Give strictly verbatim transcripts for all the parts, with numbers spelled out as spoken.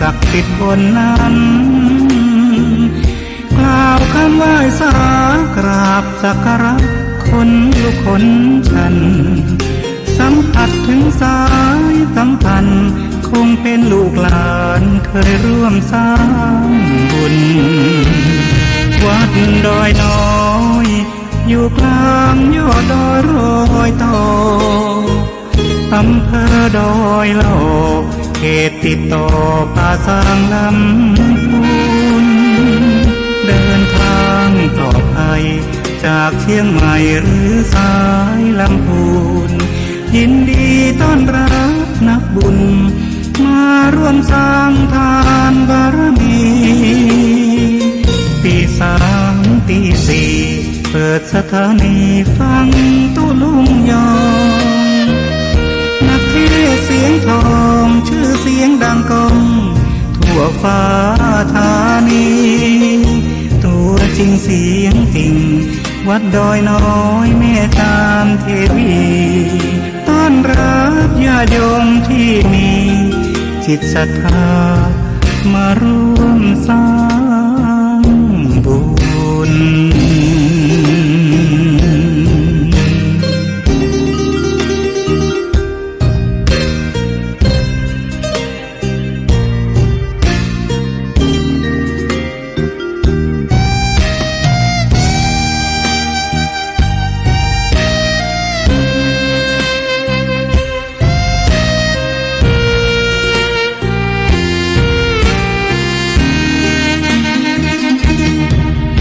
ศักดิ์สิทธิ์คนนั้น กล่าวคำไหว้สากราบสักการะคนลุกคนชัน สัมผัสถึงสายสัมพันธ์ คงเป็นลูกหลานเคยร่วมสร้างบุญ วัดดอยน้อย อยู่กลางยอดดอยรอยต่อ อำเภอดอยหล่อ เขตติดต่อป่าซางลำพูน เดินทางปลอดภัย จากเชียงใหม่หรือสายลำพูน ยินดีต้อนรับนักบุญ มาร่วมสร้างทานบารมี ตีสามตีสี่ เปิดสถานีฟังตุ๊ลุงยอง นักเทศน์เสียงทอง ชื่อเสียงดังก้อง ทั่วฟ้าธานี ตัวจริงเสียงจริง วัดดอยน้อยแม่จามเทวี ต้อนรับญาติโยมที่มีจิตศรัทธา มาร่วมสร้างบุญ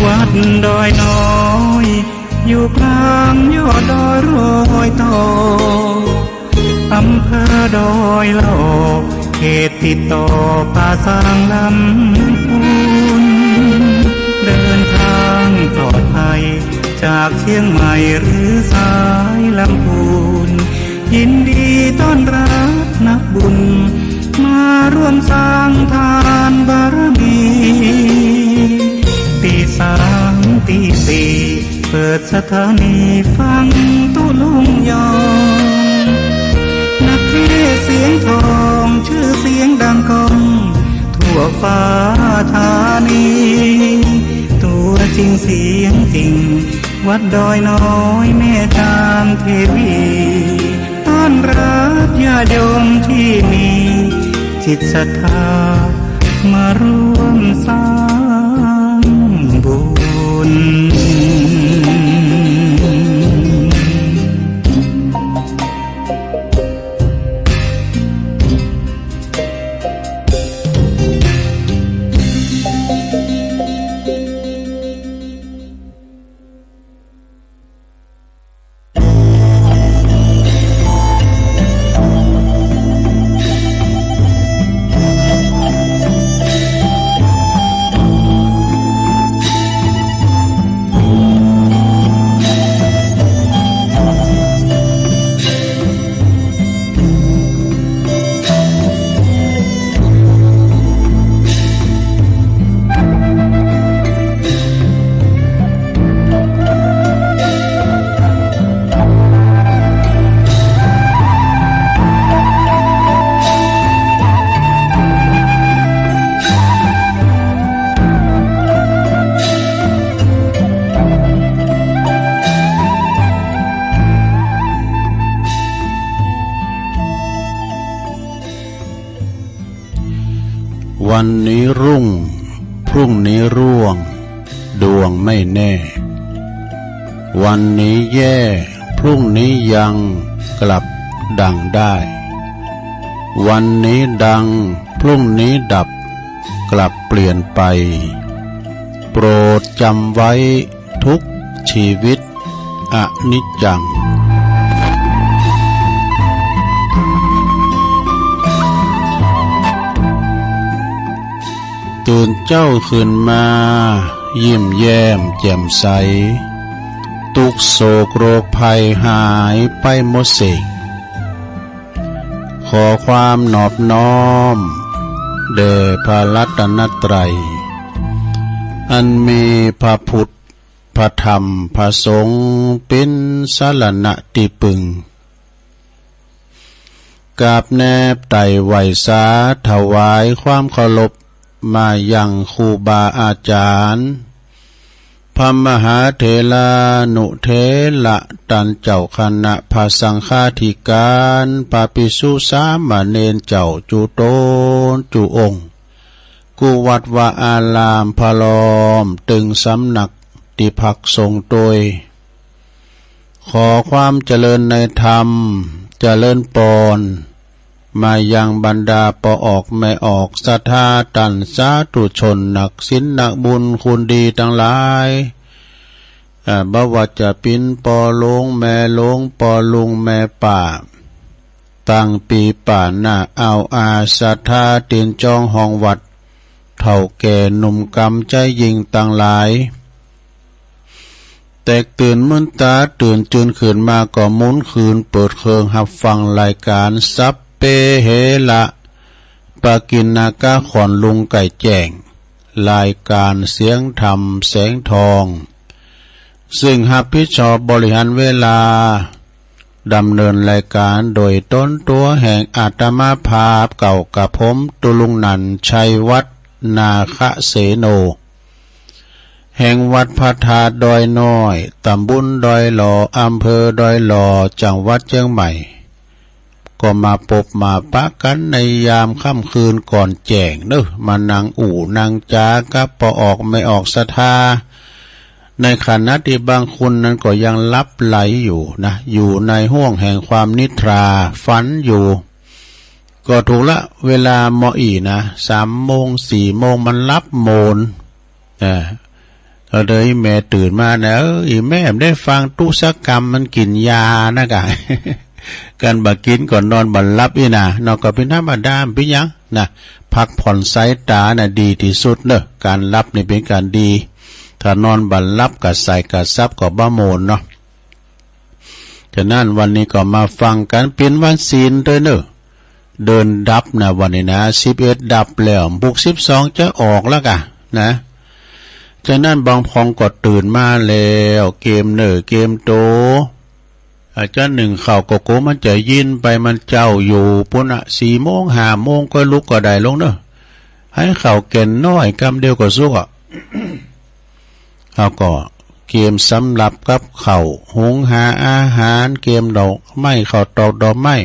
วัดดอยน้อย อยู่กลางยอดดอยรอยต่อ อำเภอดอยหล่อ เขตติดต่อป่าซางลำพูน เดินทางปลอดภัย จากเชียงใหม่หรือสายลำพูน ยินดีต้อนรับนักบุญ มาร่วมสร้างทานบารมี ตีสามตีสี่ เปิดสถานีฟังตุ๊ลุงยอง นักเทศน์เสียงทอง ชื่อเสียงดังก้อง ทั่วฟ้าธานี ตัวจริงเสียงจริง วัดดอยน้อยแม่จามเทวี ต้อนรับญาติโยมที่มีจิตศรัทธา มาร่วมสร้างบุญ วันนี้รุ่ง พรุ่งนี้ร่วง ดวงไม่แน่ วันนี้แย่ พรุ่งนี้ยังกลับดังได้ วันนี้ดัง พรุ่งนี้ดับ กลับเปลี่ยนไป โปรดจำไว้ทุกชีวิต อนิจจัง ตื่นเจ้าขึ้นมา ยิ้มแย้มแจ่มใส ทุกข์โศกโรคภัยหายไปหมดสิ้น ขอความนอบน้อม แด่พระรัตนตรัย อันมีพระพุทธ พระธรรม พระสงฆ์ เป็นสรณะที่พึ่ง กราบแนบไต่ไหว้สา ถวายความเคารพมายังครูบาอาจารย์ พระมหาเถรานุเถระตันเจ้าคณะพระสังฆาธิการ พระภิกษุสามเณรเจ้าจุโตนจุองค์ กู้วัดวาอารามพร้อมตึงสำนักตี้พักสงฆ์โตย ขอความเจริญในธรรม เจริญปอน มายังบรรดาป้อออกแม่ออกศรัทธาต้านสาธุชนนักศีลนักบุญคุณดีตังหลาย อ่า บ่ว่าจะเป๋นป้อหลวงแม่หลวง ป้อลุงแม่ป้า ตังปี๋ปาหน้า เอาอาศรัทธาตินจองห้องวัด เฒ่าแก่หนุ่มกำใจ๊ญิงตังหลาย แตกตื่นมึนต๋าตื่นจืนขึ้นมาก็หมุนคืนเปิดเครื่องฮับฟังรายการสัพเพเหระ ปกิณณกะขวัญลุงไก่แจ้ง รายการเสียงธรรมแสงทอง ซึ่งฮับผิดชอบบริหารเวลา ดำเนินรายการโดยตนตั๋วแห่งอาตมาภาพเก่ากับผม ตุลุงนันท์ ชัยวัฒน์ นาคเสโน แห่งวัดพระธาตุดอยน้อย ตำบลดอยหล่อ อำเภอดอยหล่อ จังหวัดเชียงใหม่ ก็มาปบมาปะกั๋นในยามค่ำคืนก่อนแจ้งเนาะ มานั่งอู้นั่งจ๋ากับป้อออกแม่ออกศรัทธา ในขณะตี้บางคนนั้นก็ยังหลับไหลอยู่นะ อยู่ในห้วงแห่งความนิทรา ฝันอยู่ ก็ถูกละ เวลาเมาะอี้นะ สามโมง สี่โมง มันหลับโมน เออ ก็เลยแม่ตื่นมานะ เออ อีแม่บ่ได้ฟังตุ๊สักกำ มันกิ๋นยานะกะ กันบ่กิ๋นก็นอนบ่หลับอี้นะ นอนก็เป๋นธรรมดา บ่เป๋นหยังนะ พักผ่อนสายต๋าน่ะดีตี้สุดเนาะ ก๋านหลับนี่เป๋นก๋านดี ถ้านอนบ่หลับกระส่ายกระสับก็บ่โมนเนาะ ฉะนั้นวันนี้ก็มาฟังกั๋น เป๋นวันศีลโตยเนาะ เดือนดับนะวันนี้นะ สิบเอ็ดดับแล้ว บุกสิบสองจะออกแล้วกะนะ ฉะนั้นบางพองก็ตื่นมาแล้ว เกียมเนื้อเกียมตั๋ว อาจจะนึ่งข้าวก็กั๋วมันจะเย็นไป มันเจ๊าอยู่ปู้นนะ สี่โมง ห้าโมงก็ลุกก็ได้ลงเนาะ ให้ข้าวแก่นน้อยกำเดียวก็สุกอะ เฮาก็เกียมสำหรับกับข้าว หุงหาอาหาร เกียมดอกไม้ ข้าวตอกดอกไม้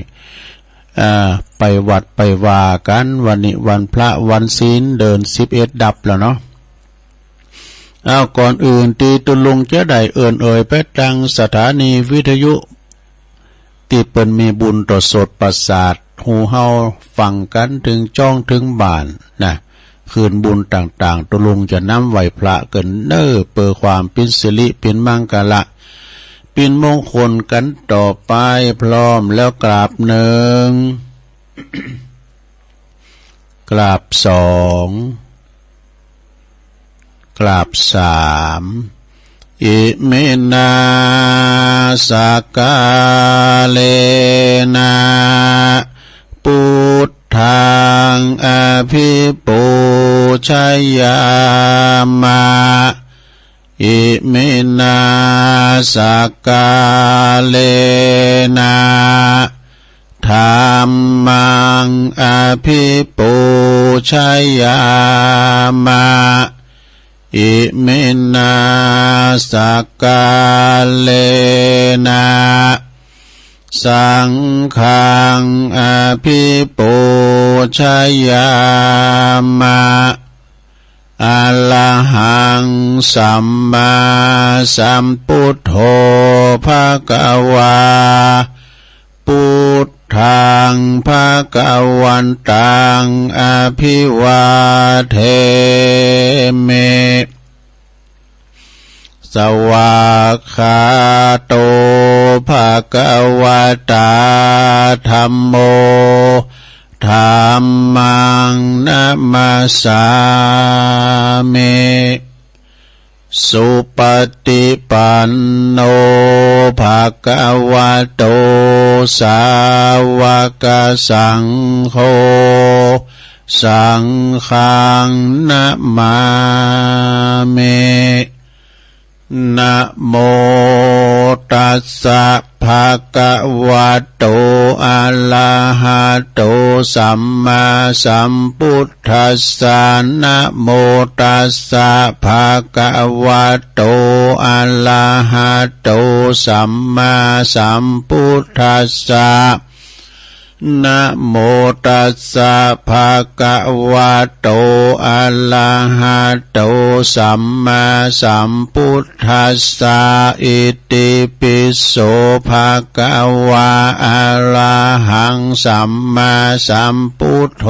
อ่า ไปวัดไปวากั๋น วันนี้วันพระวันศีล เดือนสิบเอ็ดดับแล้วเนาะ เอา ก่อนอื่นตี้ตุ๊ลุงจะได้เอิ้นเอ่ยไปตังสถานีวิทยุ ตี้เปิ้นมีบุญต่อสดประสาท ฮู้เฮาฟังกั๋นเถิงจ้องเถิงบ้านนะ คืนบุญต่างๆ ตุ๊ลุงจะนำไหว้พระเกินเน้อ เปื้อความเป๋นสิริเป๋นมังคละ เป๋นมงคลกั๋นต่อไป พร้อมแล้วกราบหนึ่ง กราบสอง กราบสาม อิมินา สักกาเลนะ ปุทธัง อภิปูชยามะ อิมินา สักกาเลนะ ธัมมัง อภิปูชยามะ อิมินา สักกาเลนะ สังฆัง อภิปูชยามะ อะระหัง สัมมาสัมปุทโธ ภะคะวา ปุทธัง ภะคะวันตัง อะภิวาเทมิ สวากขาโต ภะคะวะตา ธัมโม ธัมมัง นะมัสสามิ สุปะติปันโน ภะคะวะโต สาวะกะสังโฆ สังฆัง นะมามิ นะโมตัสสะ ภะคะวะโต อะระหะโต สัมมาสัมพุทธัสสะ นะโมตัสสะ ภะคะวะโต อะระหะโต สัมมาสัมพุทธัสสะ นะโมตัสสะ ภะคะวะโต อะระหะโต สัมมาสัมพุทธัสสะ อิติปิโส ภะคะวะ อะระหัง สัมมาสัมพุทโธ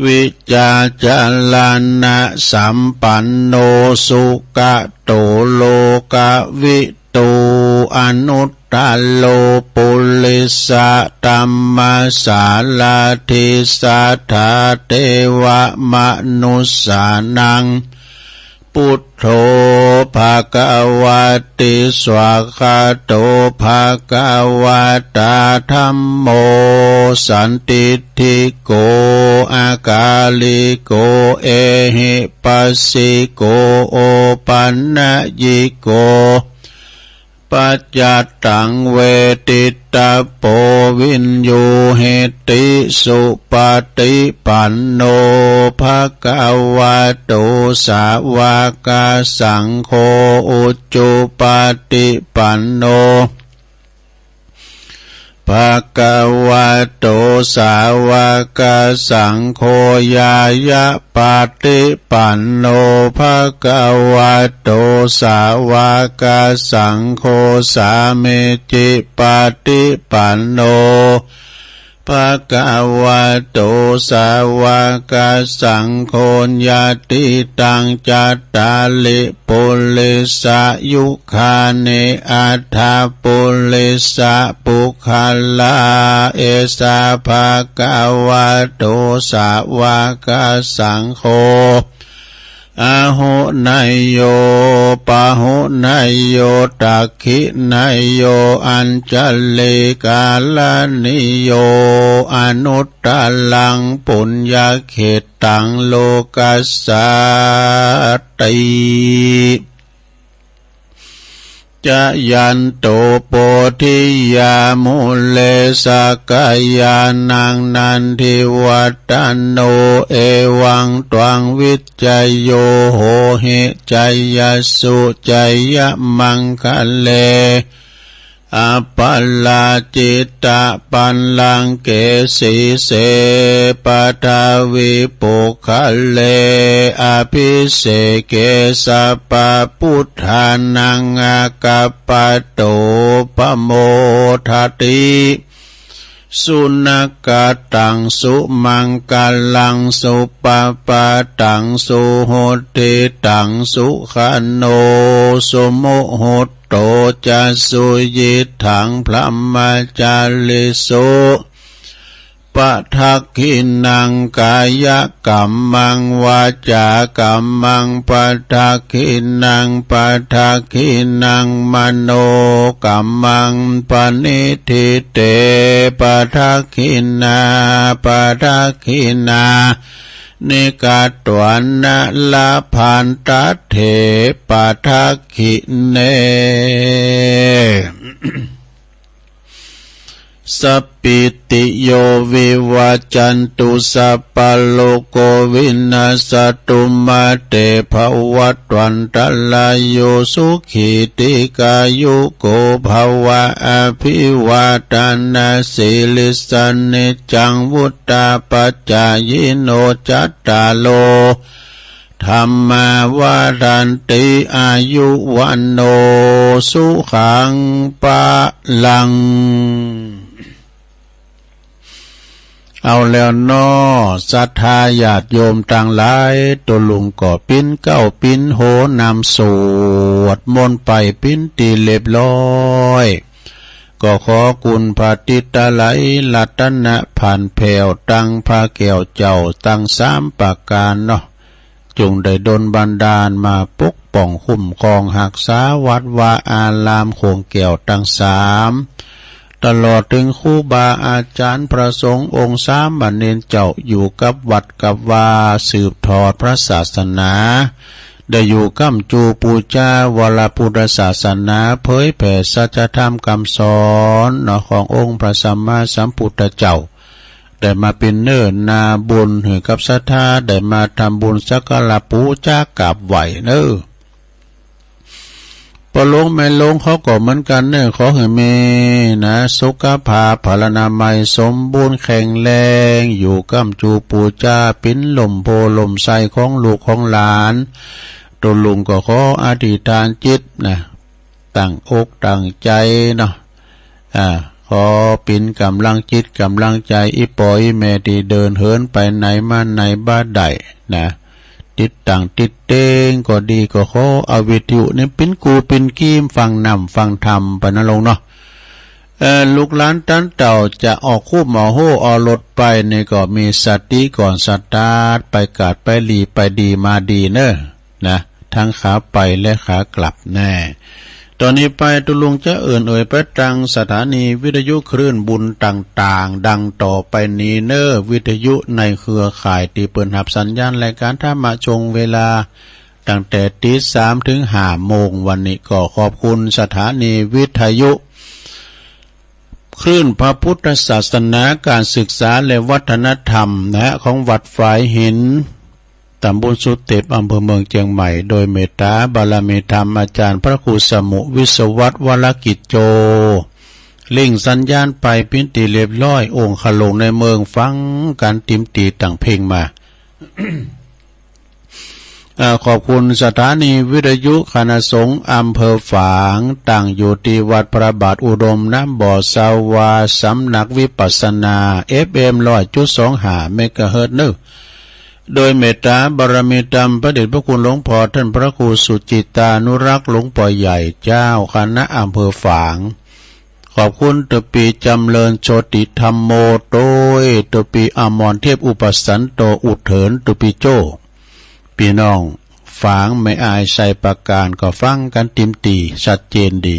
วิจารณะสัมปันโน สุขะโต โลกะวิ ตู อนุตตะโร ปุริสะธัมมะสารถิ สัทธาเทวะมนุสสานัง พุทโธ ภะคะวะติ สวากขาโต ภะคะวะตา ธัมโม สันทิฏฐิโก อะกาลิโก เอหิปัสสิโก โอปันนยิโก ปัจจัตตัง เวทิตะโพ วิญญูหิติ สุปฏิปันโน ภะคะวะโต สาวกสังโฆ อุจุปฏิปันโน ภะคะวะโต สาวกสังโฆ ญาณปฏิปันโน ภะคะวะโต สาวกสังโฆ สามีจิปฏิปันโน ภะคะวะโต สาวกสังโฆ ญาติตัง จัตตาริ ปุริสะยุคานิ อัฏฐะปุริสะปุคคลา เอสะ ภะคะวะโต สาวกสังโฆ อาหุเนยโย ปะหุเนยโย ทักขิเนยโย อัญชลีกรณีโย อนุตตรัง ปุญญเขตตัง โลกัสสาติ จายันโต โพธิยามูเล สักกายานัง นันทิวัตตโน เอวังตวัง วิจโย โหหิ จายสสุ จายมังคะเล อปาราจิตตะปัลลังเก สีเส ปะทาวีปุคคเล อภิเสเก สัพพะพุทธานัง อากัปปะโต ปะโมทะติ สุนักขะตัง สุมังคะลัง สุปะปะทัง สุหุตติตัง สุขะโณ สุมุฮุตโต จะ สุยิตถัง พรหมจาริสุ ปะทักขิณัง กายกัมมัง วาจากัมมัง ปะทักขิณัง ปะทักขิณัง มโนกัมมัง ปะณิฏฐิเต ปะทักขิณา ปะทักขิณานิ กัตตวานะ ละพันตะเถ ปะทักขิเณ สัพพิติโย วิวัชชันตุ สัพพะโรโค วินัสสะตุ มา เต ภะวัตวันตะราโย สุขี ทีฆายุโก ภะวะ อะภิวาทะนะสีลิสสะ นิจจัง วุฑฒาปะจายิโน จัตตาโร ธัมมา วัฑฒันติ อายุ วัณโณ สุขัง พะลัง เอาแล้วเนาะ ศรัทธาญาติโยมตังหลาย ตุ๊ลุงก็ปิ๊นเก๊าปิ๊นโฮนำสวดมนต์ไปปิ๊นตี้เรียบร้อย ก็ขอคุณพระติตะไลรัตนพันธ์แผ่วตังพระแก้วเจ้าตังสามประการเนาะ จงได้ดลบันดาลมาปกป้องคุ้มครองฮักษาวัดวาอารามโขงแก้วตังสาม ตลอดถึงครูบาอาจารย์พระสงฆ์องค์สามเณรเจ้าอยู่กับวัดกับวาสืบทอดพระศาสนา ได้อยู่ก้ำจูปู๋จา วรพุทธศาสนา เผยแผ่สัจธรรมกำสอนเนาะ ขององค์พระสัมมาสัมพุทธเจ้า ได้มาเป๋นเนื้อนาบุญหื้อกับศรัทธา ได้มาทำบุญสักการะปู๋จากราบไหว้เนอะ ป้อหลวงแม่หลวงเขาก็เหมือนกันเนอะ ขอหื้อแม่นะ สุขภาพพลานามัยสมบูรณ์แข็งแรง อยู่ก้ำจูปู๋จา เป๋นล่มโพธิ์ล่มไทรของลูกของหลาน ตุ๊ลุงก็ขออธิษฐานจิตนะ ตั้งอกตั้งใจเนาะ อ่า ขอเป๋นก๋ำลังจิตก๋ำลังใจ อี่ป้ออี่แม่ตี้เดินเหินไปไหนมาไหนบ่ได้นะ ติดตั้งติดเต๊งก็ดี ก็ขอเอาวิทยุนี่เป๋นกูเป๋นกีมฟังน้ำฟังธรรมไปนะลุงเนาะ เอ่อ ลูกหลานต้านเต้าจะออกฮู้หมอฮู้เอารถไปนี่ก็มีสติก่อนสตาร์ท ไปกาดไปหลีไปดีมาดีเนอะ นะ ทั้งขาไปและขากลับแน่ ตอนนี้ไปตุ๊ลุงจะเอิ้นเอ่ยไปตางสถานีวิทยุคลื่นบุญต่างๆ ดังต่อไปนี้เนอะ วิทยุในเครือข่ายตี้เปิ้นฮับสัญญาณรายการธรรมะช่วงเวลา ตั้งแต่ตีสามถึงห้าโมง วันนี้ก็ขอบคุณสถานีวิทยุ คลื่นพระพุทธศาสนา การศึกษาและวัฒนธรรมนะ ของวัดฝายหิน ตำบลสุเต็บ อำเภอเมืองเจียงใหม่ โดยเมตตาบารมีธรรมอาจารย์พระครูสมุ วิศวัตร วรกิจโจ เล่งสัญญาณไปเป๋นตี้เรียบร้อย องค์ขะหลวงในเมืองฟังกั๋นติมตี้ตั้งเพ่งมา เอ่อ ขอบคุณสถานีวิทยุคณะสงฆ์อำเภอฝาง ตั้งอยู่ตี้วัดพระบาทอุดมน้ำบ่อสาวา สำนักวิปัสสนา เอฟเอ็มร้อยจุดสองห้าเมกะเฮิรตซ์เนอะ โดยเมตตาบารมีธรรมพระเดชพระคุณหลวงพ่อท่านพระครูสุจิตานุรักษ์ หลวงพ่อใหญ่เจ้าคณะอำเภอฝาง ขอบคุณตะปี๋จำเริญโชติธัมโม โตยตะปี๋อมรเทพอุปสันโต อุเถิญตะปี๋โจ้ ปี้น้องฝางแม่อายไชยประการก็ฟังกั๋นติมตี้ชัดเจนดี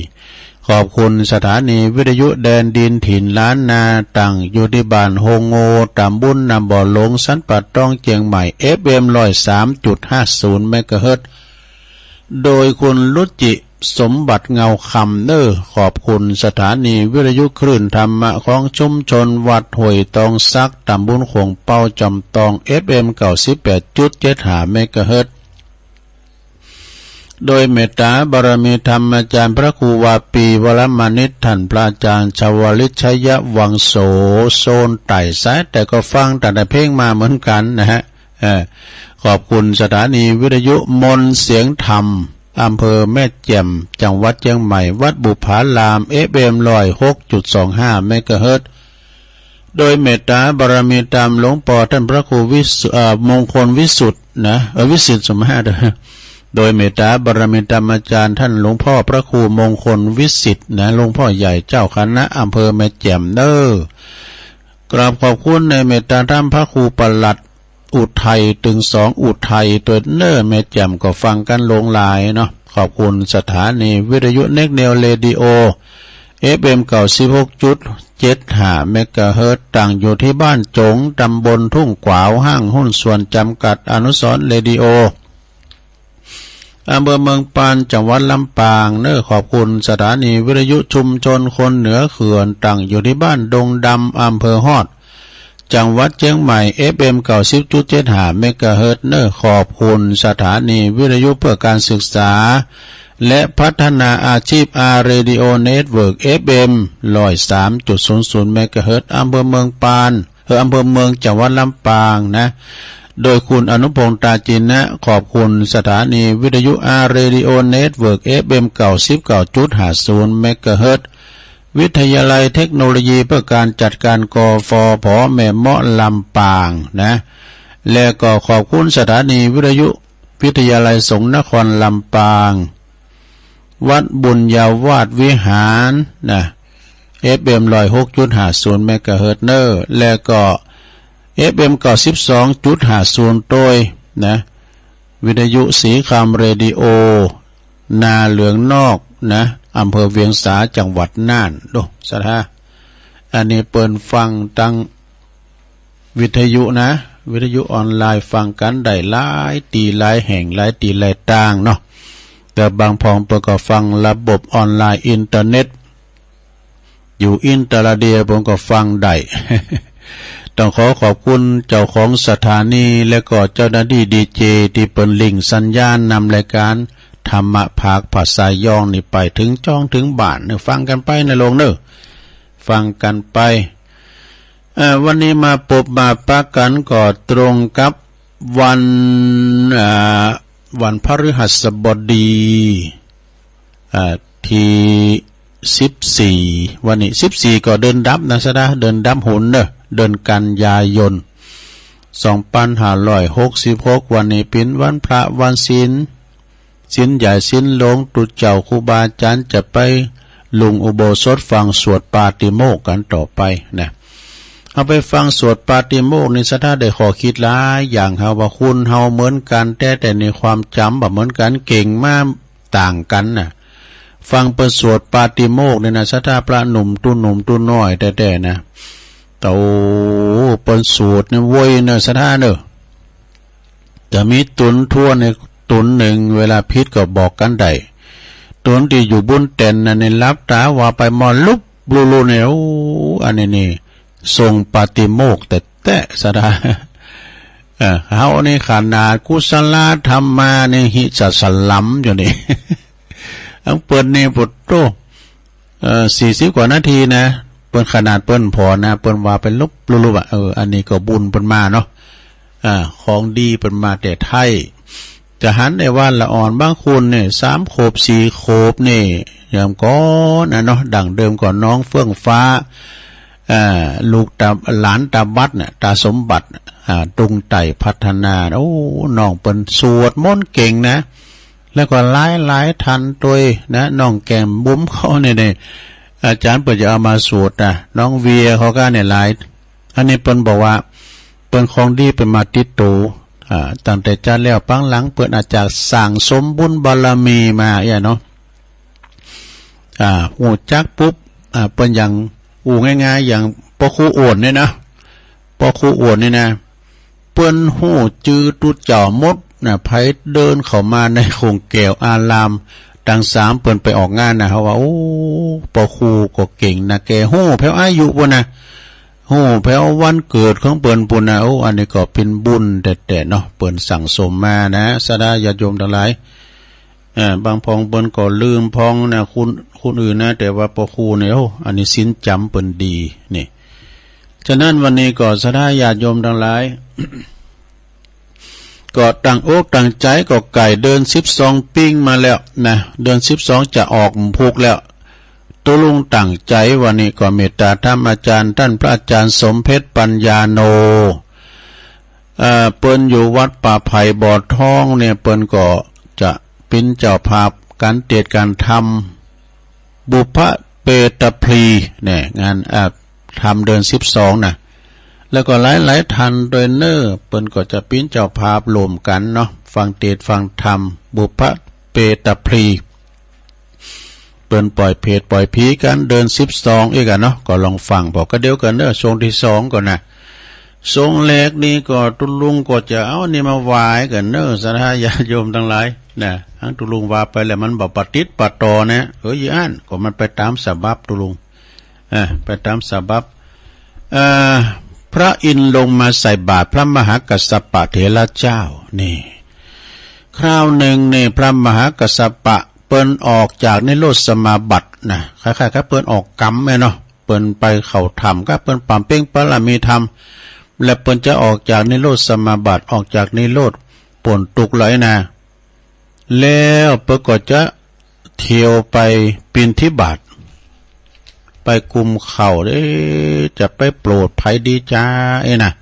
ขอบคุณสถานีวิทยุแดนดินถิ่นล้านนา ตั้งอยู่ตี้บ้านโฮงโง ตำบลน้ำบ่อหลวง สันป่าตอง เจียงใหม่ เอฟเอ็มร้อยสามจุดห้าศูนย์เมกะเฮิรตซ์ โดยคุณรุจิสมบัติเงาคำเนอะ ขอบคุณสถานีวิทยุคลื่นธรรมะของชุมชนวัดห้วยตองสัก ตำบลโข่งเปา จอมตอง เอฟเอ็มเก้าสิบแปดจุดเจ็ดห้าเมกะเฮิรตซ์ โดยเมตตาบารมีธรรมอาจารย์พระครูวาปี วรมณิษฐ ท่านพระอาจารย์ชวลิต ชยวังโส โซนใต้สาย แต่ก็ฟังตั้งแต่เพ่งมาเหมือนกันนะฮะ เอ่อ ขอบคุณสถานีวิทยุมนต์เสียงธรรม อำเภอแม่แจ่ม จังหวัดเชียงใหม่ วัดบุปผาราม เอฟเอ็มร้อยหกจุดสองห้าเมกะเฮิรตซ์ โดยเมตตาบารมีธรรมหลวงพ่อท่านพระครูวิสุ- เอ่อ มงคลวิสุทธิ์นะ เอ่อ วิสิทธิ์สมมาตร โดยเมตตาบารมีธรรมอาจารย์ท่านหลวงพ่อพระครูมงคลวิสิทธิ์นะ หลวงพ่อใหญ่เจ้าคณะอำเภอแม่แจ่มเนอะ กราบขอบคุณในเมตตาธรรมพระครูปลัด อุทัย ตึงสองอุทัย ตวยเนอะ แม่แจ่มก็ฟังกั๋นหลวงหลายเนาะ ขอบคุณสถานีวิทยุเน็กเนวเรดิโอ เอฟเอ็มเก้าสิบหกจุดเจ็ดห้าเมกะเฮิรตซ์ ตั้งอยู่ตี้บ้านโจ๋ง ตำบลทุ่งขวาว ห้างหุ้นส่วนจำกัดอนุสรณ์เรดิโอ อำเภอเมืองปาน จังหวัดลำปางเนอะ ขอบคุณสถานีวิทยุชุมชนคนเหนือเขื่อน ตั้งอยู่ตี้บ้านดงดำ อำเภอฮอด จังหวัดเชียงใหม่ เอฟเอ็มเก้าสิบจุดเจ็ดห้าเมกะเฮิรตซ์เนอะ ขอบคุณสถานีวิทยุเพื่อการศึกษา และพัฒนาอาชีพ อาร์ เรดิโอ เน็ตเวิร์ก เอฟเอ็มร้อยสามจุดศูนย์ศูนย์เมกะเฮิรตซ์ อำเภอเมืองปาน เอ่อ อำเภอเมือง จังหวัดลำปางนะ โดยคุณอนุพงษ์ ตาจินะ ขอบคุณสถานีวิทยุ อาร์ เรดิโอ เน็ตเวิร์ก เอฟเอ็มเก้าสิบเก้าจุดห้าศูนย์เมกะเฮิรตซ์ วิทยาลัยเทคโนโลยีเพื่อการจัดการ กฟผ แม่เมาะ ลำปางนะ และก็ขอบคุณสถานีวิทยุวิทยาลัยสงฆ์นครลำปาง วัดบุญญาวาสวิหารนะ เอฟเอ็มร้อยหกจุดห้าศูนย์เมกะเฮิรตซ์เนอะ และก็ เอฟเอ็มเก้าสิบสองจุดห้าศูนย์ตวยนะ วิทยุศรีคำเรดิโอ นาเหลืองนอกนะ อำเภอเวียงสา จังหวัดน่าน โด สะท้า อันนี้เปิ้นฟังตางวิทยุนะ วิทยุออนไลน์ฟังกันได้หลายตี้หลายแห่ง หลายตี้หลายตางเนาะ แต่บางพ่องเปิ้นก็ฟังระบบออนไลน์อินเทอร์เน็ต อยู่อินเทอร์เน็ตเดียวผมก็ฟังได้ ต้องขอขอบคุณเจ้าของสถานี และก็เจ้าหน้าตี้ดีเจตี้เปิ้นลิงก์สัญญาณนำรายการธรรมะภาคภาษายองนี่ไปเถิงจ้องเถิงบ้านเนาะ ฟังกันไปนะลุงเนาะ ฟังกันไป เอ่อ วันนี้มาปบมาปะกันก็ตรงกับวัน เอ่อ วันพฤหัสบดี เอ่อ ตี้สิบสี่ วันนี้สิบสี่ก็เดือนดำนะ สะดา เดือนดำหนเนาะ เดือนกันยายน สองปันห้าร้อยหกสิบหก วันนี้เป๋นวันพระวันศีล ศีลใหญ่ศีลหลวง ตุ๊เจ้าครูบาอาจ๋ารย์จะไปลงอุโบสถฟังสวดปาติโมกข์กันต่อไปนะ เอาไปฟังสวดปาติโมกข์นี่ สะดาได้ข้อคิดหลายอย่างครับ ว่าคนเฮาเหมือนกันแต๊ๆ ในความจ๋ำบ่เหมือนกัน เก่งมาต่างกันน่ะ ฟังเปิ้นสวดปาติโมกข์นี่นะ สะดา พระหนุ่มตุ๊หนุ่มตุ๊น้อยแต๊ๆ นะ โอ้ เปิ้นสวดนี่โว้ยเนาะ สะดาเนาะ จะมีตุ๊นถ้วนในตุ๊นหนึ่ง เวลาผิดก็บอกกันได้ ตุ๊นตี้อยู่บุญแท่นนั้นนี่หลับตาว่าไปมอลุบลุลุเนี่ย โอ้ อันนี้นี่ ทรงปาติโมกข์แต๊ๆ สะดา เออ เฮานี่ขนาดกุศลธรรมานิหิสสลัมอยู่นี่ อันเปิ้นนี่ โอ้โธ่ เอ่อ สี่สิบกว่านาทีนะ เปิ้นขนาดเปิ้นผ่อนะ เปิ้นว่าไปลุบลุบๆ อะ เออ อันนี้ก็บุญเปิ้นมาเนาะ อ่า ของดีเปิ้นมาแต่ไท้ จะหันได้ว่าละอ่อนบางคนเนี่ย สามขวบ สี่ขวบเนี่ย ยามก่อนนะเนาะ ดั้งเดิมก็น้องเฟื่องฟ้า อ่า ลูกตา หลานตาบัดน่ะ ตาสมบัติ อ่า ตุงไต่พัฒนา โอ้ น้องเปิ้นสวดมนต์เก่งนะ แล้วก็หลายๆ ท่านตวยนะ น้องแก้มบุ๋มเขาเนี่ย เนี่ย อาจ๋ารย์เปิ้นจะเอามาสวดนะ น้องเวียเขาก็เนี่ยหลาย อันนี้เปิ้นบอกว่า เปิ้นของดีเปิ้นมาติดโต อ่า ตั้งแต่จัดแล้วปังหลัง เปิ้นอาจจะสั่งสมบุญบารมีมาเอี้ยเนาะ อ่า ฮู้จักปุ๊บ อ่า เปิ้นอย่าง อู้ง่ายๆ อย่างป้อครูอ้วนเนี่ยนะ ป้อครูอ้วนเนี่ยนะ เปิ้นฮู้จื้อตุ๊เจ้าหมดนะ ไผเดินเข้ามาในโขงแก้วอาราม ตังสามเปิ้นไปออกงานนะ เขาว่า โอ้ ป้อครูก็เก่งนะ แกฮู้แผวอายุปู้นนะ ฮู้แผววันเกิดของเปิ้นปู้นนะ โอ้ อันนี้ก็เป๋นบุญแต๊ๆ เนาะ เปิ้นสั่งสมมานะ สะดาญาติโยมตังหลาย เอ่อ บางพ่องเปิ้นก็ลืมพ่องนะ คน คนอื่นนะ แต่ว่าป้อครูเนี่ย โอ้ อันนี้ศีลจ๋ำเปิ้นดี นี่ ฉะนั้นวันนี้ก็สะดาญาติโยมตังหลาย ก็ตั้งอกตั้งใจ๋ ก็ใก้เดือนสิบสองปิ้งมาแล้วนะ เดือนสิบสองจะออกพุกแล้ว ตุ๊ลุงตั้งใจ๋วันนี้ก็เมตตาธรรมอาจ๋ารย์ ต้านพระอาจ๋ารย์สมเพชรปัญญาโน เอ่อ เปิ้นอยู่วัดป่าไผ่บ่อทองเนี่ย เปิ้นก็จะเป๋นเจ้าภาพก๋านเตสน์ก๋านธรรม บุพพเปตพลีเนี่ย งาน เอ่อ ธรรมเดือนสิบสองนะ แล้วก็หลายๆ ท่านตวยเนาะ เปิ้นก็จะเป๋นเจ้าภาพร่วมกั๋นเนาะ ฟังเตสน์ฟังธรรม บุพพเปตพลี เปิ้นปล่อยเผตปล่อยผีกั๋นเดือนสิบสองอีกอะเนาะ ก็ลองฟัง บอกก็เดียวกั๋นเนาะ ช่วงตี้สองก่อนนะ ช่วงแรกนี่ก็ตุ๊ลุงก็จะเอานี่มาไหว้กั๋นเนาะ สะดาญาติโยมตังหลายนะ หั้นตุ๊ลุงว่าไปแล้วมันบ่ปะติดปะต่อนะ เออ อย่าอั้น ก็มันไปต๋ามฉบับตุ๊ลุง อ่า ไปต๋ามฉบับ เอ่อ พระอินทร์ลงมาใส่บาตรพระมหากัสสปะเถระเจ้า นี่ คราวหนึ่งนี่พระมหากัสสปะเปิ้นออกจากนิโรธสมาบัตินะ คล้ายๆ กับเปิ้นออกกรรมแม่นเนาะ เปิ้นไปเข้าถ้ำ กับเปิ้นบำเพ็ญบารมีธรรม และเปิ้นจะออกจากนิโรธสมาบัติ ออกจากนิโรธป๊นตุ๊กข์แล้วนะ แล้วเปิ้นก็จะเที่ยวไปบิณฑบาต ไปกุมข้าว เอ๊ะ จะไปโปรดใผดีจ้า เอ๊ะนะ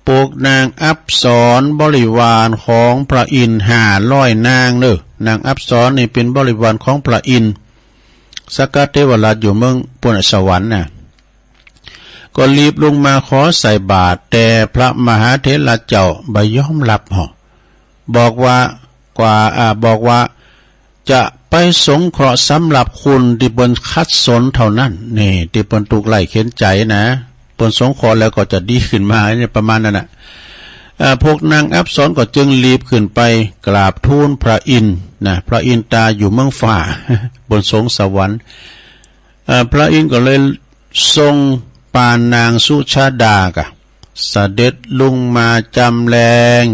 ปลุกนางอัปสรบริวารของพระอินทร์ห้าร้อยนางเนาะ นางอัปสรนี่เป๋นบริวารของพระอินทร์ สักกะเทวราชอยู่เมืองปูนสวรรค์นะ ก็รีบลงมาขอใส่บาตร แต่พระมหาเถระเจ้าบ่ยอมรับหรอก บอกว่า กว่า อ่า บอกว่า จะไปสงเคราะห์สำหรับคนที่เปิ้นขัดสนเท่านั้น นี่ ที่เปิ้นทุกข์ไร้เข็ญใจ๋นะ เปิ้นสงเคราะห์แล้วก็จะดีขึ้นมา เนี่ย ประมาณนั้นน่ะ อ่า พวกนางอัปสรก็จึงรีบขึ้นไปกราบทูลพระอินทร์นะ พระอินทร์ตาอยู่เมืองฟ้า บนสวงสวรรค์ อ่า พระอินทร์ก็เลยทรงปานนางสุชาดากะ เสด็จลงมาจำแรง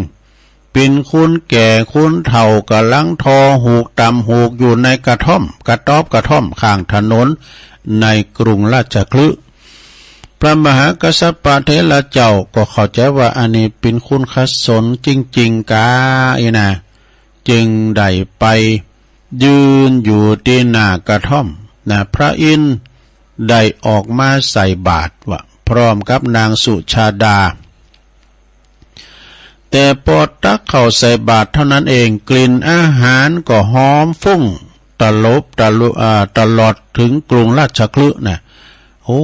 เป็นคนแก่คนเฒ่ากำลังทอหูกตำหูกอยู่ในกระท่อม กระต๊อบกระท่อมข้างถนนในกรุงราชคฤห์ พระมหากัสสปะเถระเจ้าก็เข้าใจว่าอันนี้เป็นคนขัดสนจริงๆ กาอีนะ จึงได้ไปยืนอยู่ที่หน้ากระท่อมนะ พระอินทร์ได้ออกมาใส่บาตรว่าพร้อมกับนางสุชาดา แต่พอตักข้าวใส่บาตรเท่านั้นเอง กลิ่นอาหารก็หอมฟุ้งตลบตะลุ อ่า ตลอดถึงกรุงราชคฤห์นะ โอ้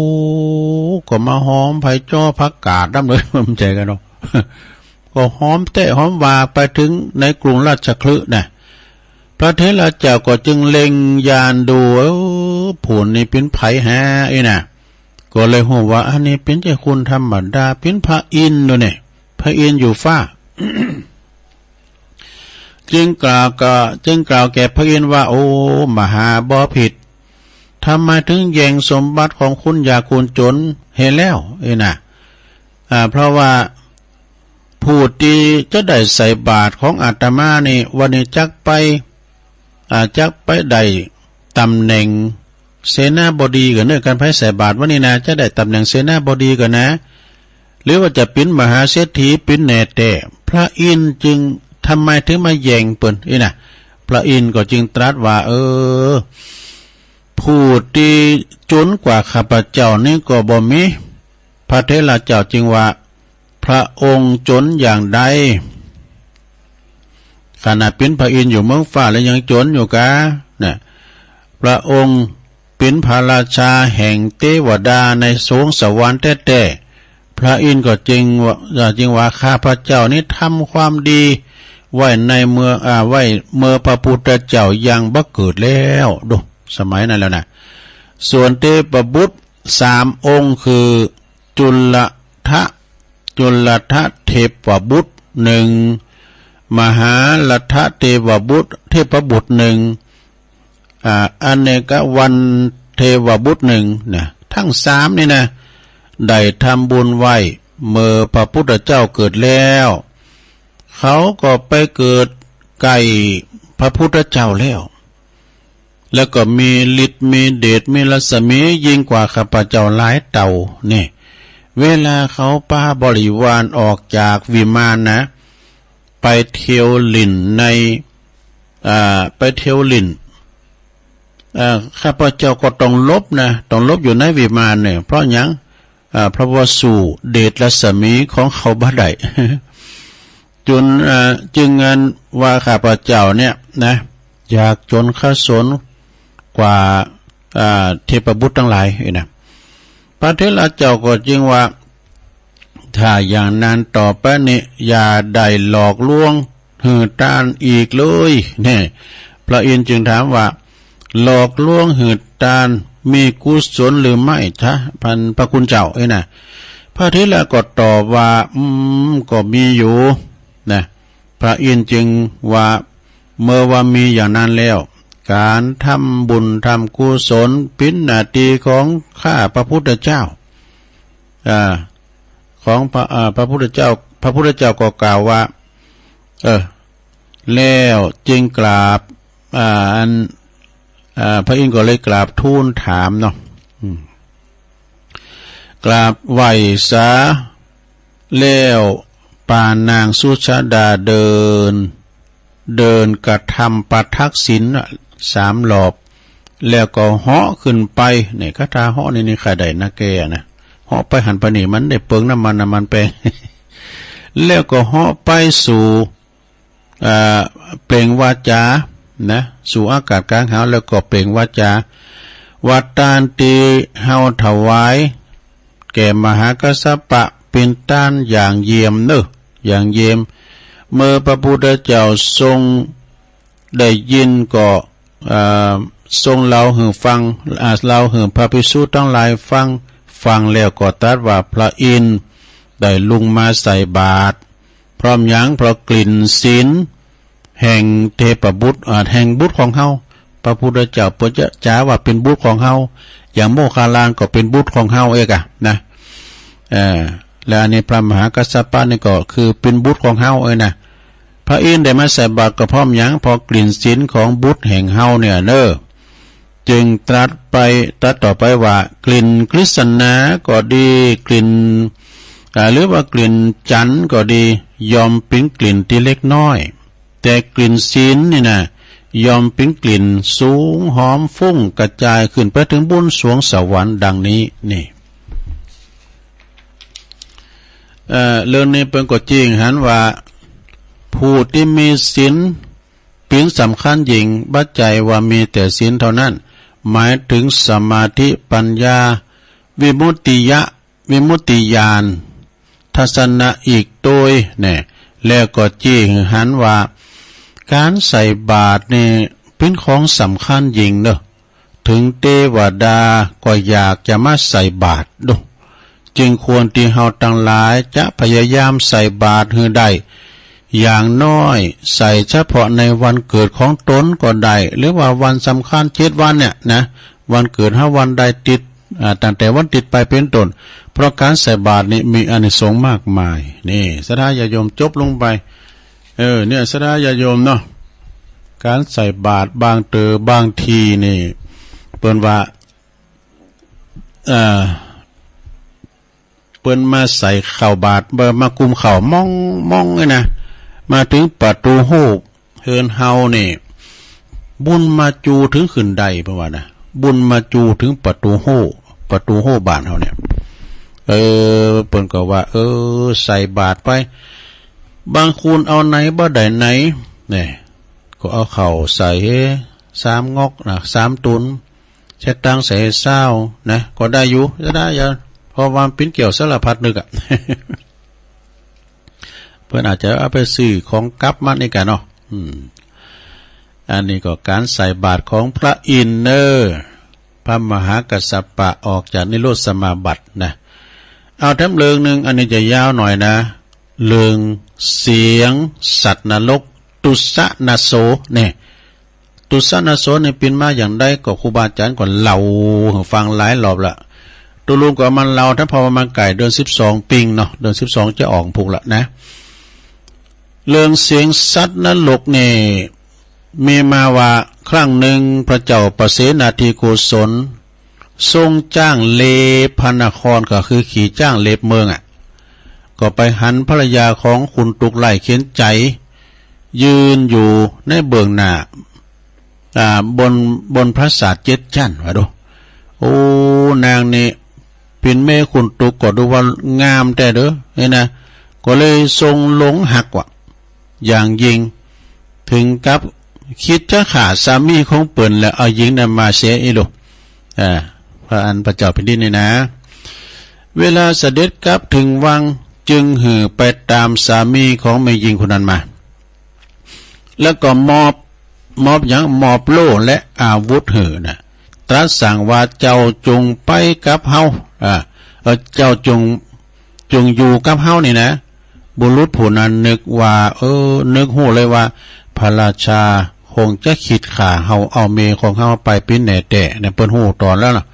ก็มาหอมไผ่จ้อผักกาดนำเลย มันใจกันเนาะ ก็หอมแต๊หอมว่าไปถึงในกรุงราชคฤห์นะ พระเถระเจ้าก็จึงเล็งญาณดู เออ ผู้นี้เป็นไผแฮะ อีนะ ก็เลยฮู้ว่าอันนี้เป็นใจ้คนธรรมดา เป็นพระอินทร์โดเนี่ย พระอินทร์อยู่ฟ้า จึงกล่าวก็ จึงกล่าวแก่พระอินทร์ว่า โอ้ มหาบอผิด ทำไมถึงแย่งสมบัติของคนยากคนจนเหียแล้ว อีนะ อ่า เพราะว่าผู้ที่จะได้ใส่บาตรของอาตมานี่ วันนี้จักไป อ่า จักไปได้ตำแหน่งเสนาบดีก่อนเนอะ คันไผใส่บาตรวันนี้นะ จะได้ตำแหน่งเสนาบดีก่อนนะ หรือว่าจะเป็นมหาเศรษฐีเป็นแน่แต๊ พระอินทร์จึง ทำไมถึงมาแย่งเปิ้น อีนะ พระอินทร์ก็จึงตรัสว่า เออ ผู้ที่จนกว่าข้าพเจ้านี้ก็บ่มี พระเถระเจ้าจึงว่า พระองค์จนอย่างใด ขนาดเป็นพระอินทร์อยู่เมืองฟ้าแล้วยังจนอยู่กา นะ พระองค์เป็นพระราชาแห่งเทวดาในสวงสวรรค์แต๊ๆ พระอินทร์ก็จึงว่า อ่า จึงว่า ข้าพเจ้านี้ทำความดีไว้ในเมือง อ่า ไว้เมื่อพระพุทธเจ้ายังบ่เกิดแล้ว ดู สมัยนั้นแล้วนะ ส่วนเทพบุตรสามองค์คือจุลทะ จุลทะเทพบุตรหนึ่ง มหาลทะเทพบุตร เทพบุตรหนึ่ง อ่า อเนกวันเทพบุตรหนึ่งนะ ทั้งสามนี่นะ ได้ทำบุญไว้เมื่อพระพุทธเจ้าเกิดแล้ว เขาก็ไปเกิดใกล้พระพุทธเจ้าแล้ว แล้วก็มีฤทธิ์มีเดชมีรัศมียิ่งกว่าข้าพเจ้าหลายเท่า นี่ เวลาเขาปาบริวารออกจากวิมานนะ ไปเที่ยวหลิ้นใน อ่า ไปเที่ยวหลิ้น อ่า ข้าพเจ้าก็ต้องหลบนะ ต้องหลบอยู่ในวิมานเนี่ย เพราะหยัง อ่า เพราะว่าสู้เดชรัศมีของเขาบ่ได้ จน อ่า จึงอันว่าข้าพเจ้าเนี่ยนะ อยากจนขัดสนกว่า อ่า เทพบุตรทั้งหลายนี่นะ พระเถระเจ้าก็จึงว่า ถ้าอย่างนั้นต่อไปนี้อย่าได้หลอกลวงหื้อตานอีกเลย เนี่ย พระอินทร์จึงถามว่า หลอกลวงหื้อตานมีกุศลหรือไม่จ๊ะ พันพระคุณเจ้า เอ้ยนะ พระเถระก็ตอบว่า อืม ก็มีอยู่ นะ พระอินทร์จึงว่า เมื่อว่ามีอย่างนั้นแล้ว การทำบุญทำกุศลเป็นหน้าที่ของข้าพระพุทธเจ้า อ่า ของพระ อ่า พระพุทธเจ้า พระพุทธเจ้าก็กล่าวว่า เออ แล้วจึงกราบ อ่า อัน อ่า พระอินทร์ก็เลยกราบทูลถามเนาะ อืม กราบไหว้สาแล้วปานนางสุชาดาเดิน เดินกระทำประทักษิณน่ะสามรอบ แล้วก็เหาะขึ้นไป เนี่ย คาถาเหาะนี่ นี่ใครได้นะแกนะ เหาะไปหันไปนี่ มันได้เปลืองน้ำมัน น้ำมันแปง แล้วก็เหาะไปสู่ อ่า เปล่งวาจา นะ สู่อากาศกลางหาว แล้วก็เปล่งวาจา ว่าตานตี้เฮาถวาย แก่มหากัสสปะเป็นตานอย่างเยี่ยมเนอะ อย่างเยี่ยม เมื่อพระพุทธเจ้าทรงได้ยินก็ อ่า ทรงเล่าหื้อฟัง อ่า เล่าหื้อพระภิกษุทั้งหลายฟัง ฟังแล้วก็ตรัสว่าพระอินทร์ได้ลงมาใส่บาตร เพราะหยัง เพราะกลิ่นศีลแห่งเทพบุตร อ่า แห่งบุตรของเฮา พระพุทธเจ้าเปิ้นจะจ๋าว่าเป๋นบุตรของเฮา อย่างโมคคัลลานก็เป๋นบุตรของเฮาเอกอะนะ เอ่อ และอันนี้พระมหากัสสปะนี่ก็คือเป๋นบุตรของเฮาเอกนะ พระอินทร์ได้มาใส่บาตรก็เพราะหยัง เพราะกลิ่นศีลของบุตรแห่งเฮาเนี่ยเนอะ จึงตรัสไป ตรัสต่อไปว่า กลิ่นกฤษณาก็ดี กลิ่น อ่า หรือว่ากลิ่นจันทร์ก็ดี ย่อมเป๋นกลิ่นตี้เล็กน้อย แต่กลิ่นศีลนี่นะ ย่อมเป๋นกลิ่นสูงหอมฟุ้งกระจายขึ้นไปถึงบนสวงสวรรค์ดังนี้ นี่ เอ่อ เรื่องนี้เปิ้นก็จี้หันว่า ผู้ที่มีศีล เป๋นสำคัญยิ่ง บ่ใจ้ว่ามีแต่ศีลเท่านั้น หมายถึงสมาธิ ปัญญา วิมุตติยะ วิมุตติญาณ ทัศนะอีกโตยแน่ แล้วก็จี้หื้อหันว่า ก๋านใส่บาตรนี่เป๋นของสำคัญยิ่งเนอะ ถึงเตวดาก็อยากจะมาใส่บาตรดู จึงควรที่เฮาตังหลายจะพยายามใส่บาตรหื้อได้ อย่างน้อยใส่เฉพาะในวันเกิดของตนก็ได้ หรือว่าวันสำคัญเจ็ดวันเนี่ยนะ วันเกิดเฮาวันใดติด อ่า ตั้งแต่วันติดไปเป๋นต้น เพราะก๋านใส่บาตรนี่มีอานิสงส์มากมาย นี่ ศรัทธาญาติโยม จบลงไป เออ เนี่ย ศรัทธาญาติโยมเนาะ ก๋านใส่บาตรบางเต๋อบางทีนี่ เปิ้นว่า เอ่อ เปิ้นมาใส่ข้าวบาตร เปิ้นมากุมข้าวมองๆ นี่นะ มาถึงประตูฮู้เฮือนเฮานี่ บุญมาจูถึงขึ้นได้ เปิ้นว่านะ บุญมาจูถึงประตูฮู้ ประตูฮู้บ้านเฮาเนี่ย เออ เปิ้นก็ว่า เออ ใส่บาตรไป บางคนเอาไหนบ่ได้ไหน เนี่ย ก็เอาข้าวใส่สามง็อกนะ สามตุน เช็ดตังใส่ซาวนะ ก็ได้อยู่ จะได้อยู่ เพราะว่ามันปิ้นเกี่ยวสารพัดนึกอะ เปิ้นอาจจะเอาไปซื้อของกลับมานี่กันเนาะ อืม อันนี้ก็ก๋านใส่บาตรของพระอินทร์เนอะ พระมหากัสสปะออกจากนิโรธสมาบัตินะ เอาแถมเรื่องหนึ่ง อันนี้จะยาวหน่อยนะ เรื่องเสียงสัตว์นรก ตุสสะนะโสเนี่ย ตุสสะนะโสนี่ปิ้นมาอย่างใดก็ครูบาอาจารย์ก็เล่าหื้อฟังหลายรอบละ ตุลุงก็เอามาเล่า ถ้าเพราะว่ามันใก้เดือนสิบสองปิงเนาะ เดือนสิบสองจะออกพุกละนะ เรื่องเสียงสัตว์นรกนี่ มีมาว่าครั้งหนึ่งพระเจ้าปเสนาธิโกศล ทรงจ้างเล็บพระนคร ก็คือขี่จ้างเล็บเมืองอะ ก็ไปหันภรรยาของขุนตุกข์ไร้เข็ญใจ๋ ยืนอยู่ในเบื้องหน้า อ่า บน บนปราสาทเจ็ดชั้นว่าดู โอ้ นางนี่ปิ้นเมย์ขุนตุกข์ก็ดูว่างามแต๊เด้อ นี่นะ ก็เลยทรงหลงฮักว่า อย่างยิ่ง ถึงกับคิดจะฆ่าสามีของเปิ้นแล้วเอาหญิงนั้นมาเสียอีกลูก อ่า พระอันพระเจ้าแผ่นดินนี่นะ เวลาเสด็จกลับถึงวัง จึงหื้อไปตามสามีของแม่หญิงคนนั้นมา แล้วก็มอบ มอบหยัง มอบโล่และอาวุธหื้อนะ ตรัสสั่งว่า เจ้าจงไปกับเฮา อ่า เอ่อ เจ้าจง จงอยู่กับเฮานี่นะ บุรุษผู้นั้นนึกว่า เออ นึกฮู้เลยว่า พระราชาคงจะคิดฆ่าเฮา เอาเมย์ของเฮาไปปิ้นแน่แต๊ เนี่ย เปิ้นฮู้ต๋อนแล้วนะ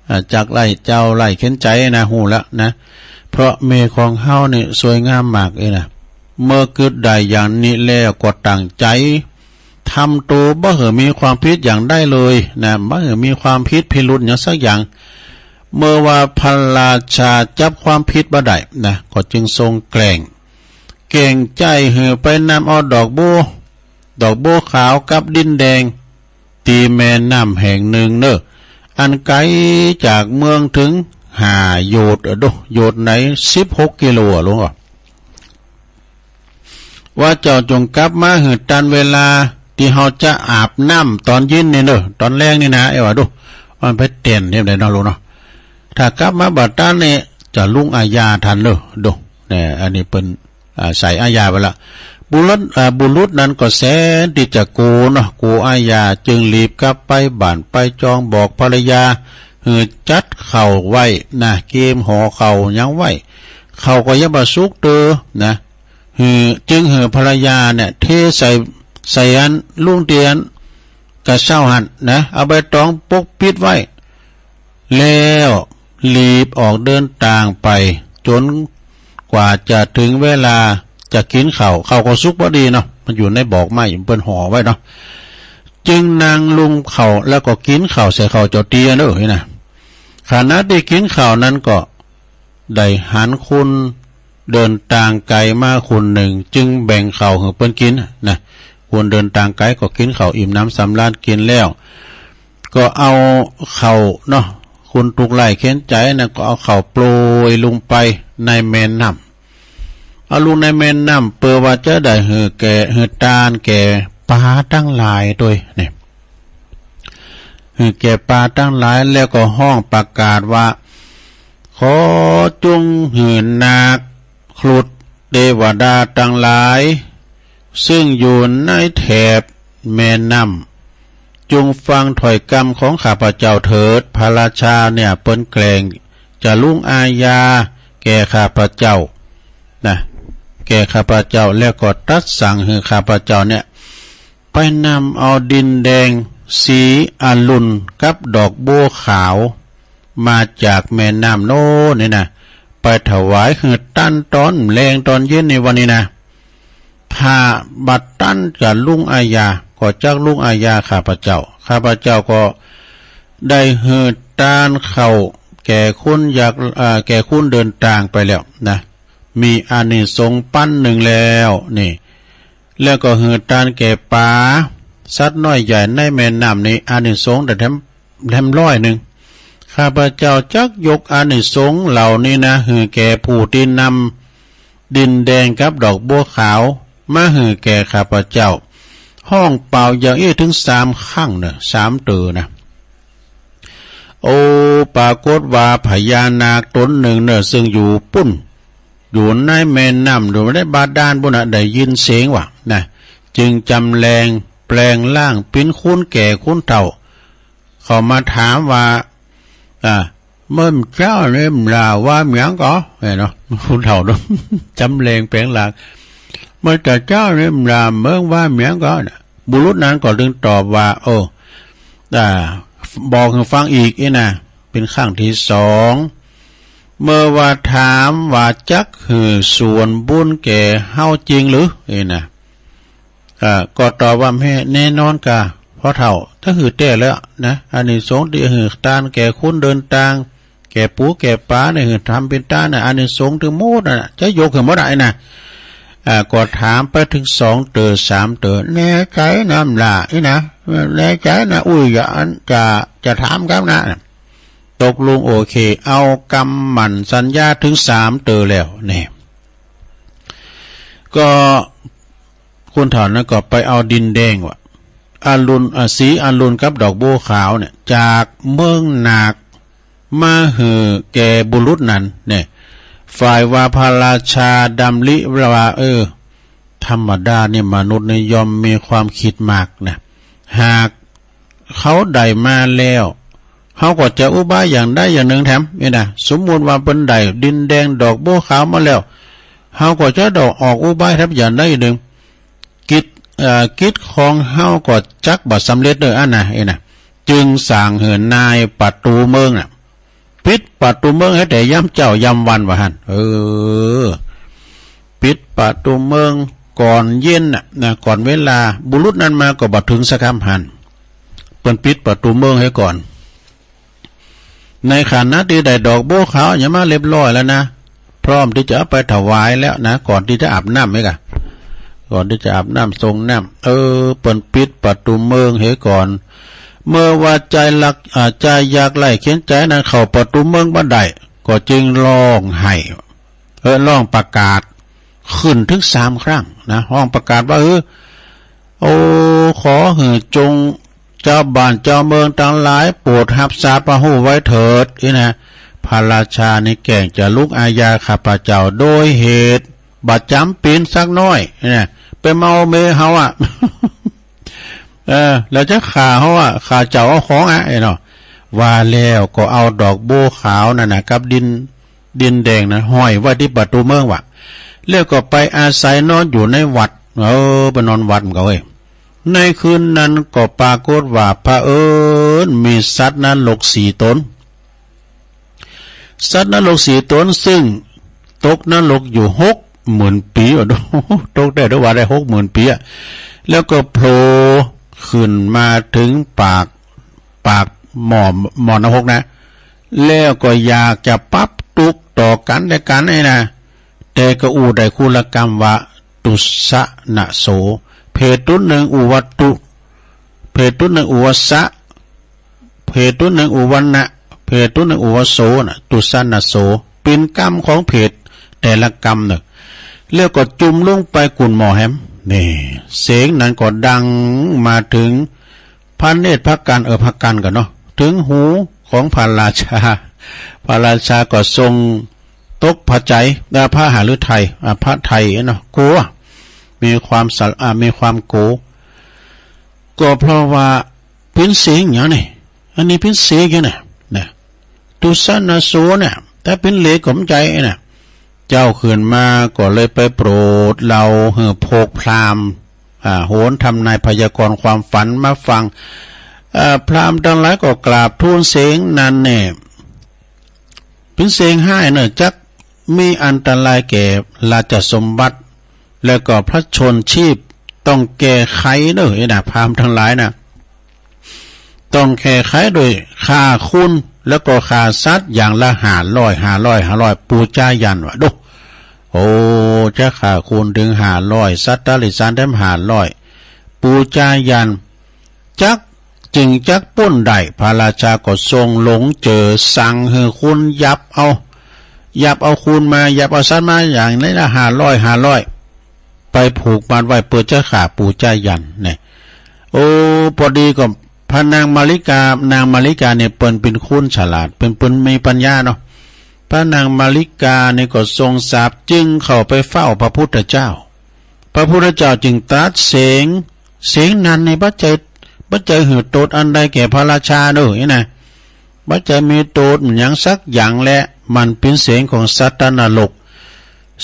อ่า จักไร้เจ้าไร้เข็ญใจ๋นะ ฮู้แล้วนะ เพราะเมย์ของเฮานี่สวยงามมากเลยนะ เมื่อกึ๊ดได้อย่างนี้แล้วก็ตั้งใจ๋ ทำโตบ่หื้อมีความผิดอย่างใดเลยนะ บ่หื้อมีความผิดพิรุธหยังสักอย่าง เมื่อว่าพระราชาจับความผิดบ่ได้นะ ก็จึงทรงแกล้ง แกล้งใจ๊หื้อไปนำเอาดอกบัว ดอกบัวขาวกับดินแดง ตี้แม่น้ำแห่งหนึ่งเนอะ อันไกลจากเมืองถึงห้าโยชน์ เออ โด โยชน์ไหน สิบหกกิโลอะ หลวงพ่อ ว่าเจ้าจงกลับมาหื้อตันเวลาตี้เฮาจะอาบน้ำต๋อนเย็นนี่เนอะ ต๋อนแลงนี่นะ เอ้ยว่าดู มันไปเตียนเฮ็ดใดเนาะลูกเนาะ ถ้ากลับมาบ่ตันนี่จะลุงอาญาทันเนอะ ดู เนี่ย อันนี้เปิ้น อ่า ใส่อาญาไปละ บุรุษ อ่า บุรุษนั้นก็แสนตี้จะโกรธเนาะ โกรธอาญา จึงรีบกลับไปบ้านไปจองบอกภรรยา หื้อจัดข้าวไว้นะ เกมห่อข้าวหยังไว้ ข้าวก็ยังบ่สุกเตอนะ หื้อ จึงหื้อภรรยาเนี่ย เทใส่ ใส่อันลุงเตียนกระเซ้าหั้นนะ เอาใบตองปกปิดไว้ แล้วรีบออกเดินตางไป จนกว่าจะถึงเวลาจะกินข้าว ข้าวก็สุกพอดีเนาะ มันอยู่ในบอกไม้ เปิ้นห่อไว้เนาะ จึงนั่งลุ่มข้าว แล้วก็กินข้าวใส่ข้าวเจ้าเตียนเด้อนี่นะ ขณะที่กินข้าวนั้นก็ได้หันคนเดินตางไกลมาคนหนึ่ง จึงแบ่งข้าวให้เปิ้นกินนะ คนเดินตางไกลก็กินข้าวอิ่มหนำสำราญกินแล้ว ก็เอาข้าวเนาะ คนทุกข์ไร้เข็ญใจนะ ก็เอาข้าวโปรยลงไปในแม่น้ำ เอาลงในแม่น้ำ เพื่อว่าจะได้หื้อแก่ หื้อตานแก่ปลาตังหลายโตยนี่ หื้อแก่ปลาตังหลาย แล้วก็ฮ้องประกาศว่า ขอจงหื้อนาคครุฑเทวดาตังหลาย ซึ่งอยู่ในแถบแม่น้ำ จงฟังถ้อยกำของข้าพเจ้าเถิด พระราชาเนี่ยเปิ้นแกล้งจะลุงอาญาแก่ข้าพเจ้านะ แก่ข้าพเจ้า แล้วก็ตรัสสั่งให้ข้าพเจ้าเนี่ย ไปนำเอาดินแดงสีอรุณกับดอกบัวขาว มาจากแม่น้ำโน้นนี่นะ ไปถวายหื้อตานตอนแลงตอนเย็นในวันนี้นะ ถ้าบ่ตันจะลุงอาญา ก็จักลุงอาญาข้าพเจ้า ข้าพเจ้าก็ได้หื้อตานข้าวแก่คนยาก เอ่อ แก่คนเดินตางไปแล้วนะ มีอานิสงส์ปันหนึ่งแล้วนี่ แล้วก็หื้อตานแก่ปลา สัตว์น้อยใหญ่ในแม่น้ำนี่ อานิสงส์ได้แถม แถมร้อยหนึ่ง ข้าพเจ้าจักยกอานิสงส์เหล่านี้นะ หื้อแก่ผู้ที่นำดินแดงกับดอกบัวขาวมาหื้อแก่ข้าพเจ้า ฮ้องเป่าอย่างอี้ถึงสามครั้งเนอะ สามเตื้อนะ โอ้ ปรากฏว่าพญานาคตนหนึ่งเนอะ ซึ่งอยู่ปุ้น อยู่ในแม่น้ำ อยู่ในบาดาลปุ้นนะ ได้ยินเสียงว่านะ จึงจำแรงแปลงร่างเป็นคนแก่คนเฒ่า เขามาถามว่า อ่า เมื่อเจ้าเนี่ยลาว่าหยังก่อ เห็นเนาะ คนเฒ่าเนาะ จำแรงแปลงร่าง เมื่อแต่เจ้าเนี่ยลาเมืองว่าหยังก่อนะ บุรุษนั้นก็จึงตอบว่า โอ้ อ่า บอกให้ฟังอีกนี่นะ เป็นครั้งที่สอง เมื่อว่าถามว่าจักหื้อส่วนบุญแก่เฮาจริงหรือ นี่นะ อ่า ก็ตอบว่าแม่นแน่นอนกา พ่อเฒ่า ถ้าหื้อแต๊แล้วนะ อานิสงส์ตี้หื้อตานแก่คนเดินตาง แก่ปูแก่ปลาเนี่ย หื้อทำเป๋นตานนะ อานิสงส์ตี้หมดนะ จะยกหื้อหมดไอ้นะ อ่า ก็ถามไปถึงสองเตื้อสามเตื้อ แน่ใจ๋นำล่ะ นี่นะ แน่ใจ๋นะ อุ้ย อย่าอัน จะ จะถามกำนะ ตกลงโอเค เอากำหมั่นสัญญาถึงสามเตื้อแล้ว นี่ ก็คนเฒ่านั้นก็ไปเอาดินแดงว่ะ อรุณ อ่ะ สีอรุณกับดอกบัวขาวเนี่ย จากเมืองนาคมาหื้อแก่บุรุษนั้นเนี่ย ฝ่ายว่าพระราชาดำริว่า เออ ธรรมดานี่มนุษย์นี่ย่อมมีความคิดมากนะ หาก เขาได้มาแล้ว เขาก็จะอุบายอย่างใดอย่างหนึ่งแถม นี่นะ สมมุติว่าเปิ้นได้ดินแดงดอกบัวขาวมาแล้ว เขาก็จะต้องออกอุบายแถมอย่างใดอย่างหนึ่ง กิจ เอ่อ กิจของเขาก็จักบ่สำเร็จเด้อ อันนะ นี่นะ จึงสั่งหื้อนายประตูเมืองน่ะ ปิดประตูเมืองให้แต่ยามเจ๊ายามวันว่าหั้น เออ ปิดประตูเมืองก่อนเย็นน่ะนะ ก่อนเวลา บุรุษนั้นมาก็บ่ถึงสักคำหั้น เปิ้นปิดประตูเมืองให้ก่อน ในขณะที่ได้ดอกบัวขาวหยังมาเรียบร้อยแล้วนะ พร้อมที่จะเอาไปถวายแล้วนะ ก่อนที่จะอาบน้ำนี่กะ ก่อนที่จะอาบน้ำสรงน้ำ เออ เปิ้นปิดประตูเมืองให้ก่อน เมื่อว่าใจ๋ลัก อ่า ใจ๋ยากไร้เข็ญใจ๋นั้นเข้าประตูเมืองบ่ได้ ก็จึงร้องไห้ เออ ร้องประกาศขึ้นถึงสามครั้งนะ ร้องประกาศว่า เออ โอ้ ขอหื้อจง เจ้าบ้านเจ้าเมืองตังหลายโปรดฮับทราบฮู้ไว้เถิด นี่นะ พระราชานี่แกล้งจะลุกอาญาข้าพเจ้าโดยเหตุบ่จ๋ำเป๋นสักน้อย นี่นะ ไปเมาเมเฮาอะ เออ แล้วจะฆ่าเฮาอะ ฆ่าเจ้าเอาของอะ ไอ้เนาะ ว่าแล้วก็เอาดอกบัวขาวนั่นน่ะ กับดิน ดินแดงนะ ห้อยไว้ตี้ประตูเมืองว่ะ แล้วก็ไปอาศัยนอนอยู่ในวัด เออ ไปนอนวัดมันก็เว้ย ในคืนนั้นก็ปรากฏว่าเผอิญมีสัตว์นรกสี่ตน สัตว์นรกสี่ตนซึ่งตกนรกอยู่หกหมื่นปีอะ ตกได้ด้วยว่าได้หกหมื่นปีอะ แล้วก็โผล่ขึ้นมาถึงปาก ปากหม้อ หม้อนรกนะ แล้วก็อยากจะปรับทุกข์ต่อกันและกันไอ้นะ แต่ก็อู้ได้คนละกำว่า ตุสสะนะโส เพศตุ๊ดหนึ่งอู้ว่าตุ เพศตุ๊ดหนึ่งอู้ว่าสะ เพศตุ๊ดหนึ่งอู้ว่านะ เพศตุ๊ดหนึ่งอู้ว่าโสนะ ตุสสะนะโส เป็นกำของเพศแต่ละกำเนอะ แล้วก็จุ่มลงไปกุ่นหม้อแหม นี่ เสียงนั้นก็ดังมาถึง พระเนตรพระกัน เออ พระกันก่อนเนาะ ถึงหูของพระราชา พระราชาก็ทรงตกพระไฉย เอ่อ พระหฤทัย อ่ะ พระไทยเนาะ กลัว มีความสะ อ่ะ มีความกลัว ก็เพราะว่าเป็นเสียงอย่างนี้ อันนี้เป็นเสียงอย่างนี้นะ ตุสสะนะโสเนี่ย ถ้าเป็นเหล็กก็มันใจนะ เจ้าขึ้นมาก็เลยไปโปรดเล่าหื้อพวกพราหมณ์ อ่า โหนทำนายพยากรณ์ความฝันมาฟัง อ่า พราหมณ์ทั้งหลายก็กราบทูลเสียงนั้นเนี่ย เป็นเสียงฮ้ายเนอะ จักมีอันตรายแก่ราชสมบัติ แล้วก็พระชนม์ชีพ ต้องแก้ไขเนอะ ไอ้น่ะ พราหมณ์ทั้งหลายน่ะ ต้องแก้ไขโดยฆ่าคน แล้วก็ฆ่าสัตว์อย่างละห้าร้อย ห้าร้อย ห้าร้อย ปูชายัญว่า ดู โอ้ จะฆ่าคนถึงห้าร้อย สัตว์ติรัจฉานแถมห้าร้อย ปูชายัญ จัก จึงจักป๊นได้ พระราชาก็ทรงหลงเจอ สั่งหื้อคนหยับเอา หยับเอาคนมา หยับเอาสัตว์มาอย่างนี้ละห้าร้อย ห้าร้อย ไปผูกมัดไว้เปื้อจะฆ่าปูชายัญเนี่ย โอ้ พอดีก็พระนางมาริกา นางมาริกาเนี่ยเปิ้นเป็นคนฉลาด เปิ้น เปิ้นมีปัญญาเนาะ พระนางมาริกาเนี่ยก็ทรงทราบ จึงเข้าไปเฝ้าพระพุทธเจ้า พระพุทธเจ้าจึงตรัสเสียง เสียงนั้นเนี่ยบ่ใจ้ บ่ใจ้หื้อโต้ษอันใดแก่พระราชาเด้อ นี่นะ บ่ใจ้มีโต้ษหยังสักอย่างแล มันเป็นเสียงของสัตว์นรก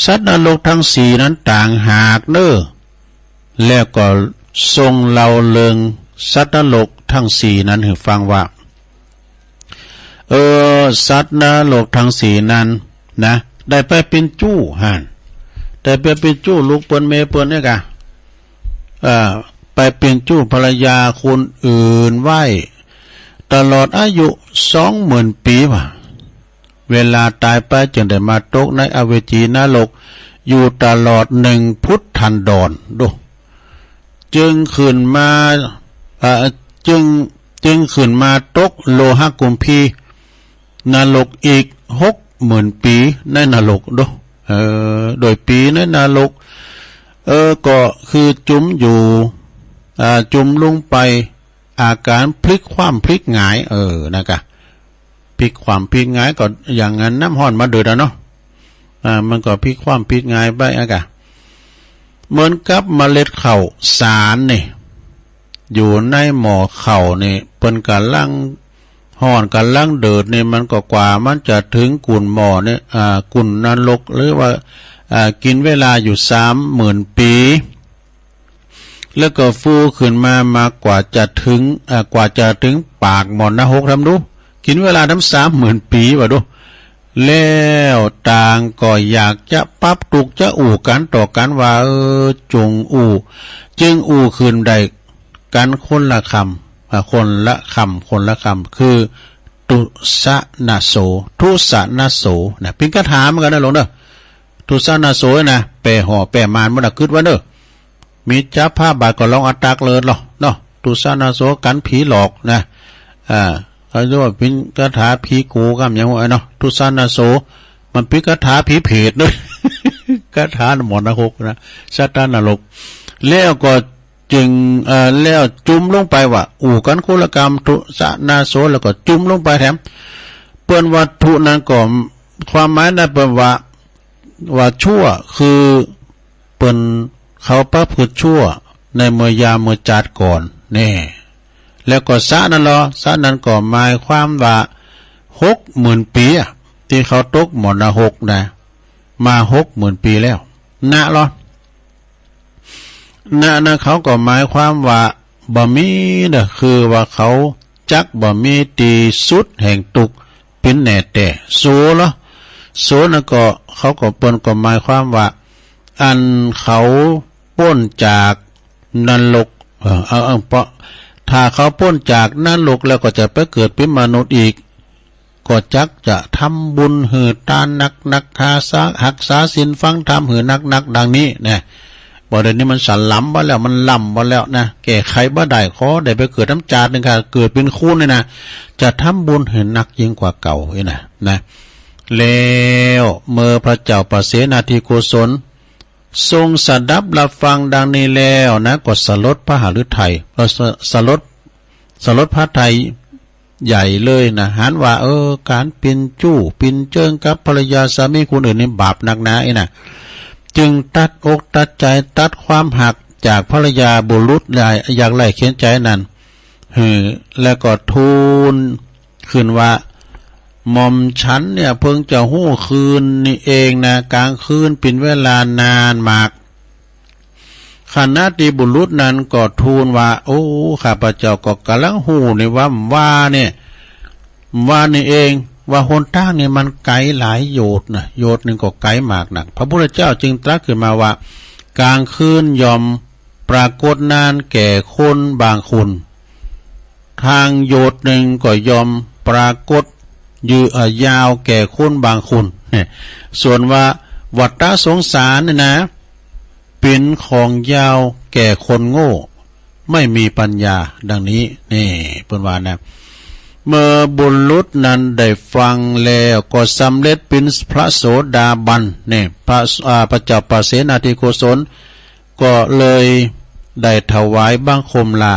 สัตว์นรกทั้งสี่นั้นต่างหากเด้อ แล้วก็ทรงเล่าเรื่องสัตว์นรกทั้งสี่นั้นหื้อฟังว่า เออ สัตว์นรกทั้งสี่นั้นนะ ได้ไปเป็นชู้หั้น ได้ไปเป็นชู้ลูกเปิ้นแม่เปิ้นเนี่ยกะ เอ่อ ไปเป็นชู้ภรรยาคนอื่นไว้ ตลอดอายุสองหมื่นปีว่ะ เวลาตายไปจึงได้มาตกในอเวจีนรก อยู่ตลอดหนึ่งพุทธันดร ดู จึงขึ้นมา เอ่อ จึง จึงขึ้นมาตกโลหะกุมพีนรกอีกหกหมื่นปีในนรก ดู เออ โดยปีในนรก เออ ก็คือจุ่มอยู่ อ่า จุ่มลงไป อาการพลิกคว่ำพลิกหงาย เออ นะกะ พลิกคว่ำพลิกหงายก็อย่างนั้นน้ำฮ้อนมาเดือดอะเนาะ อ่า มันก็พลิกคว่ำพลิกหงายไปอะกะ เหมือนกับเมล็ดข้าวสารนี่ อยู่ในหม้อข้าวนี่ เปิ้นกำลังฮ้อนกำลังเดือดนี่ มันก็กว่ามันจะถึงกุ่นหม้อนี่ อ่า กุ่นนรก หรือว่า อ่า กินเวลาอยู่สามหมื่นปี แล้วก็ฟูขึ้นมา มากว่าจะถึง เอ่อ กว่าจะถึงปากหม้อนรกทำดู กินเวลาทำสามหมื่นปีว่ะดู แล้วต่างก็อยากจะปรับทุกข์จะอู้กันต่อกันว่า เออ จงอู้ จึงอู้ขึ้นได้กันคนละคำ อ่ะ คนละคำ คนละคำ คือ ตุสะนะโส ทุสะนะโส นะ เป็นคาถาเหมือนกันนะหลวงเด้อ ทุสะนะโสนะ แปลห่อแปลมานมันนะ กึ๊ดไว้เด้อ มีจับผ้าบาทก็ลองเอาตักเลยเนาะ เนาะ ทุสะนะโส กันผีหลอกนะ อ่า เขาเรียกว่าเป็นคาถาผีโกงกำยังไงเนาะ ทุสะนะโส มันเป็นคาถาผีเปรตเนอะ คาถาหม้อนรกนะ สัตว์นรก แล้วก็จึง เอ่อ แล้วจุ่มลงไปว่า อู้กันคนละกำ ทุสะนะโส แล้วก็จุ่มลงไปแถม เปิ้นว่าทุนั้นก็ ความหมายนั้นเปิ้นว่า ว่าชั่ว คือเปิ้นเขาประพฤติชั่วในเมื่อยามเมื่อจาติก่อนแน่ แล้วก็สะนั้นลอ สะนั้นก็หมายความว่าหกหมื่นปีอะ ที่เขาตกหม้อนรกนะ มาหกหมื่นปีแล้ว นะลอ นะ นะ เขาก็หมายความว่าบ่มีนะ คือว่าเขาจักบ่มีตี้สุดแห่งตุ๊กข์ เป๋นแน่แต๊ โสลอ โสนะก็ เขาก็ เปิ้นก็หมายความว่า อันเขาป๊นจากนรก เออ เออ เออ เพราะถ้าเขาป๊นจากนรกแล้วก็จะไปเกิดเป๋นมนุษย์อีก ก็จักจะทำบุญหื้อตานนักๆ หาสา ฮักษาศีลฟังธรรมหื้อนักๆ ดังนี้นะ บ่ เดี๋ยวนี้มันสลัมบ่แล้ว มันล้ำบ่แล้วนะ แก้ไขบ่ได้ ขอได้ไปเกิดน้ำจาดหนึ่งค่ะ เกิดเป๋นคนนี่นะ จะทำบุญหื้อนักยิ่งกว่าเก่านี่นะ นะ แล้วเมื่อพระเจ้าปเสนาธิโกศล ทรงสดับรับฟังดังนี้แล้วนะ ก็สลดพระหฤทัย เอ่อ ส- สลด สลดพระทัยใหญ่เลยนะ หันว่า เออ ก๋านเป๋นจู้เป๋นเจิงกับภรรยาสามีคนอื่นนี่บาปนักหนาอี้นะ จึงตัดอกตัดใจ ตัดความฮักจากภรรยาบุรุษได้ยากไร้เข็ญใจ๋นั้น หื้อ แล้วก็ทูลขึ้นว่า หม่อมฉันเนี่ยเพิ่งจะฮู้คืนนี้เองนะ กลางคืนเป๋นเวลานานมาก ขณะตี้บุรุษนั้นก็ทูลว่า โอ้ ข้าพเจ้าก็กำลังฮู้นี่ว่า ว่าเนี่ย ว่านี่เอง ว่าหนตางนี่มันไก๋หลายโยชน์นะ โยชน์หนึ่งก็ไก๋มากนัก พระพุทธเจ้าจึงตรัสขึ้นมาว่า กลางคืนย่อมปรากฏนานแก่คนบางคน ทางโยชน์หนึ่งก็ย่อมปรากฏยื้อ เอ่อ ยาวแก่คนบางคน เนี่ย ส่วนว่าวัฏสงสารเนี่ยนะ เป๋นของยาวแก่คนโง่ ไม่มีปัญญา ดังนี้ นี่ เปิ้นว่านะ เมื่อบุรุษนั้นได้ฟังแล้วก็สำเร็จเป๋นพระโสดาบัน เนี่ย พระ อ่า พระเจ้าปเสนาธิโกศล ก็เลยได้ถวายบังคมลา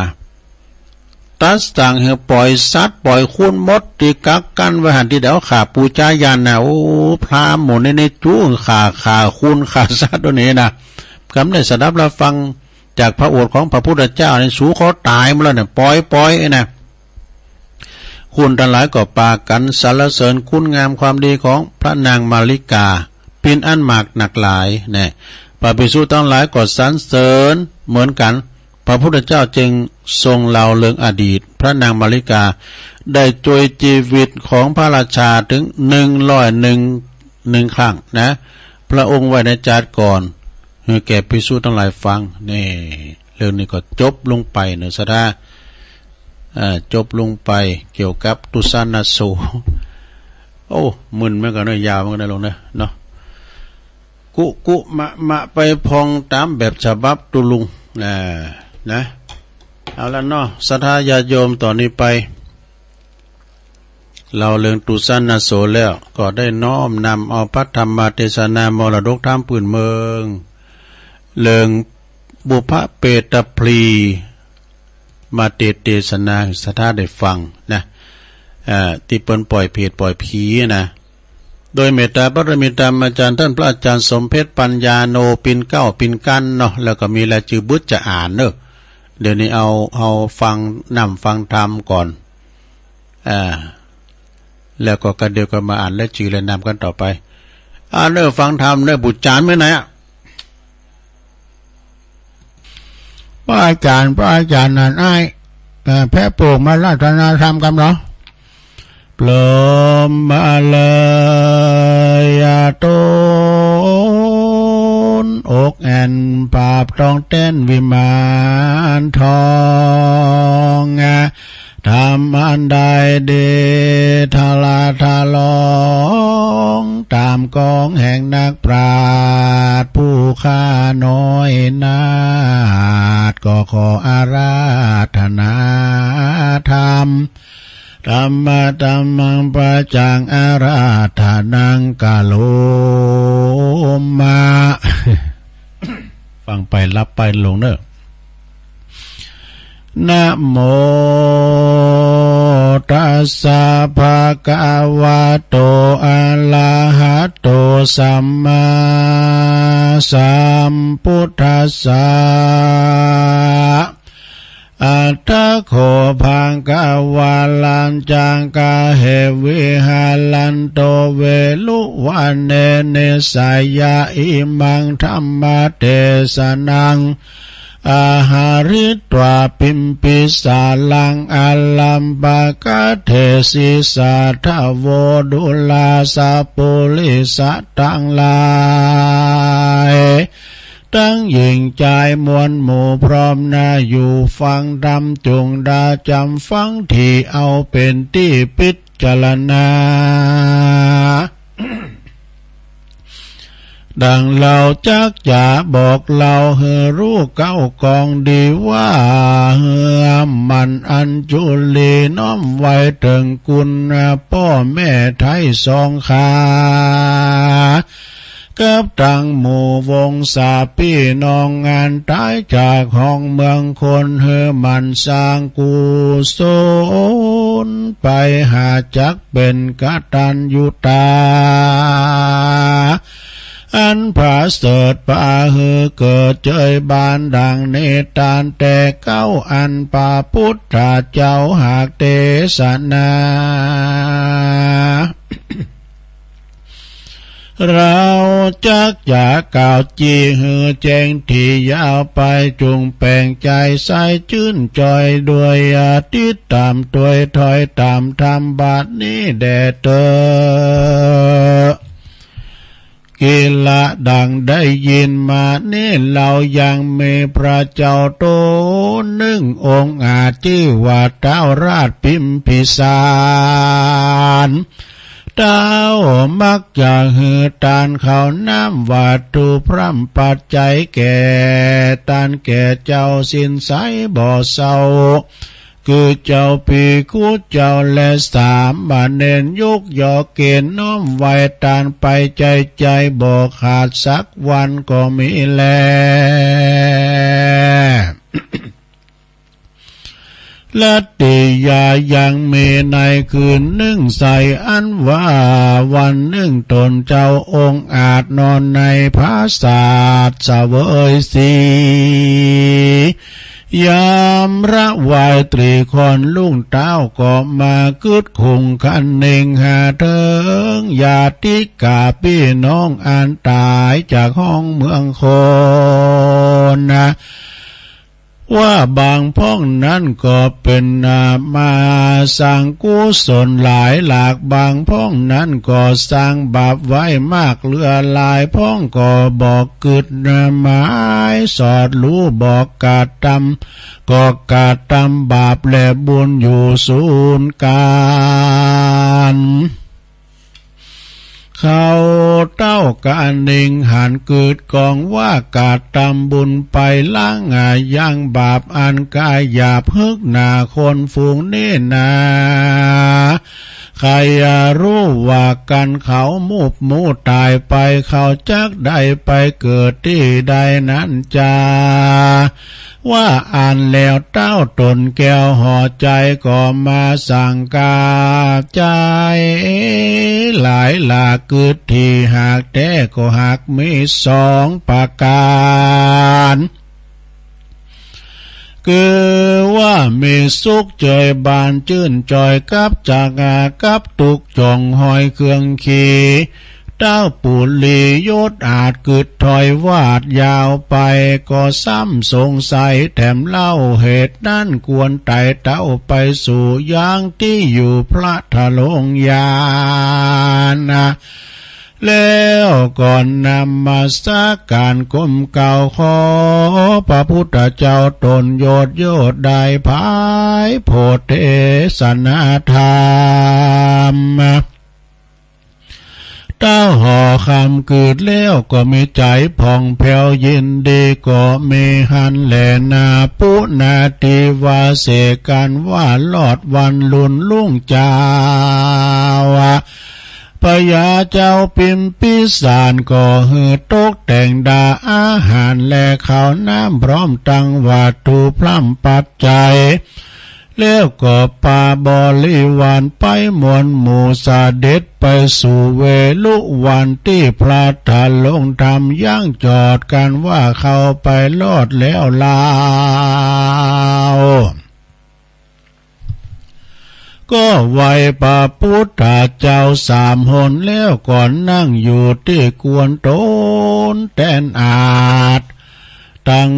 ตัดสั่งหื้อปล่อยสัตว์ปล่อยคนหมดตี้กักกั๋นไว้หั้นตี้เดียว ข้าปู๋จายันนะ โอ้ พราหมณ์หมู่นี้นี่จุ๊ฆ่า ฆ่าคนฆ่าสัตว์โตนี้นะ กำได้สดับรับฟังจากพระโอษฐ์ของพระพุทธเจ้านี่ สูขอต๋ายหมดแล้วเนี่ย ปล่อย ปล่อยนะ คนตังหลายก็ปากั๋นสรรเสริญคุณงามความดีของพระนางมาริกา เป๋นอันมากนักหลายแน่ พระภิกษุตังหลายก็สรรเสริญเหมือนกั๋น พระพุทธเจ้าจึงทรงเล่าเรื่องอดีต พระนางมาริกาได้ช่วยชีวิตของพระราชาถึงหนึ่งร้อยหนึ่ง หนึ่งครั้งนะ พระองค์ไว้ในจาติก่อน หื้อแก่ภิกษุตังหลายฟัง นี่ เรื่องนี้ก็จบลงไปเนาะ ศรัทธา อ่า จบลงไปเกี่ยวกับตุสานาสูร โอ้ มึนเหมือนกั๋นเนาะ ยาวเหมือนกั๋นนะลุงนะ เนาะ กุกุมะมะไปพองต๋ามแบบฉบับตุ๊ลุง อ่า นะ เอาละเนาะ ศรัทธาญาติโยม ต่อนี้ไป เล่าเรื่องตุสานาสูรแล้ว ก็ได้น้อมนำเอาพระธรรมเทศนามรดกธรรมพื้นเมือง เรื่องบุพเพตพลี มาเตสน์เทศนาหื้อศรัทธาได้ฟังนะ เอ่อ ตี้เปิ้นปล่อยเผตปล่อยผีนะ โดยเมตตาบารมีธรรมอาจารย์ท่านพระอาจารย์สมเพชรปัญญาโน ปิ่นเกล้าปิ่นกั๋นเนาะ แล้วก็มีรายจื้อบึดจะอ่านเนาะ เดี๋ยวนี้เอา เอาฟังนำฟังธรรมก่อน อ่า แล้วก็กระเดียวก็มาอ่านรายจื้อรายนามกั๋นต่อไป อ่า เนาะ ฟังธรรมเนาะ บุตรจารย์ไปไหนอะ พระอาจารย์ พระอาจารย์นั่นอ้าย เอ่อ แพะปลูกมารัตนธรรมกำเหรอ พรหมเลยตนอกแอ่น ปราบต้องแต้นวิมานทอง ธรรมอันใดดีทะละทะลอง ตามกองแห่งนักปราชญ์ผู้ข้าน้อยนาถ ก็ขออาราธนาธรรม ธรรมะธัมมัง ปัจจังอาราธนัง กะโรมะ ฟังไปหลับไปลงเนอะ นะโมตัสสะ ภะคะวะโต อะระหะโต สัมมาสัมพุทธัสสะ อะ ทะโข ภะคะวา รัญจัง กะเห วิหารันโต เวรุวะเน นิสสะยะ อิมัง ธัมมะเตสะนัง อะหะริตวา ปิมปิสารัง อารัมภะกะเตสิ สาทะโว ดูราสะปุริสะตังหลาย ตังญิงจายมวลหมู่พร้อมหน้า อยู่ฟังธรรม จุ่งดาจ๋ำฟัง ตี้เอาเป๋นตี้ปิจารณา ดั่งเฮาจักจะบอกเล่าหื้อฮู้เก๊ากองดีว่า เฮือหมั้นอัญจุลี น้อมไหว้เถิงคุณป้อแม่ไท้สองข้า กับตังหมู่วงศาปี้น้องอันต๋ายจากห้องเมืองคน หื้อหมั้นสร้างกุศลไป หาจักเป๋นกตัญญูตา อันผาเสริฐ ปาหื้อเกิดเจยบานดั่งนี้ ตันแต่เก๊าอันพระพุทธเจ้าหากเตสนา เฮาจักจะกล่าวจี้หื้อแจ้งตี้ยาวไป จุ่งแป๋งใจ๋ใสจื้นจ่อยด้วย ติดต๋ามตวยถ้อยต๋ามธรรมบัดนี้แด่เต๊อะ กิละ ดั่งได้ยินมานี้ เฮายังมีพระเจ้าต๋นนึ่งองค์อาจ จื้อว่าต๊าวราชพิมพิสาร ต๊าวมักจะหื้อตานข้าวน้ำวัตถุพร่ำปัจจัยแก่ตานแก่เจ้าสิ้นสายบ่เศร้า คือเจ้าภิกขุเจ้าและสามเณร ยกยอเกณฑ์น้อมไหว้ตานไปใจ๋ใจ๋ บ่ขาดสักวันก็มีแล ละติยายังมีในคืนนึ่งใส อันว่าวันนึ่งต๋นเจ้าองค์อาจนอนในผาสาทเสวยสี ยามระวายตรีค่อนรุ่ง ต๊าวก็มากึ๊ดคุงคะนิงหาเถิงญาติกาปี้น้องอันต๋ายจากห้องเมืองคนนะ ว่าบางพ่องนั้นก็เป๋นนามาสร้างกุศลหลายหลาก บางพ่องนั้นก็สร้างบาปไว้มากเหลือหลาย พ่องก็บ่กึ๊ดหมายสอดฮู้ บ่กระทำ ก็กระทำบาปและบุญอยู่ศูนย์กั๋น เขาต๊าวคะนิงหันกึ๊ดกองว่ากระทำบุญไป ล้างอายังบาปอันกายหยาบ ฮึกหนาคนฝูงนี้นา ใครฮู้ว่ากั๋นเขามูบหมู่ต๋ายไป เขาจักได้ไปเกิดตี้ใดนั้นจา ว่าอั้นแล้วต๊าวต๋นแก้วหัวใจ๋ก็มาสังกาใจ๋หลายหลาก กึ๊ดตี้หากแต๊ก็หากมีสองประก๋าน คือว่ามีสุขเจยบานจื้นจ่อยกับจักกับตุ๊กข์จ่องหอยเครื่องขี่ ต๊าวปุริยศอาจกึ๊ดถ้อยวาดยาวไป ก็ซ้ำสงสัยแถมเล่า เหตุนั้นควรไต่เต้าไปสู่ยังตี้อยู่พระทรงญาณ แล้วก็นมัสก๋านก้มเกล้าขอพระพุทธเจ้าต๋นโยชน์โยชน์ได้ไพร่โพธิ์เทศนาธรรม ต๊าวหอคำกึ๊ดแล้วก็มีใจ๋ผ่องแผ้วยินดี ก็มีหั้นแลนา ปุณณาธิวาเสก อันว่ารอดวันลุนรุ่งเจ้า พญาเจ้าพิมพิสารก็หื้อตกแต่งดาอาหารและข้าวน้ำพร้อมตังวัตถุพร่ำปัจจัย แล้วก็ปาบริวารไปมวลหมู่เสด็จไปสู่เวฬุวันตี้พระทรงธรรมยั้งจอดกั๋นว่าเขาไปรอดแล้วลาว ก็ไหว้พระพุทธเจ้าสามหนแล้วก็นั่งอยู่ตี้ควรตนแตนอาด ตัง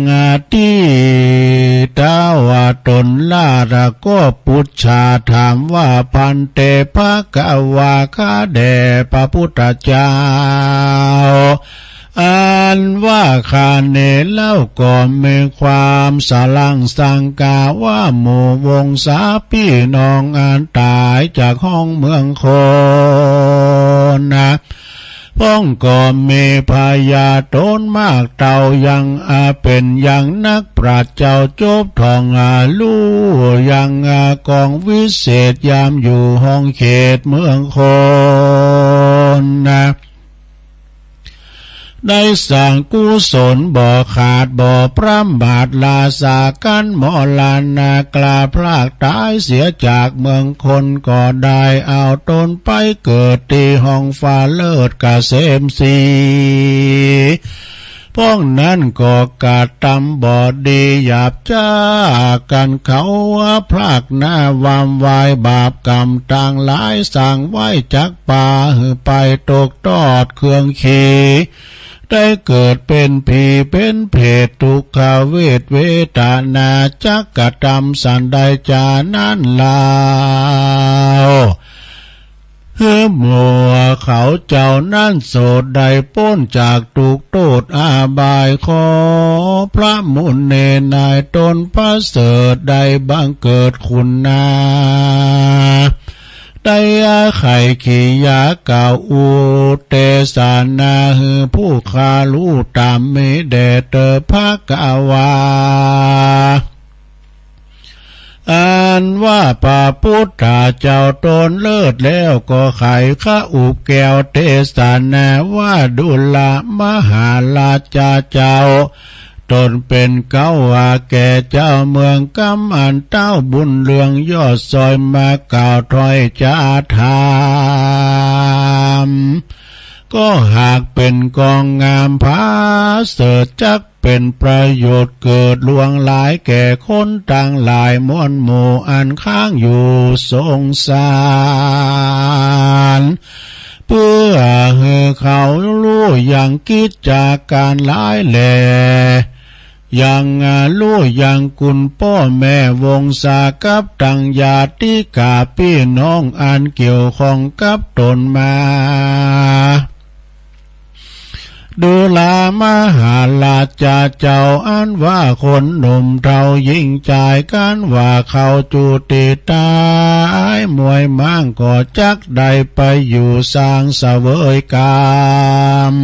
ตี้เต๊าตนลาดก็ปุจฉาถามว่า ภันเต ภะคะวา ข้าแด่พระพุทธเจ้า อันว่าข้านี้เล่าก็มีความสะหลังสังกาว่าหมู่วงศาพี่น้องอันต๋ายจากห้องเมืองโคนนะ พ่องก็มีพญาโตนมากเต้ายังอาเป๋นยังนักปราชญ์เจ้าจบท่องอาฮู้ยังอากองวิเศษยามอยู่ห้องเขตเมืองโคนนะ ได้สร้างกุศลบ่ขาดบ่ประมาท ราชากั๋นมรณะกล้าพรากต๋ายเสียจากเมืองคน ก็ได้เอาตนไปเกิดตี้ห้องฟ้าเลิศเกษมศรี พ่องนั้นก็กระตำบ่ดีหยาบจ๊ากั๋น เขาพรากหน้าวำวายบาปกรรมตังหลายสร้างไว้จักปาหื้อไปตกตอดเครื่องขี ได้เกิดเป๋นผีเป๋นเปรตทุกขเวทเวทนาจักกระตำสันใดจานั้นเล่า หื้อหมู่เขาเจ้านั้นโสดได้ป๊นจากทุกข์โทษอบาย ขอพระมุนีนายตนประเสริฐได้บังเกิดคุณนา ได้อาไขยขียากล่าวอุเตสนาหื้อผู้ข้าฮู้ต๋ามมีแด่เต๊อะ ภะคะวา อันว่าพระพุทธเจ้าตนเลิศแล้วก็ไขยคะอุบแก้วเตสนาว่า ดูราหมหาราชาเจ้า ตนเป๋นเก๊าว่าแก่เจ้าเมืองกำอันเต้าบุญเรืองยอดซอยมากล่าวถ้อยจาถาม ก็หากเป๋นกองงามผาเสริฐจัก เป๋นประโยชน์เกิดหลวงหลายแก่คนตังหลายมวลหมู่อันค้างอยู่สงสาร เปื้อหื้อเขาฮู้ยังกิจจาการหลายแล ยังฮู้ยังกุณป้อแม่วงศากับตังญาติกาปี้น้องอันเกี่ยวข้องกับตนมา ดูราหมหาราชาเจ้า อันว่าคนหนุ่มเฒ่าหญิงจาย กันว่าเขาจุติต๋ายมวยหมาง ก็จักได้ไปอยู่สร้างเสวยกรรม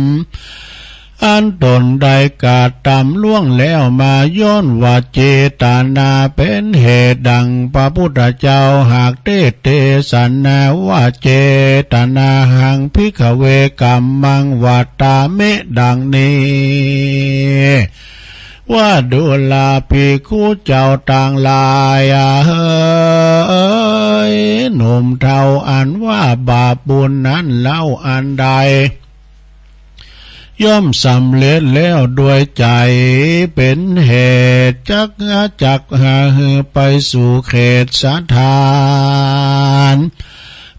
อันตนได้กระตำล่วงแล้วมา ย้อนว่าเจตนาเป๋นเหตุดังพระพุทธเจ้าหากเตสน์เตสนาว่า เจตนาหัง ภิกขเว กัมมัง วัตตามิ ดังนี้ ว่าดูราภิกขุเจ้าตังหลายเอ๋ย หนุ่มเฒ่าอันว่าบาปบุญนั้นเล่าอันใด ย่อมสำเร็จแล้วด้วยใจ๋เป๋นเหตุ จักจักหาหื้อไปสู่เขตสถาน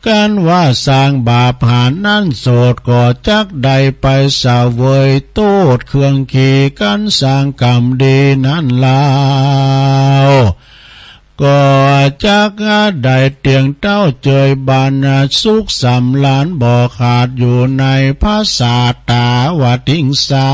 กันว่าสร้างบาปหานั้นโสด ก็จักได้ไปเสวยโทษเครื่องขี กันสร้างกรรมดีนั้นเล่า ก็จักได้เตียงเต๊าเจยบานสุขสำราญบ่ขาดอยู่ในพระสาตาวติงสา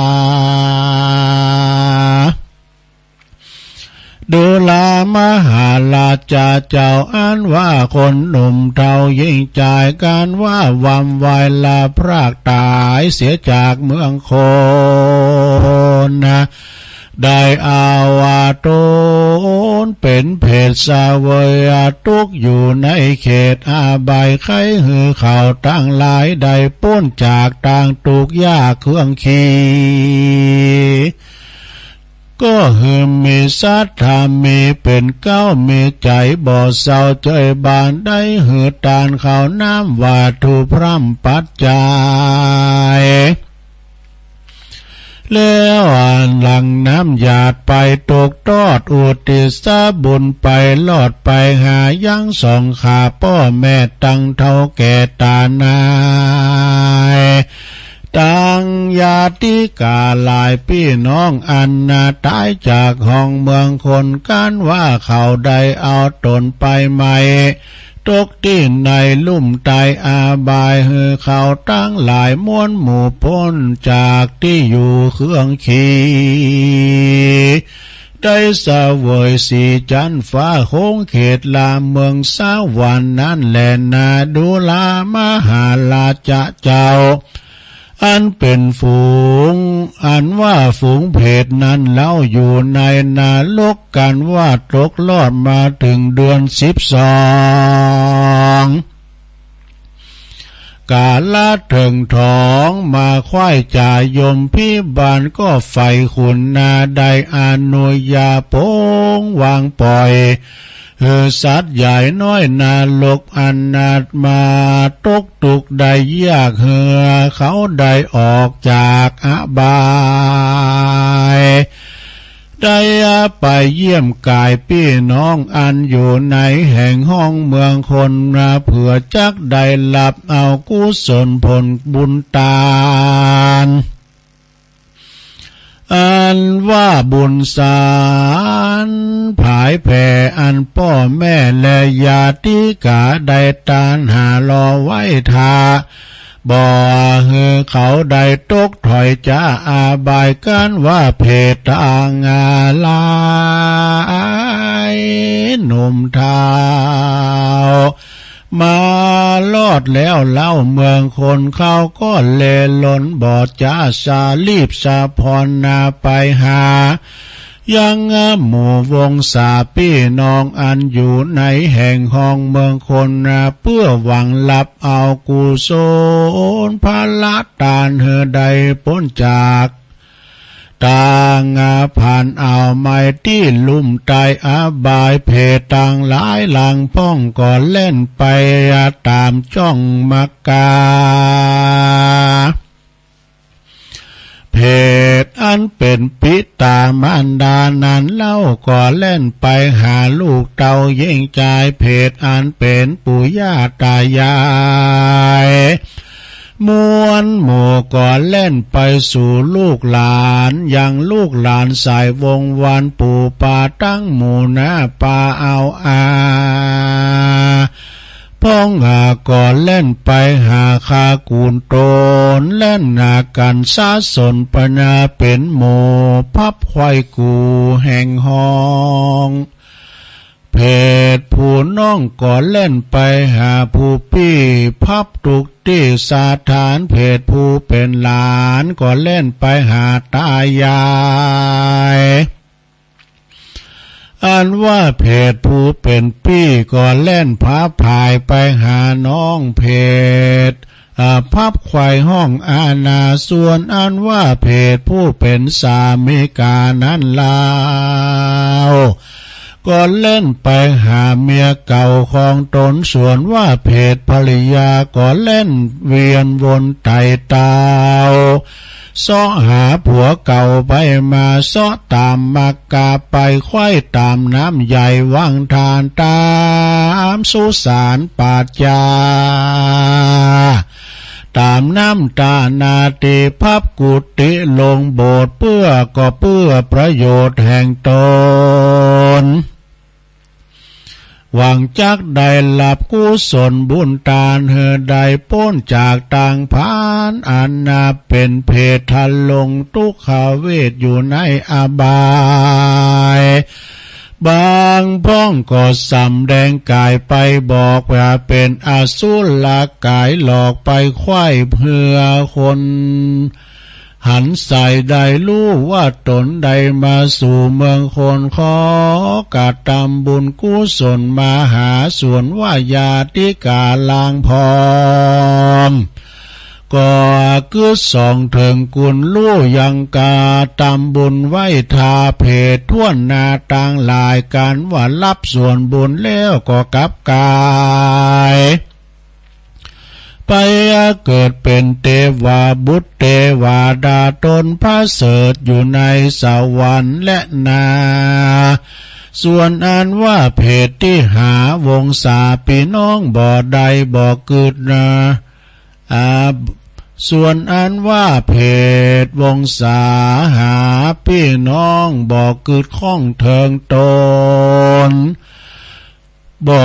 ดูราหมหาราชาเจ้า อันว่าคนหนุ่มเฒ่าหญิงจาย กันว่าวำวายลาพรากต๋ายเสียจากเมืองคนนะ ได้เอาว่าตนเป๋นเปรตเสวยทุกข์อยู่ในเขตอบาย ใค่หื้อเขาตังหลายได้ป๊นจากตางทุกข์ยากเครื่องขี ก็หื้อมีศรัทธามีเป๋นเก๊า มีใจ๋บ่เศร้าเจยบาน ได้หื้อตานข้าวน้ำวัตถุพร่ำปัจจัย แล้วอันหลังน้ำหยาดไปตกทอดอุทิศบุญไปรอดไปหายังสองข้าป้อแม่ตังเฒ่าแก่ตานาย ตังญาติกาหลายปี้น้องอันนาตายจากห้องเมืองคน กันว่าเขาได้เอาตนไปไหม ตกตี้ในลุ่มใต้อบาย หื้อเขาตังหลายมวลหมู่ป๊นจากตี้อยู่เคืองขี ได้เสวยสีจันทร์ฟ้าโค้งเขตลาเมืองสวรรค์นั้นแลนา ดูรา มหาราชะเจ้า อันเป๋นฝูง อันว่าฝูงเปรตนั้นเล่าอยู่ในนรก กันว่าตกรอดมาเถิงเดือนสิบสอง กาละเถิงถองมาคว้ายจ่ายมพิบาลก็ใฝ่ขุนนาได้อนุญาปงวางปล่อย หื้อสัตว์ใหญ่น้อยนรกอันนามาตกทุกข์ได้ยาก หื้อเขาได้ออกจากอบาย ได้ไปเยี่ยมกายปี้น้องอันอยู่ในแห่งห้องเมืองคนนา เผื่อจักได้รับเอากุศลผลบุญตาน อันว่าบุญสารผายแผ่อันป้อแม่และญาติกาได้ตานหารอไว้ถ้า บ่หื้อเขาได้ตกถอยจากอบาย กันว่าเปรตตังหลายหนุ่มเฒ่า มารอดแล้วเล่าเมืองคนเขาก็แลหลนบ่จ๋าสาลีบสะพรนาไปหา ยังหมู่วงศาปี้น้องอันอยู่ในแห่งห้องเมืองคนนา เพื่อหวังรับเอากุศลพละตานหื้อได้ป๊นจาก ตางาผ่านเอาไม้ตี้ลุ่มใต้อบาย เปรตตังหลายหลังพ่องก็แล่นไปตามจ้องมักกา เปรตอันเป๋นปิตามารดานั้นเล่าก็แล่นไปหาลูกเต้าหญิงจาย เปรตอันเป๋นปู่ย่าตายาย มวลหมู่ก็แล่นไปสู่ลูกหลาน ยังลูกหลานสายวงศ์วรรณปู่ปาตังหมู่นาปาเอาอา พ่องหาก็แล่นไปหาข้ากูลตน แล่นหากันสะสนปนาเป๋นหมู่พับไขว่กู่แห่งห้อง เปรตผู้น้องก็แล่นไปหาผู้ปี้พับทุกตี้สถาน เปรตผู้เป๋นหลานก็แล่นไปหาตายาย อันว่าเปรตผู้เป๋นปี้ก็แล่นผาผายไปหาน้องเปรต อ่า พับไขว่ห้องอาณา ส่วนอันว่าเปรตผู้เป๋นสามิกานั้นลาว ก็แล่นไปหาเมียเก่าของตน ส่วนว่าเปรตภริยาก็แล่นเวียนวนไต่เต้า เซาะหาผัวเก่าไปมา เซาะตามมักกะไป ไขว่ตามน้ำใหญ่วังทาน ตามสุสานป่าจ๊า ตามน้ำตานาติ พับกุฏิลงโบสถ์ เพื่อก็เพื่อประโยชน์แห่งตน หวังจักได้รับกุศลบุญตานหื้อได้ป๊นจากตางพาน อันนาเป๋นเปรตทรงทุกขเวทอยู่ในอบาย บางพ่องก็สำแดงกายไปบอกว่าเป๋นอสุรกายหลอกไปไขว่เพื่อคน หันใส่ได้ฮู้ว่าตนได้มาสู่เมืองคน ขอกระตำบุญกุศลมหาส่วนว่าญาติกาลางพร้อม ก็กึ๊ดส่องเถิงกุลฮู้ยังกระตำบุญไว้ถ้าเปรตถ้วนหน้าตังหลาย กันว่ารับส่วนบุญแล้วก็กลับกาย ไปเกิดเป็นเตวบุตรเตวดาตนประเสริฐอยู่ในสวรรค์และนา ส่วนอันว่าเพศตี้หาวงศาพี่น้องบ่ได้บ่กึ๊ดนา อา ส่วนอันว่าเพศวงศาหาพี่น้องบ่กึ๊ดข้องเถิงตน บ่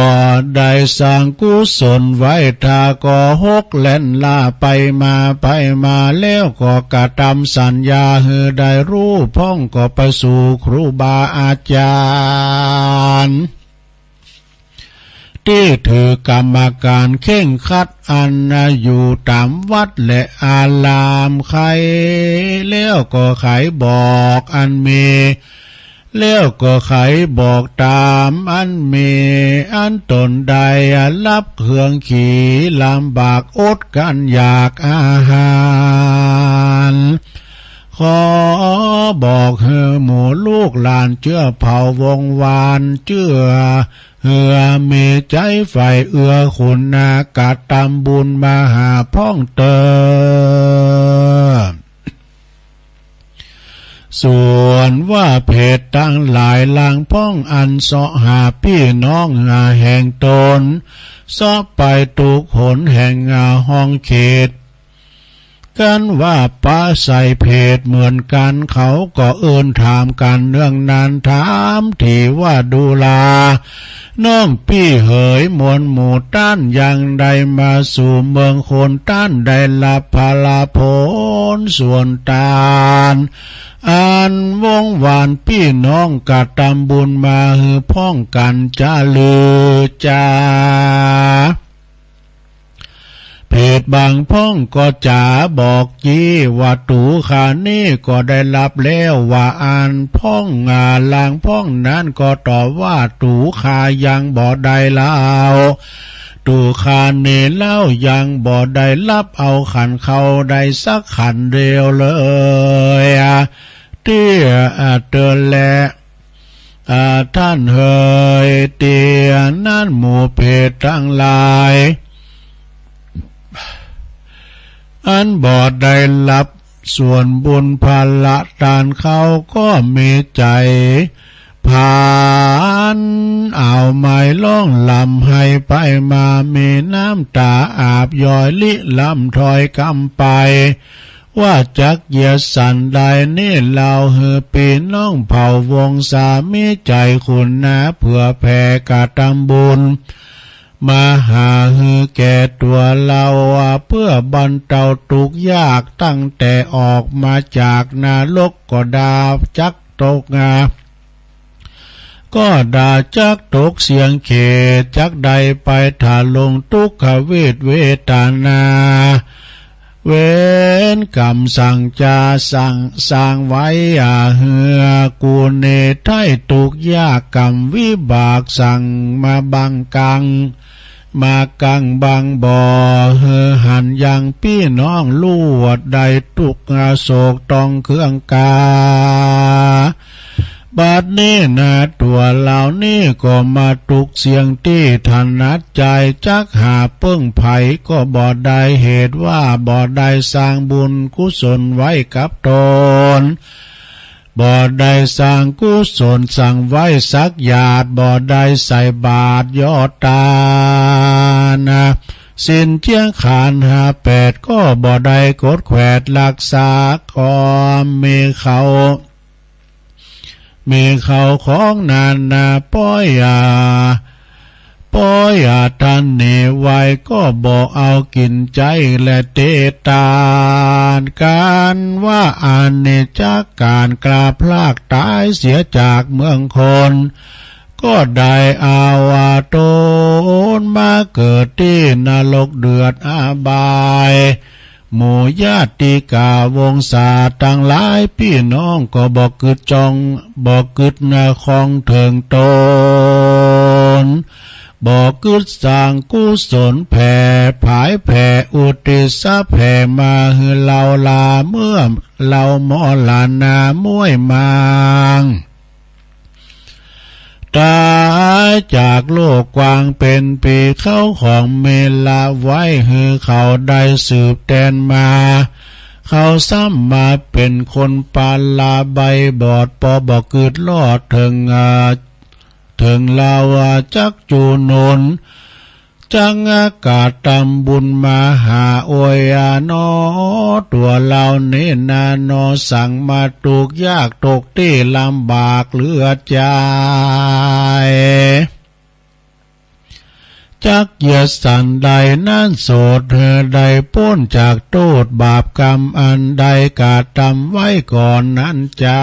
ได้สร้างกุศลไว้ ถ้าก็หกแล่นล่าไปมาไปมา แล้วก็กระทำสัญญาหื้อได้ฮู้พ่อง ก็ไปสู่ครูบาอาจารย์ ตี้ถือกรรมการเคร่งครัด อันอยู่ต๋ามวัดและอาราม ใครแล้วก็ใครบอกอันมี แล้วก็ใครบอกต๋ามอันมี อันตนได้รับเครื่องขีลำบากอดกลั้นอยากอาหาร ขอบอกหื้อหมู่ลูกหลานเจื้อเผ่าวงศ์วาน เจื้อเหื้อมีใจ๋ใฝ่เอื้อคุณนากระทำบุญมาหาพ่องเต๊อะ ส่วนว่าเพศตังหลายลางพ่องอันเซาะหาปี้น้องหาแห่งตน เซาะไปทุกหนแห่งห้องเขต กันว่าปะใส่เพศเหมือนกั๋น เขาก็เอิ้นถามกั๋นเรื่องนั้น ถามทีว่าดูรา น้องปี้เหย มวลหมู่ต้านยังได้มาสู่เมืองคน ต้านได้รับผลผลส่วนตาน อันวงศ์วานปี้น้องกระทำบุญมาหื้อพ่องกั๋นจาหรือจา เพศบางพ่องก็จ๋าบอกจี้ว่า ตั๋วข้านี้ก็ได้รับแล้ว ว่าอันพ่องอาลางพ่องนั้นก็ตอบว่า ตั๋วข้ายังบ่ได้เล่า ตั๋วข้านี้เล่ายังบ่ได้รับเอาขันธ์เข้าได้สักขันธ์เดียวเลย ตี้เต๊อะแล อา ต้านเหย ตี้นั้นหมู่เพศตังหลาย อันบ่ได้รับส่วนบุญผละตาน เขาก็มีใจ๋ผานเอาไม้ฮ้องร่ำไห้ไปมา มีน้ำต๋าอาบย้อยลิลำถ้อยกำไป ว่าจักเยียะสันใดนี้เล่า หื้อปี้น้องเผ่าวงศามีใจ๋คุณนา เผื่อแผ่กระทำบุญมาหาหื้อแก่ตั๋วเฮา เพื่อบรรเทาทุกข์ยาก ตั้งแต่ออกมาจากนรกก็ดาจักตกงา ก็ดาจักตกเสี้ยงเขต จักได้ไปทะลงทุกขเวทเวทนา เวรกรรมสังจาสังสร้างไว้ อา หื้อกูเนไท้ทุกข์ยาก กรรมวิบากสั่งมาบังกัง มากังบังบ่หื้อหันยังปี้น้อง ลูดได้ทุกข์โศกต้องเครื่องกา บัดนี้นาตั๋วเหล่านี้ก็มาทุกข์เสี้ยงตี้ถนัดใจ๋ จักหาเปิ้งไผก็บ่ได้ เหตุว่าบ่ได้สร้างบุญกุศลไว้กับตน บ่ได้สร้างกุศลสั่งไว้สักหยาด บ่ได้ใส่บาตรยอดตาน ศีลเจียงขันธ์ห้าแปดก็บ่ได้กดแขวดรักษา ก็มีเขา มีเขาของนานาป้อยอา ป้อยอาท่านนี้ไว้ก็บ่เอากิ๋นใจ๊และเตตาน กันว่าอาณาจักรก๋านกล้าพรากต๋ายเสียจากเมืองคน ก็ได้เอาอาตนมาเกิดตี้นรกเดือดอบาย หมู่ญาติกาวงศาตังหลายปี้น้องก็บ่กึ๊ดจ้อง บ่กึ๊ดนาคองเถิงตน บ่กึ๊ดสร้างกุศลแผ่ผายแผ่อุทิศแผ่มาหื้อเหล่าลา เมื่อเหล่ามรณาม้วยมาง ต๋ายจากโลกกว้างเป๋นปี เขาของเมละไว้หื้อเขาได้สืบแตนมา เขาซ้ำมาเป๋นคนปาละใบบอด ปอบ่กึ๊ดลอดเถิง เอ่อ เถิงลาวจักจูนน จักกะตำบุญมาหาโอยอาหนอ ตั๋วลาวนี้นาหนอ สังมาตุ๊กยากตกตี้ลำบากเหลือใจ๋ จักเยียะสันใดนั้นโสด หื้อได้ป๊นจากโต้ษบาปกรรมอันได้กระตำไว้ก่อนนั้นจา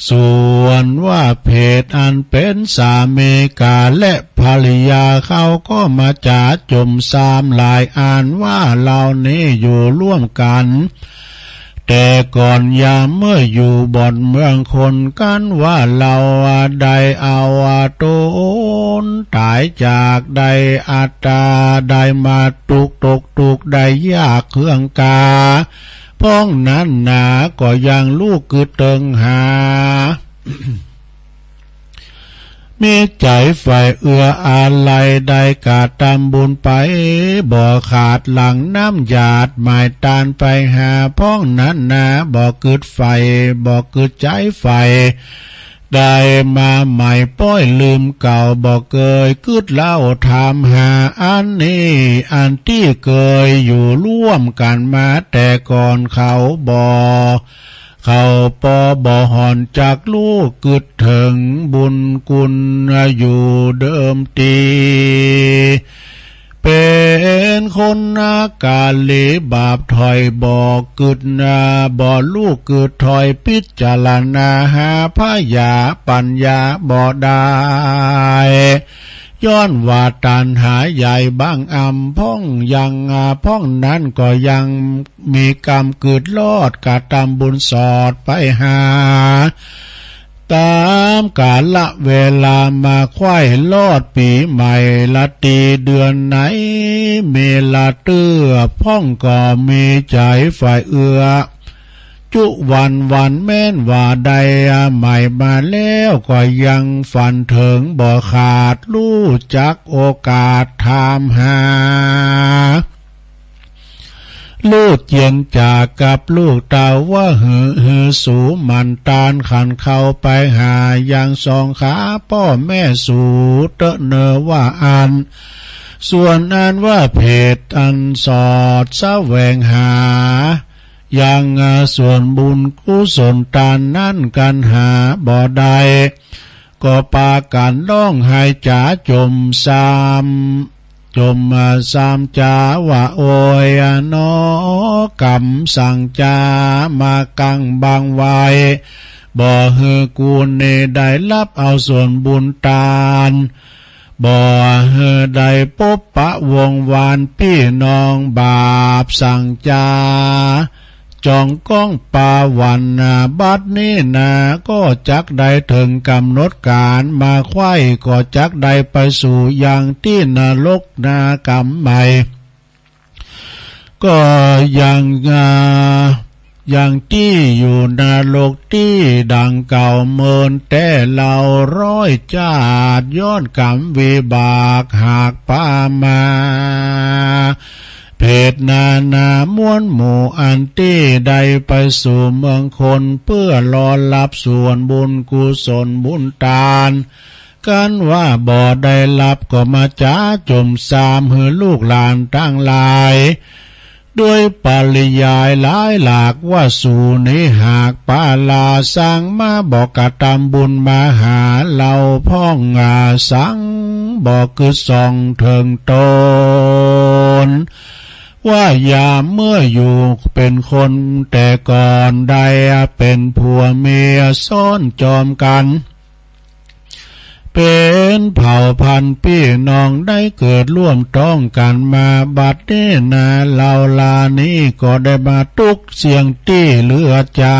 ส่วนว่าเพศอันเป๋นสามีกาและภริยาเขาก็มาจ๋าจุ่มซามหลายอันว่าเหล่านี้อยู่ร่วมกัน แต่ก่อนยามเมื่ออยู่บ่อนเมืองคน กันว่าเหล่าได้เอาตนต๋ายจากได้อัตตาได้มาตุ๊กตกตุ๊กได้ยากเครื่องกา พ่องนั้นนาก็ยังลูกกึ๊ดเถิงหา มีใจ๋ใฝ่เอื้ออาลัยได้กระตำบุญไป บ่ขาดหลั่งน้ำหยาดหมายตานไปหา พ่องนั้นนาบ่กึ๊ดใฝ่ บ่กึ๊ดใจ๋ใฝ่ ได้มาใหม่ป้อยลืมเก่า บ่เกยกึ๊ดเล่าถามหา อันนี้อันตี้เกยอยู่ร่วมกันมาแต่ก่อนเขาบ่ เขาปอบ่ห่อนจักลูกกึ๊ดเถิงบุญคุณอยู่เดิมตี้ เป๋นคนนาการลีบาปถอยบ่กึ๊ดนา บ่ลูกกึ๊ดถอยพิจารณาหาพญาปัญญาบ่ได้ ย้อนว่าตัณหาใหญ่บังอำพ่องยัง พ่องนั้นก็ยัง มีกรรมกึ๊ดลอดกระตำบุญสอดไปหา ต๋ามกาละเวลามาไขว้ลอดปี๋ใหม่ละตีเดือนไหน เมละเตื้อพ่องก็มีใจ๋ใฝ่เอื้อ จุวันวันแม้นว่าได้ใหม่มาแล้วก็ยังฝันเถิงบ่ขาด ฮู้จักโอกาสถามหา ลูกเจียงจากกับลูกเต้าว่าหื้อ หื้อสูหมั่นตานขันเข้าไปหายังสองขาป้อแม่สูเต๊อะเนอว่าอั้น ส่วนอันว่าเพศอันสอดแสวงหา ยังส่วนบุญกุศลตานนั้นกันหาบ่ได้ ก็ปากั๋นฮ้องไห้จ๋าจ่มซาม จ่มซามจ๋าว่าโอยหนอ กำสั่งจ๋ามากังบังไว้ บ่หื้อกูนี้ได้ฮับเอาส่วนบุญตาน บ่หื้อได้ปบปะวงวานปี้น้องบาปสั่งจ๋า จ่องก้องปาหวันนา บัดนี้นาก็จักได้เถิงก๋ำหนดก๋านมาไขว้ ก็จักได้ไปสู่ยังตี้นรกนาก๋ำใหม่ ก็ยัง อ่า ยังตี้อยู่นรกตี้ดังเก่าเมินแต่เหล่าร้อยจาติ ย้อนก๋ำวิบากหากปามา เพศนานาม้วนหมู่อันตี้ได้ไปสู่เมืองคน เปื้อรอฮับส่วนบุญกุศลบุญตาน กันว่าบ่ได้ฮับก็มาจ๋าจ่มซามหื้อลูกหลานตังหลาย ด้วยปริยายหลายหลากว่าสูนี้หากปาลาสังมาบ่กระตำบุญมาหาเหล่าพ่องอาสังบ่กึ๊ดส่องเถิงตน ว่ายามเมื่ออยู่เป๋นคนแต่ก่อนได้เป๋นผัวเมียซ้อนจอมกั๋น เป๋นเผ่าพันธุ์ปี้น้องได้เกิดร่วมต้องกั๋นมา บัดนี้นาเหล่าลานี้ก็ได้มาตุ๊กเสี้ยงตี้เหลือใจ๋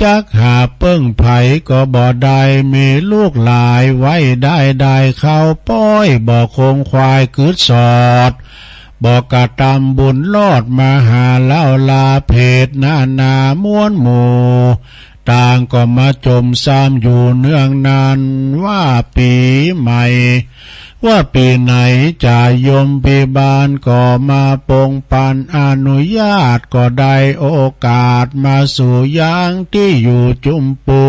จักหาเปิ้งไผก็บ่ได้ มีลูกหลายไว้ได้ได้เข้าป้อย บ่คงควายกึ๊ดสอด บ่กระตำบุญรอดมาหาเหล่าลาเพศนานาม้วนหมู่ ต่างก็มาจมซ้ำอยู่เนืองนั้น ว่าปีใหม่ ว่าปีไหนจะยมพิบาลก็มาปงปันอนุญาต ก็ได้โอกาสมาสู่ยังตี้อยู่จุมปู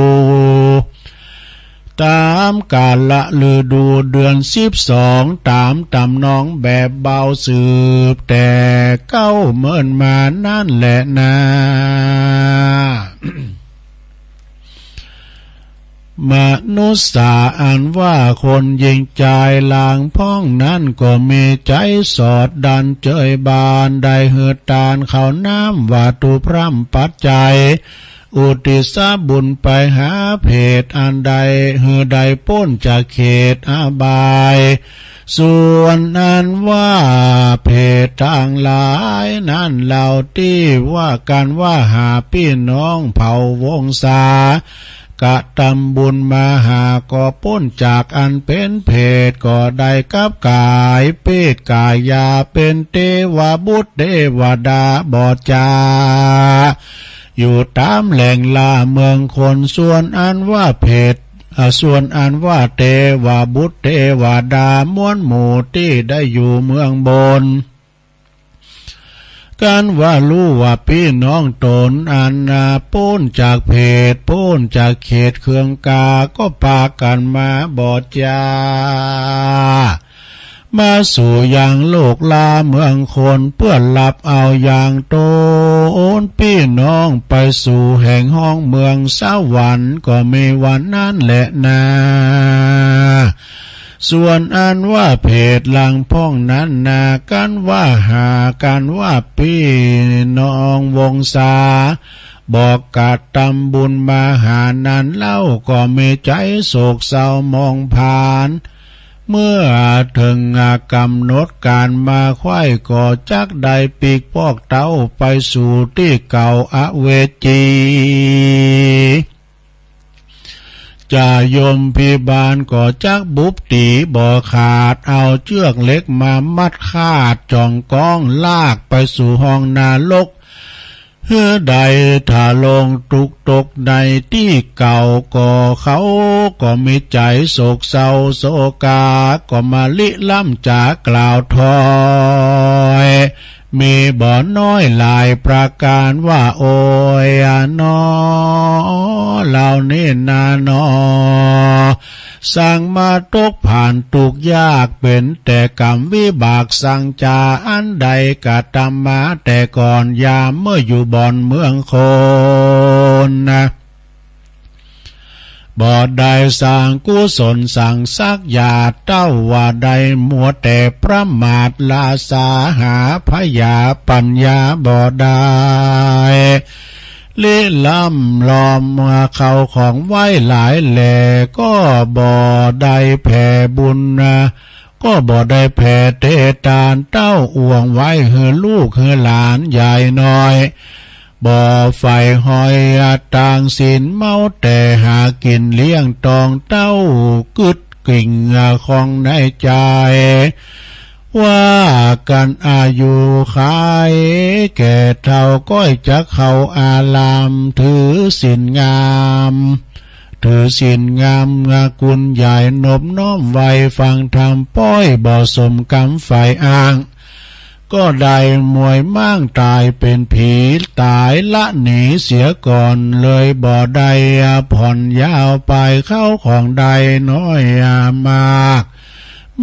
ตามกาลฤดูเดือนสิบสอง ตามตำนองแบบเบาสืบแต่เก๊าเมินมานั้นแหละนา มนุษย์สาอันว่าคนยิงจายลางพ่องนั้นก็มีใจสอดดันเจยบานได้หือตานข้าวน้ำวัตถุพร่ำปัจจัย อุทิศบุญไปหาเพศอันใดหือได้ป๊นจากเขตอบาย ส่วนอันว่าเพศทั้งหลายนั้นเล่าตี้ว่ากันว่าหาพี่น้องเผ่าวงศา กระทำบุญมาหาก็ป๊นจากอันเป็นเพศก็ได้กลับกายเพศกายาเป็นเทวบุตรเทวดาบอดจา อยู่ตามแหล่งล่าเมืองคน ส่วนอันว่าเพศ อ่า ส่วนอันว่าเทวบุตรเทวดาม้วนหมู่ตี้ได้อยู่เมืองบน กันว่ารู้ว่าพี่น้องตนอันน่ะป๊นจากเพศป๊นจากเขตเครื่องกา ก็ปากันมาบอดจา มาสู่ยังโลกลาเมืองคน เพื่อรับเอายังตนพี่น้องไปสู่แห่งห้องเมืองสวรรค์ ก็มีวันนั้นแหละนา ส่วนอันว่าเพศหลังพ่องนั้นนา กันว่าหากันว่าพี่น้องวงศา บอกกระทำบุญมาหานั้นเล่า ก็มีใจโศกเศร้ามองผ่าน เมื่อถึงกำหนดการมาไขว้ก็จักได้ปีกพอกเต๊าไปสู่ตี้เก่าอเวจี จะยมพิบาลก็จักบุบตี๋บ่ขาด เอาเจื้อกเหล็กมามัดคาดจ่องก้องลากไปสู่ห้องนรก หื้อได้ถ้าลงทุกข์ตกข์ในตี้เก่า ก็เขาก็มีใจ๋โศกเศร้าโศกา ก็มาริล้ำจ๋ากล่าวถอย มีบ่น้อยหลายประก๋านว่า โอยอะหนอ เหล่านี้นาหนอ สังมาตกผ่านทุกข์ยาก เป๋นแต่กรรมวิบากสังจ๋า อันได้กระทำมาแต่ก่อนยามเมื่ออยู่บ่อนเมืองคนนะ บ่ได้สร้างกุศลสร้างสักหยาดเต๊า ว่าได้มัวแต่ประมาทราษาหาพยาปัญญาบ่ได้ ริล้ำลอมเข้าของไว้หลายแหล่ ก็บ่ได้แผ่บุญนะ ก็บ่ได้แผ่เททานเต๊า อ่วงไว้หื้อลูกหื้อหลานใหญ่น้อย บ่ใฝ่หอยตางศีล เมาแต่หากิ๋นเลี้ยงตองเต๊า กึ๊ดกริ่งของในใจ๋ ว่ากั๋นอายุขัยแก่เฒ่า ก้อยจักเข้าอาราม ถือศีลงาม ถือศีลงามกุณใหญ่ นบน้อมไหว้ฟังธรรม ป้อยบ่สมกำใฝ่อ้าง ก็ได้มวยม้างต๋ายเป๋นผี ต๋ายละหนีเสียก่อน เลยบ่ได้ผ่อนยาวไป เข้าของได้น้อยมาก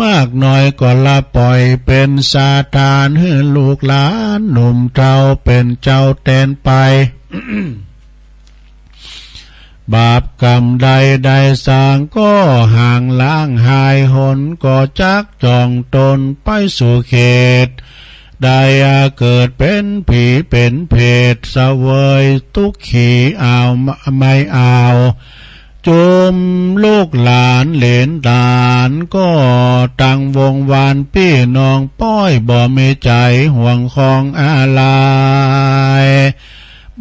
มากน้อยก็ละปล่อยเป๋นสถาน หื้อลูกหลานหนุ่มเฒ่าเป๋นเจ้าแตนไป บาปกรรมใดได้สร้างก็ห่างล้างหายหน ก็จักจ่องตนไปสู่เขต ได้เกิดเป๋นผีเป๋นเปรต เสวยตุ๊กขีเอาไม่เอา จุมลูกหลานเหลนหลานก็ตังวงวาน ปี้น้องป้อยบ่มีใจ๋ห่วงคองอะไร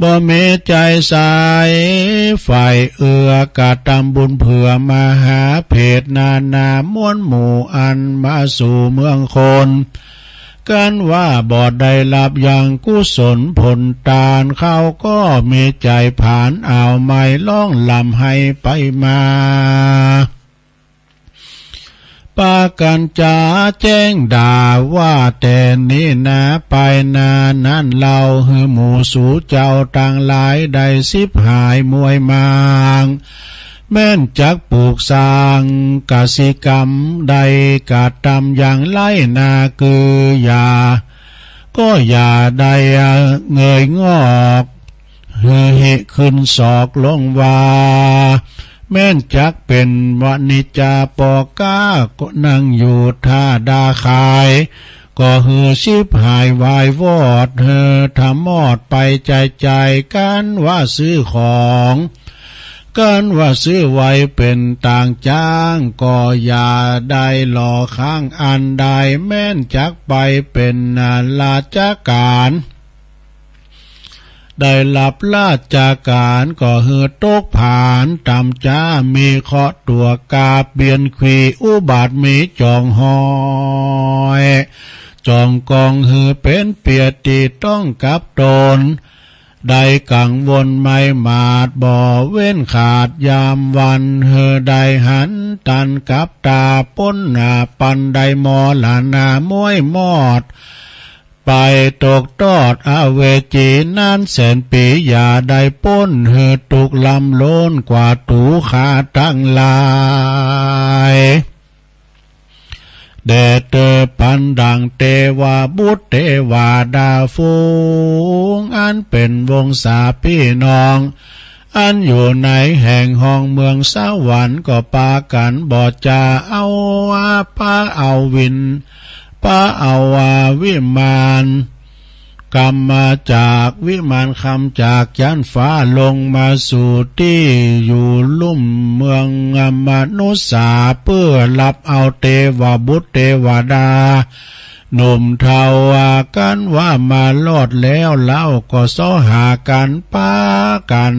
บ่มีใจ๋ใส่ใฝ่เอื้อกระทำบุญเผื่อมหาเปรตนานาม้วนหมู่อันมาสู่เมืองคน กันว่าบ่ได้รับยังกุศลผลตาน เขาก็มีใจ๋ผานเอาไม้ร้องร่ำไห้ไปมา ปากั๋นจ๋าแจ้งด่าว่า แต่นี้นาไปหน้านั้นเล่า หื้อหมู่สูเจ้าตังหลายได้ฉิบหายมวยหมาง แม้นจักปลูกสร้างกสิกรรม ได้กระตำอย่างไร้นา คืออย่า ก็อย่าได้เงยงอก หื้อหิขึ้นศอกลงว่า แม้นจักเป๋นวานิจจาป้อก๊า ก็นั่งอยู่ท่าดาขาย ก็หื้อฉิบหายวายวอด หื้อทะมอดไปจายจาย กันว่าซื้อของ กันว่าซื้อไว้เป๋นตางจ้าง ก็อย่าได้หล่อค้างอันใด แม้นจักไปเป๋นราชก๋าน ได้รับราชก๋าน ก็หื้อตกผานต๋ามจ๋า มีเคราะห์ตั๋วกาเบียนขีอุบัติมีจองฮอย จองกองหื้อเป๋นเปียติต้องกับตน ได้กังวลไม่หมาดบ่เว้นขาดยามวัน หื้อได้หันตันกับต๋า ป๊นหน้าปันได้มรณะม้วยมอด ไปตกตอดอเวจีนานแสนปี อย่าได้ป๊นหื้อตุ๊กข์ลำล้นกว่าตั๋วข้าตังหลาย แด่เตอปันดังเตวบุตรเตวดาฝูง อันเป๋นวงศาปี้น้อง อันอยู่ในแห่งห้องเมืองสวรรค์ ก็ปากั๋นบ่จะเอาอาปาเอาวิน ปาเอาอาวิมาน กำมาจากวิมานคำจากชั้นฟ้าลงมาสู่ตี้อยู่ลุ่มเมืองมนุษย์สา เปื้อรับเอาเตวบุตรเตวดา หนุ่มเฒ่าว่ากั๋นว่ามารอดแล้วเล่า ก็เซาะหากั๋นปากั๋น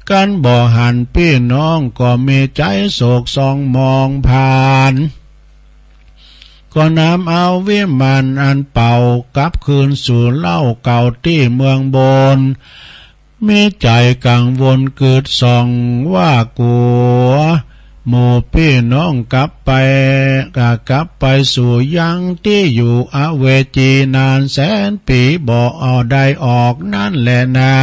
กั๋นบ่หันปี้น้อง ก็มีใจ๋โศกซองมองผ่าน ก็นำเอาวิมานอันเป่ากลับคืนสู่เล่าเก่าตี้เมืองบน มีใจ๋กังวลกึดส่องว่ากั๋ว หมู่ปี้น้องกลับไป กลับไปสู่ยังตี้อยู่อเวจีนานแสนปี๋ บ่ได้ออกนั้นแลนา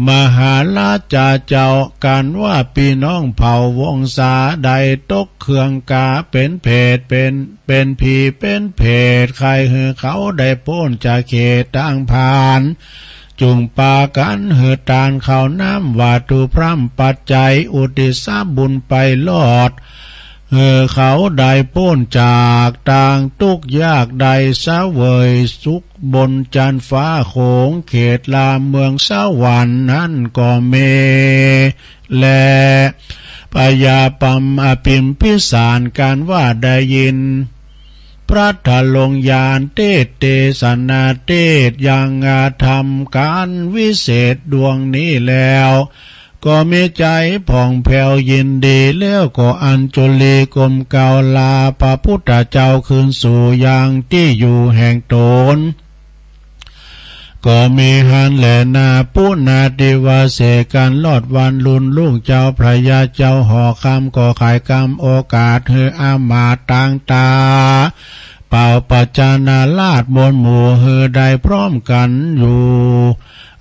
มหาราชาเจ้า กั๋นว่าปี้น้องเผ่าวงศา ได้ตกเครื่องกาเป๋นเผต เป๋น เป๋นผีเป๋นเผต ใค่หื้อเขาได้ป๊นจากเขตตางผ่าน จุ่งปากั๋นหื้อตานข้าวน้ำวัตถุพร่ำปัจจัย อุทิศบุญไปรอด หื้อเขาได้ป๊นจากตางตุ๊กข์ยาก ได้เสวยสุขบนจันฟ้าโขง เขตรามเมืองสวรรค์นั้นก็มีแล พญาปัมอภิมพิสารกั๋นว่าได้ยิน พระทรงยานเตสน์เตสนาเตสน์ยังธรรมก๋านวิเศษดวงนี้แล้ว ก็มีใจ๋ผ่องแผ้วยินดีแล้ว ก็อัญชลีก้มเกล้าลาพระพุทธเจ้าคืนสู่ยังตี้อยู่แห่งตน ก็มีหั้นแลนา ปุณาธิวเสกกั๋นรอดวันรุ่นลูกเจ้าพญาเจ้าหอคำ ก็ขายกำโอกาสหื้ออามาตย์ต่างต๋า เป่าปัจจานาราชมวลหมู่หื้อได้พร้อมกั๋นอยู่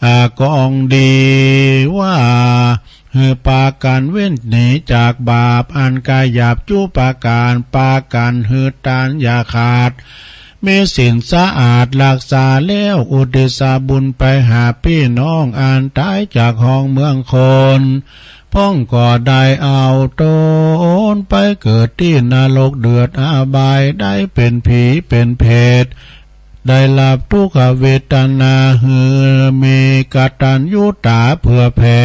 อ่า กองดีว่า หื้อปากั๋นเว้นหนีจากบาปอันกาหยาบจุประก๋าน ปากั๋นหื้อตานอย่าขาด มีศีลสะอาดรักษาแล้ว อุทิศบุญไปหาปี้น้องอันต๋ายจากห้องเมืองคน พ่องก็ได้เอาตนไปเกิดตี้นรกเดือดอบาย ได้เป๋นผีเป๋นเผต ได้รับทุกขเวทนา หื้อมีกตัญญูตาเผื่อแผ่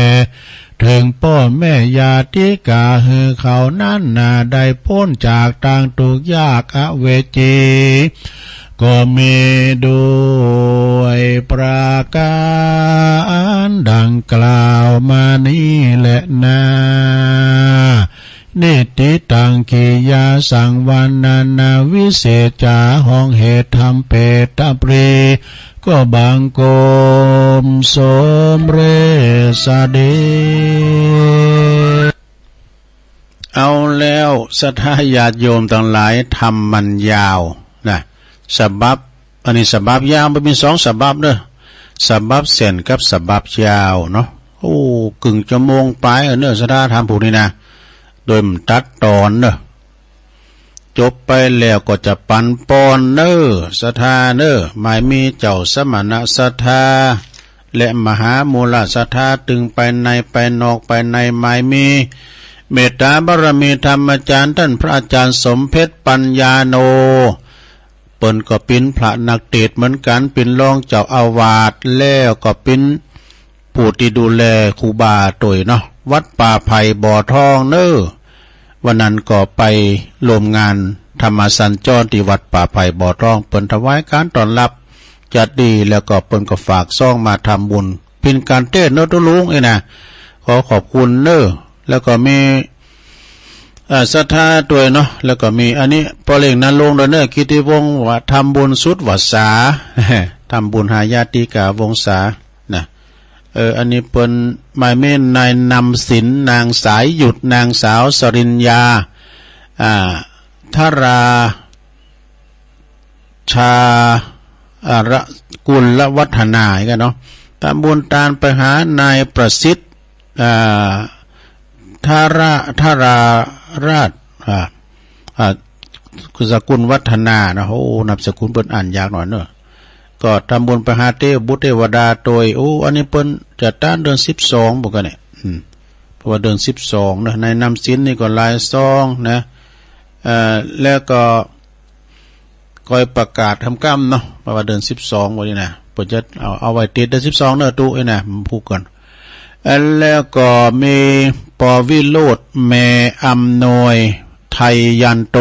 เถิงป้อแม่ญาติกา หื้อเขานั้นนาได้ป๊นจากตางตุ๊กข์ยากอเวจี ก็มีด้วยประก๋านดังกล่าวมานี้แลนา นิทธิตัง กิยาสังวรรณนา วิเศษจา ฮ้องเหตุธรรมเปตตปรี ก็บังคมสมเร็จเสด็จ เอาแล้วศรัทธาญาติโยมตังหลาย ธรรมมันยาวนะ ฉบับ อันนี้ฉบับยาว มันมีสองฉบับเด้อ ฉบับสั้นกับฉบับยาวเนาะ โอ้ ครึ่งชั่วโมงปลายเออเนอะ ศรัทธาธรรมผู้นี้นะ โดยมันตัดตอนเนอะ จบไปแล้วก็จะปันปอนเนอะ ศรัทธาเนอะ หมายมีเจ้าสมณะศรัทธา และมหามูลศรัทธา ตึงไปในไปนอกไปใน หมายมีเมตตาบารมีธรรมาจารย์ ท่านพระอาจารย์สมเพชรปัญญาโน เปิ้นก็เป๋นพระนักเทศน์เหมือนกัน เป๋นรองเจ้าอาวาส แล้วก็เป๋นผู้ที่ดูแลครูบาโตยเนาะ วัดป่าไผ่บ่อทองเนอะ วันนั้นก็ไปร่วมงานธรรมสัญจรที่วัดป่าไผ่บ่อทอง เปิ้นถวายการต้อนรับจัดดี แล้วก็เปิ้นก็ฝากซองมาทำบุญ เป๋นการเทศน์เนอะตุ๊ลุงเอ้ยนะ ขอขอบคุณเนอะ แล้วก็มี อ่า ศรัทธาโตยเนาะ แล้วก็มีอันนี้ ป้อเล็กนรงค์โดยเนอะ กิตติวงศ์ ว่าทำบุญสุดวาสา ทำบุญหาญาติกาวงศานะ เออ อันนี้เปิ้นหมายมีนายนำสิน นางสายหยุด นางสาวสริญญา อ่า ธรา ชา อ่า ระ กุลวัฒนา อีกอะเนาะ ทำบุญตานไปหานายประสิทธิ์ อ่า ธาระ ธาราราช อ่า อ่า สกุลวัฒนานะ โอ้ นามสกุลเปิ้นอ่านยากหน่อยเนอะ ก็ทำบุญไปหาเตวบุตรเตวดาโตย โอ้ อันนี้เปิ้นจะตานเดือนสิบสองบ่กันเนี่ย อืม เพราะว่าเดือนสิบสองเนอะ นายนำสินนี่ก็หลายซองนะ เอ่อ แล้วก็ คอยประกาศกำๆเนาะ เพราะว่าเดือนสิบสองวันนี้นะ เปิ้นจะเอา เอาไว้ติดเดือนสิบสองเนอะ ตุ๊เอ้ยนะ พูดก่อน เอ่อ แล้วก็มี ป.วิโรจน์ แม่อำนวย ไทยยันโต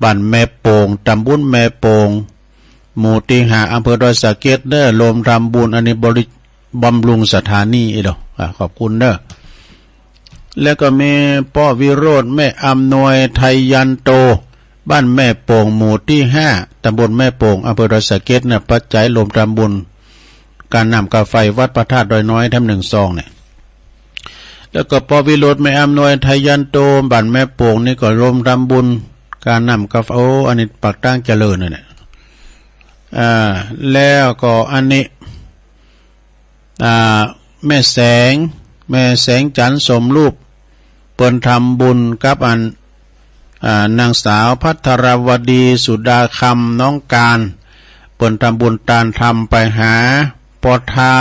บ้านแม่โป่ง ตำบลแม่โป่ง หมู่ตี้ห้า อำเภอดอยสะเก็ดเนอะ ร่วมทำบุญ อันนี้บริ บำรุงสถานีอีกดอก อ่า ขอบคุณเนอะ แล้วก็มี ป.วิโรจน์ แม่อำนวย ไทยยันโต บ้านแม่โป่ง หมู่ตี้ห้า ตำบลแม่โป่ง อำเภอดอยสะเก็ดเนอะ ปัจจัยร่วมทำบุญ ค่าน้ำค่าไฟวัดพระธาตุดอยน้อย แถมหนึ่งซองเนี่ย แล้วก็ ป.วิโรจน์ แม่อำนวย ไทยยันโต บ้านแม่โป่งนี่ก็ร่วมทำบุญ ค่าน้ำค่าไฟ โอ้ อันนี้ปากตางเจริญนั่นแหละ อ่า แล้วก็อันนี้ อ่า แม่แสง แม่แสงจันทร์สมรูป เปิ้นทำบุญกับอัน อ่า นางสาวภัทรวดี สุดาคำ น้องการ เปิ้นทำบุญตานธรรมไปหา ป.ทา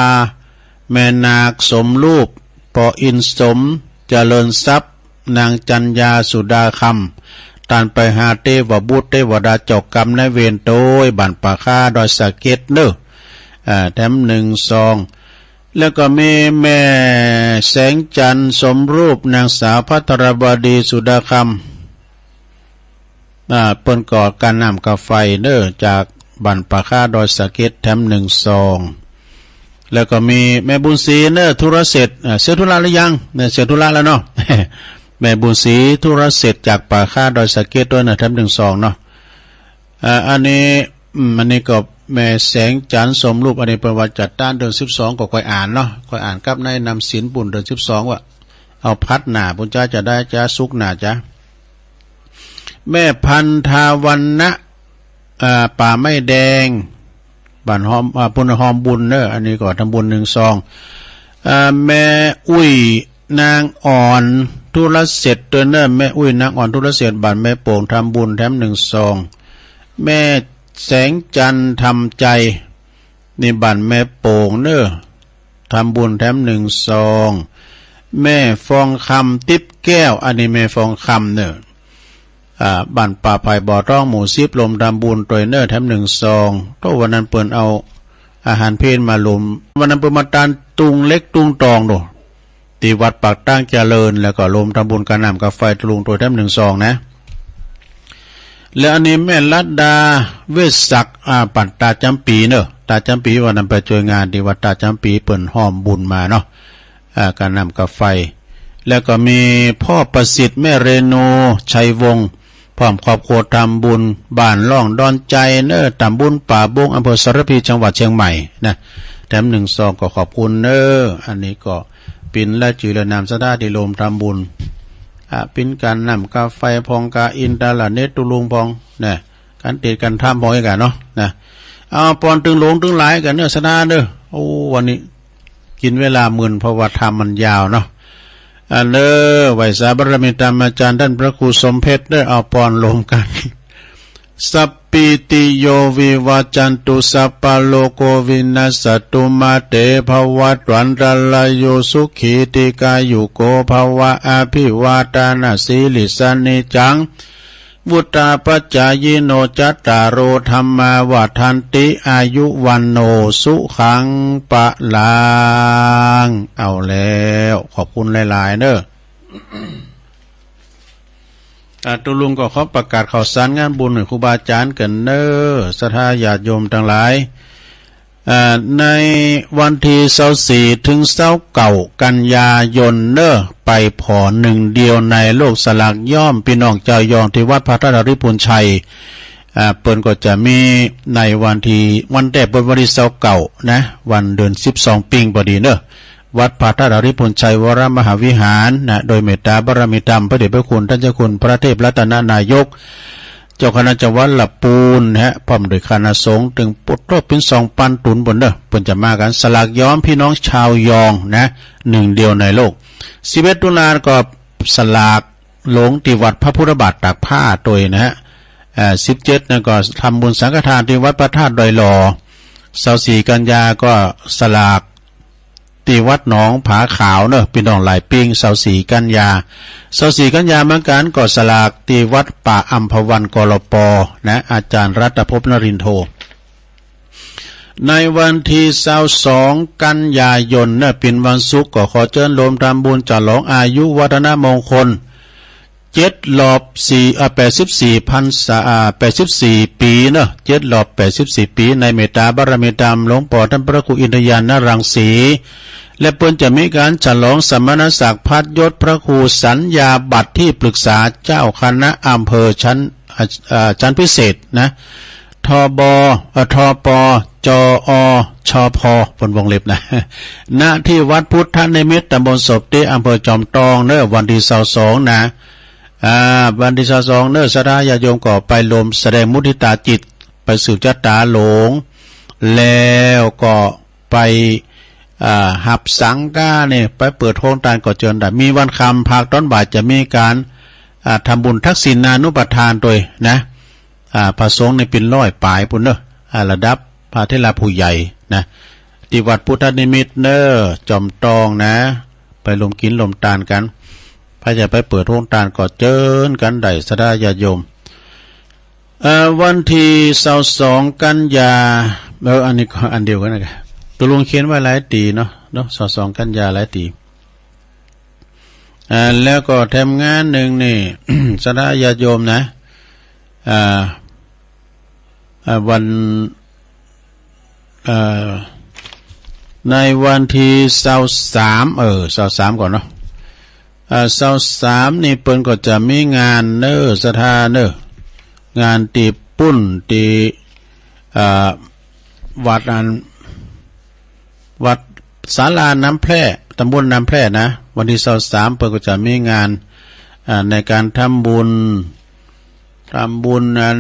แม่นาคสมรูป ป.อินทร์สม เจริญทรัพย์ นางจันยา สุดาคำ ตานไปหาเตวบุตรเตวดาเจ้ากรรมนายเวรโตย บ้านป่าคาดอยสะเก็ดเนอะ อ่า แถมหนึ่งซอง แล้วก็มีแม่แสงจันทร์สมรูป นางสาวภัทรวดี สุดาคำ อ่า เปิ้นก็ค่าน้ำค่าไฟเนอะ จากบ้านป่าคาดอยสะเก็ด แถมหนึ่งซอง แล้วก็มีแม่บุญศรีเนอะ ธุรเสร็จ อ่า เสร็จธุระหรือยัง เนี่ย เสร็จธุระแล้วเนาะ แม่บุญศรี ธุรเสร็จ จากป่าคาดอยสะเก็ดด้วยนะ แถมหนึ่งซองเนาะ อ่า อันนี้ อืม อันนี้ก็แม่แสงจันทร์สมรูป อันนี้เปิ้นว่าจะตานเดือนสิบสอง ก็ค่อยอ่านเนาะ ค่อยอ่านกับนายนำสินปู้นเดือนสิบสอง ว่าเอาผัดหน้าปู้นจ้า จะได้จ้า สุกร์หน้าจ้า แม่พันธาวัณณะ อ่า ป่าไม้แดง บ้านหอม อ่า ปู้นหอมบุญเนอะ อันนี้ก็ทำบุญหนึ่งซอง อ่า แม่อุ้ย นางอ่อน ธุรเสร็จด้วยเนอะ แม่อุ้ย นางอ่อน ธุรเสร็จ บ้านแม่โป่ง ทำบุญแถมหนึ่งซอง แม่แสงจันทร์ ทำใจ นี่บ้านแม่โป่งเนอะ ทำบุญแถมหนึ่งซอง แม่ฟองคำ ติ๊บแก้ว อันนี้แม่ฟองคำเนอะ อ่า บ้านป่าไผ่บ่อทอง หมู่สิบ ร่วมทำบุญโตยเนอะ แถมหนึ่งซอง โต้ วันนั้นเปิ้นเอาอาหารเพลมาร่วม วันนั้นเปิ้นมาตานตุงเหล็กตุงตองโด ที่วัดปากตางเจริญ แล้วก็ร่วมทำบุญค่าน้ำค่าไฟตุ๊ลุงโตย แถมหนึ่งซองนะ แล้วอันนี้แม่ลัดดา เวชศักดิ์ อ่า บ้านตาดจำปีเนอะ ตาดจำปี วันนั้นไปช่วยงานที่วัดตาดจำปี เปิ้นหอมบุญมาเนาะ อ่า ค่าน้ำค่าไฟ แล้วก็มีพ่อประสิทธิ์แม่เรนู ชัยวงศ์ พร้อมครอบครัวทำบุญบ้านร่องดอนใจเนอ ตำบลป่าบง อำเภอสารพี จังหวัดเชียงใหม่นะ แถมหนึ่งซองก็ขอบคุณเนอ อันนี้ก็ปินและจื่อและนามศรัทธาที่ร่วมทำบุญ อ่ะ ปินการน้ำกาไฟพองกาอินทาลาเนตุลุงพองนะ การเตรียมการทำพองอีกกันเนาะนะ เอาปอนตึงหลวงตึงหลายกันเนอศรัทธาเนอ โอ้ วันนี้ กินเวลาหมื่น เพราะว่าธรรมมันยาวเนาะ อันเนอ ไหว้สาบารมีธรรมอาจารย์ท่านพระครูสมเพชรเด้อ เอาปอนรวมกัน สัพพีติโยวิวัจจันตุ สัพพะโรโควินัสสตุ มาเตภวัตวันตะราโย สุขีทีฆายุโกภะวะ อะภิวาทานะสีลิสสะ นิจจัง วุฑฒาปะจายิโน จัตตาโร ธัมมา วัฑฒันติ อายุ วัณโณ สุขัง พะลัง เอาแล้ว ขอบคุณหลายๆเนอ อ่า ตุลุงก็ขอประกาศข่าวสารงานบุญให้ครูบาอาจารย์กันเนอ ศรัทธาญาติโยมทั้งหลาย อ่า ในวันที่ซาวสี่ถึงซาวเก้ากันยายนเนอ ไปผ่อหนึ่งเดียวในโลกสลากย้อมพี่น้องเจ้ายองที่วัดพระธาตุหริภุญชัย อ่า เปิ้นก็จะมีในวันที่ วันแรกเปิ้นวันที่ซาวเก้านะ วันเดือนสิบสองปิงพอดีเนอ วัดพระธาตุหริภุญชัยวรมหาวิหารนะ โดยเมตตาบารมีธรรมพระเดชพระคุณท่านเจ้าคุณพระเทพรัตนนายก เจ้าคณะจังหวัดละปูนนะฮะ พร้อมด้วยคณะสงฆ์ ตึงปวดรอบเป็นสองปันตุนบนเนอ เปิ้นจะมากันสลากย้อมพี่น้องชาวยองนะ หนึ่งเดียวในโลก สิบเอ็ดตุลาก็สลากหลงที่วัดพระพุทธบาทตากผ้าโตยนะฮะ อ่า สิบเจ็ดนั่นก็ทำบุญสังฆทานที่วัดพระธาตุดอยหล่อ ซาวสี่กันยาก็สลาก ที่วัดหนองผาขาวเนอะ พี่น้องหลายปิ้ง ซาวสี่กันยา ซาวสี่กันยาเหมือนกันก็สลากที่วัดป่าอัมพวัน กลป นะ อาจารย์รัตภพนรินทร์โท ในวันที่ซาวสองกันยายนเนอะ เป็นวันศุกร์ ก็ขอเจิญโฮมทำบุญฉลองอายุวัฒนมงคล เจ็ดรอบสี่ อ่า แปดสิบสี่พรรษา อ่า แปดสิบสี่ปีเนอะ เจ็ดรอบแปดสิบสี่ปี ในเมตตาบารมีธรรมหลวงพ่อท่านพระครูอินทยานรังสี และเปิ้นจะมีการฉลองสมณศักดิ์พัดยศพระครูสัญญาบัตรที่ปรึกษาเจ้าคณะอำเภอชั้น อ่า อ่า ชั้นพิเศษนะ ทบ เอ่อ ทป จอ ชพ เปิ้นวงเล็บนะ ณ ที่วัดพุทธนิมิตร ตำบลศพตี้ อำเภอจอมตองเนอะ วันที่ซาวสองนะ อ่า วันที่ซาวสองเนอะ ศรัทธาญาติโยมก็ไปรวมแสดงมุทิตาจิต ไปสืบชะตาหลง แล้วก็ไป อ่า หับสังฆาเนี่ย ไปเปิดโฮงทานก็เจิญได้ มีวันค่ำ ภาคตอนบ่ายจะมีการ อ่า ทำบุญทักษิณานุปทานโตยนะ อ่า พระสงฆ์นี่เป็นร้อยปลายปู้นเนอะ อ่า ระดับพระเถระผู้ใหญ่นะ ที่วัดพุทธนิมิตรเนอะ จอมตองนะ ไปรวมกินรวมทานกัน ไผจะไปเปิดโฮงทานก็เจิญกันได้ ศรัทธาญาติโยม เอ่อ วันที่ซาวสองกันยา เออ อันนี้ก็อันเดียวกันนะ ตกลงเขียนไว้หลายตี้เนาะ เนาะ ซาวสองกันยาหลายตี้ อ่า แล้วก็แถมงานหนึ่งนี่ ศรัทธาญาติโยมนะ อ่า อ่า วัน เอ่อ ในวันที่ซาวสาม เออ ซาวสามก่อนเนาะ อ่า ซาวสามนี่เปิ้นก็จะมีงานเนอะ ศรัทธาเนอะ งานตี้ปุ้นตี้ อ่า วัดอัน วัดศาลาน้ำแพร่ ตำบลน้ำแพร่นะ วันที่ซาวสามเปิ้นก็จะมีงาน อ่า ในการทำบุญ ทำบุญนั้น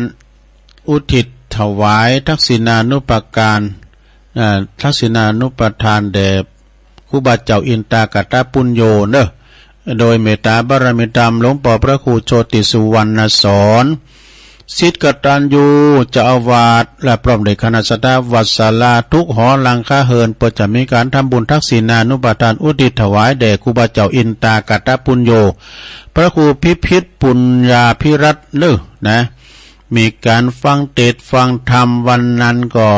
อุทิศถวายทักษิณานุปการ อ่า ทักษิณานุปทานแด่ครูบาเจ้าอินตากตปุญโญเนอะ โดยเมตตาบารมีธรรมหลวงป้อพระครูโชติสุวรรณสอน ศิษย์กตัญญู เจ้าอาวาส และพร้อมด้วยคณะศรัทธาวัดศาลาทุกหอหลังคาเฮือน เปิ้นจะมีการทำบุญทักษิณานุปทานอุทิศถวายแด่ครูบาเจ้าอินตากตปุญโญ พระครูพิพิธปุญญาภิรัตน์เนอะนะ มีการฟังเทศน์ฟังธรรมวันนั้นก็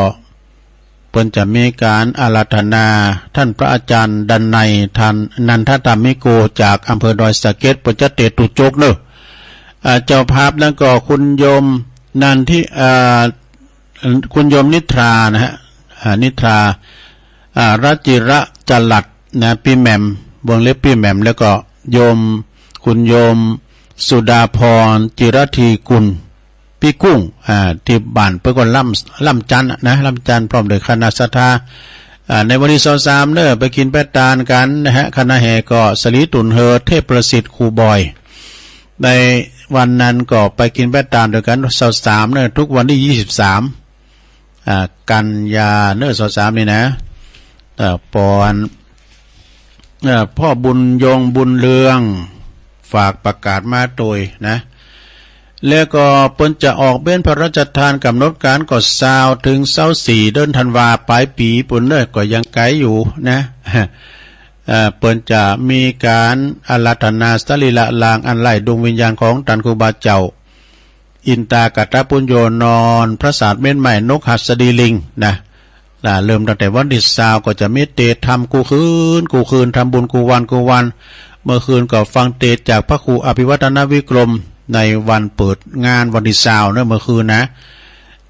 เปิ้นจะมีการอาราธนาท่านพระอาจารย์ดันไนย ท่านนันทธรรมิโก จากอำเภอดอยสะเก็ด เปิ้นจะเทศน์ทุกจบเนอะ อ่า เจ้าภาพนั้นก็คุณโยมนันทิ อ่า คุณโยมนิทรานะฮะ อ่า นิทรา อ่า รัตจิระจรัสนะ ปี้แหม่ม วงเล็บปี้แหม่ม แล้วก็ โยม คุณโยมสุดาพร จิรธีกุล พิกุ้ง อ่า ตี้บ้านเปิ้นก็ลำ ลำจันทน์นะ ลำจันทน์ พร้อมด้วยคณะศรัทธา อ่า ในวันตี้ซาวสามเน้อ ไปกิ๋นไปตานกั๋นนะฮะ คณะแห่ก็สลีตุ่นเฮอ เทพประสิทธิ์ ครูบอย ในวันนั้นก็ไปกิ๋นไปตานตวยกั๋น ซาวสามเน้อ ทุกวันตี้ยี่สิบสาม อ่า กันยาเน้อ ซาวสามนี่นะ เอ่อ ปอน เอ่อ พ่อบุญยง บุญเรือง ฝากประกาศมาตวยนะ แล้วก็เปิ้นจะออกเบญจพระราชทาน ก๋ำหนดก๋านก็ซาวเถิงซาวสี่ เดือนธันวา ป๋ายปี๋ปู้นเน้อ ก็ยังไก๋อยู่นะ เอ่อ เปิ้นจะมีก๋านอาราธนาสรีระร่างอันไร้ดวงวิญญาณของต้านครูบาเจ้า อินตากะตะปุญโญ นอนปราสาทเม็ดไม้นกหัสดีลิงนะ อ่า เริ่มตั้งแต่วันตี้ซาวก็จะมีเตศน์ทำกู้คืน กู้คืน ทำบุญกู้วัน กู้วัน เมื่อคืนก็ฟังเตศน์จากพระครูอภิวัฒนวิกรม ในวันเปิดงานวันตี้ซาวเน้อ เมื่อคืนนะ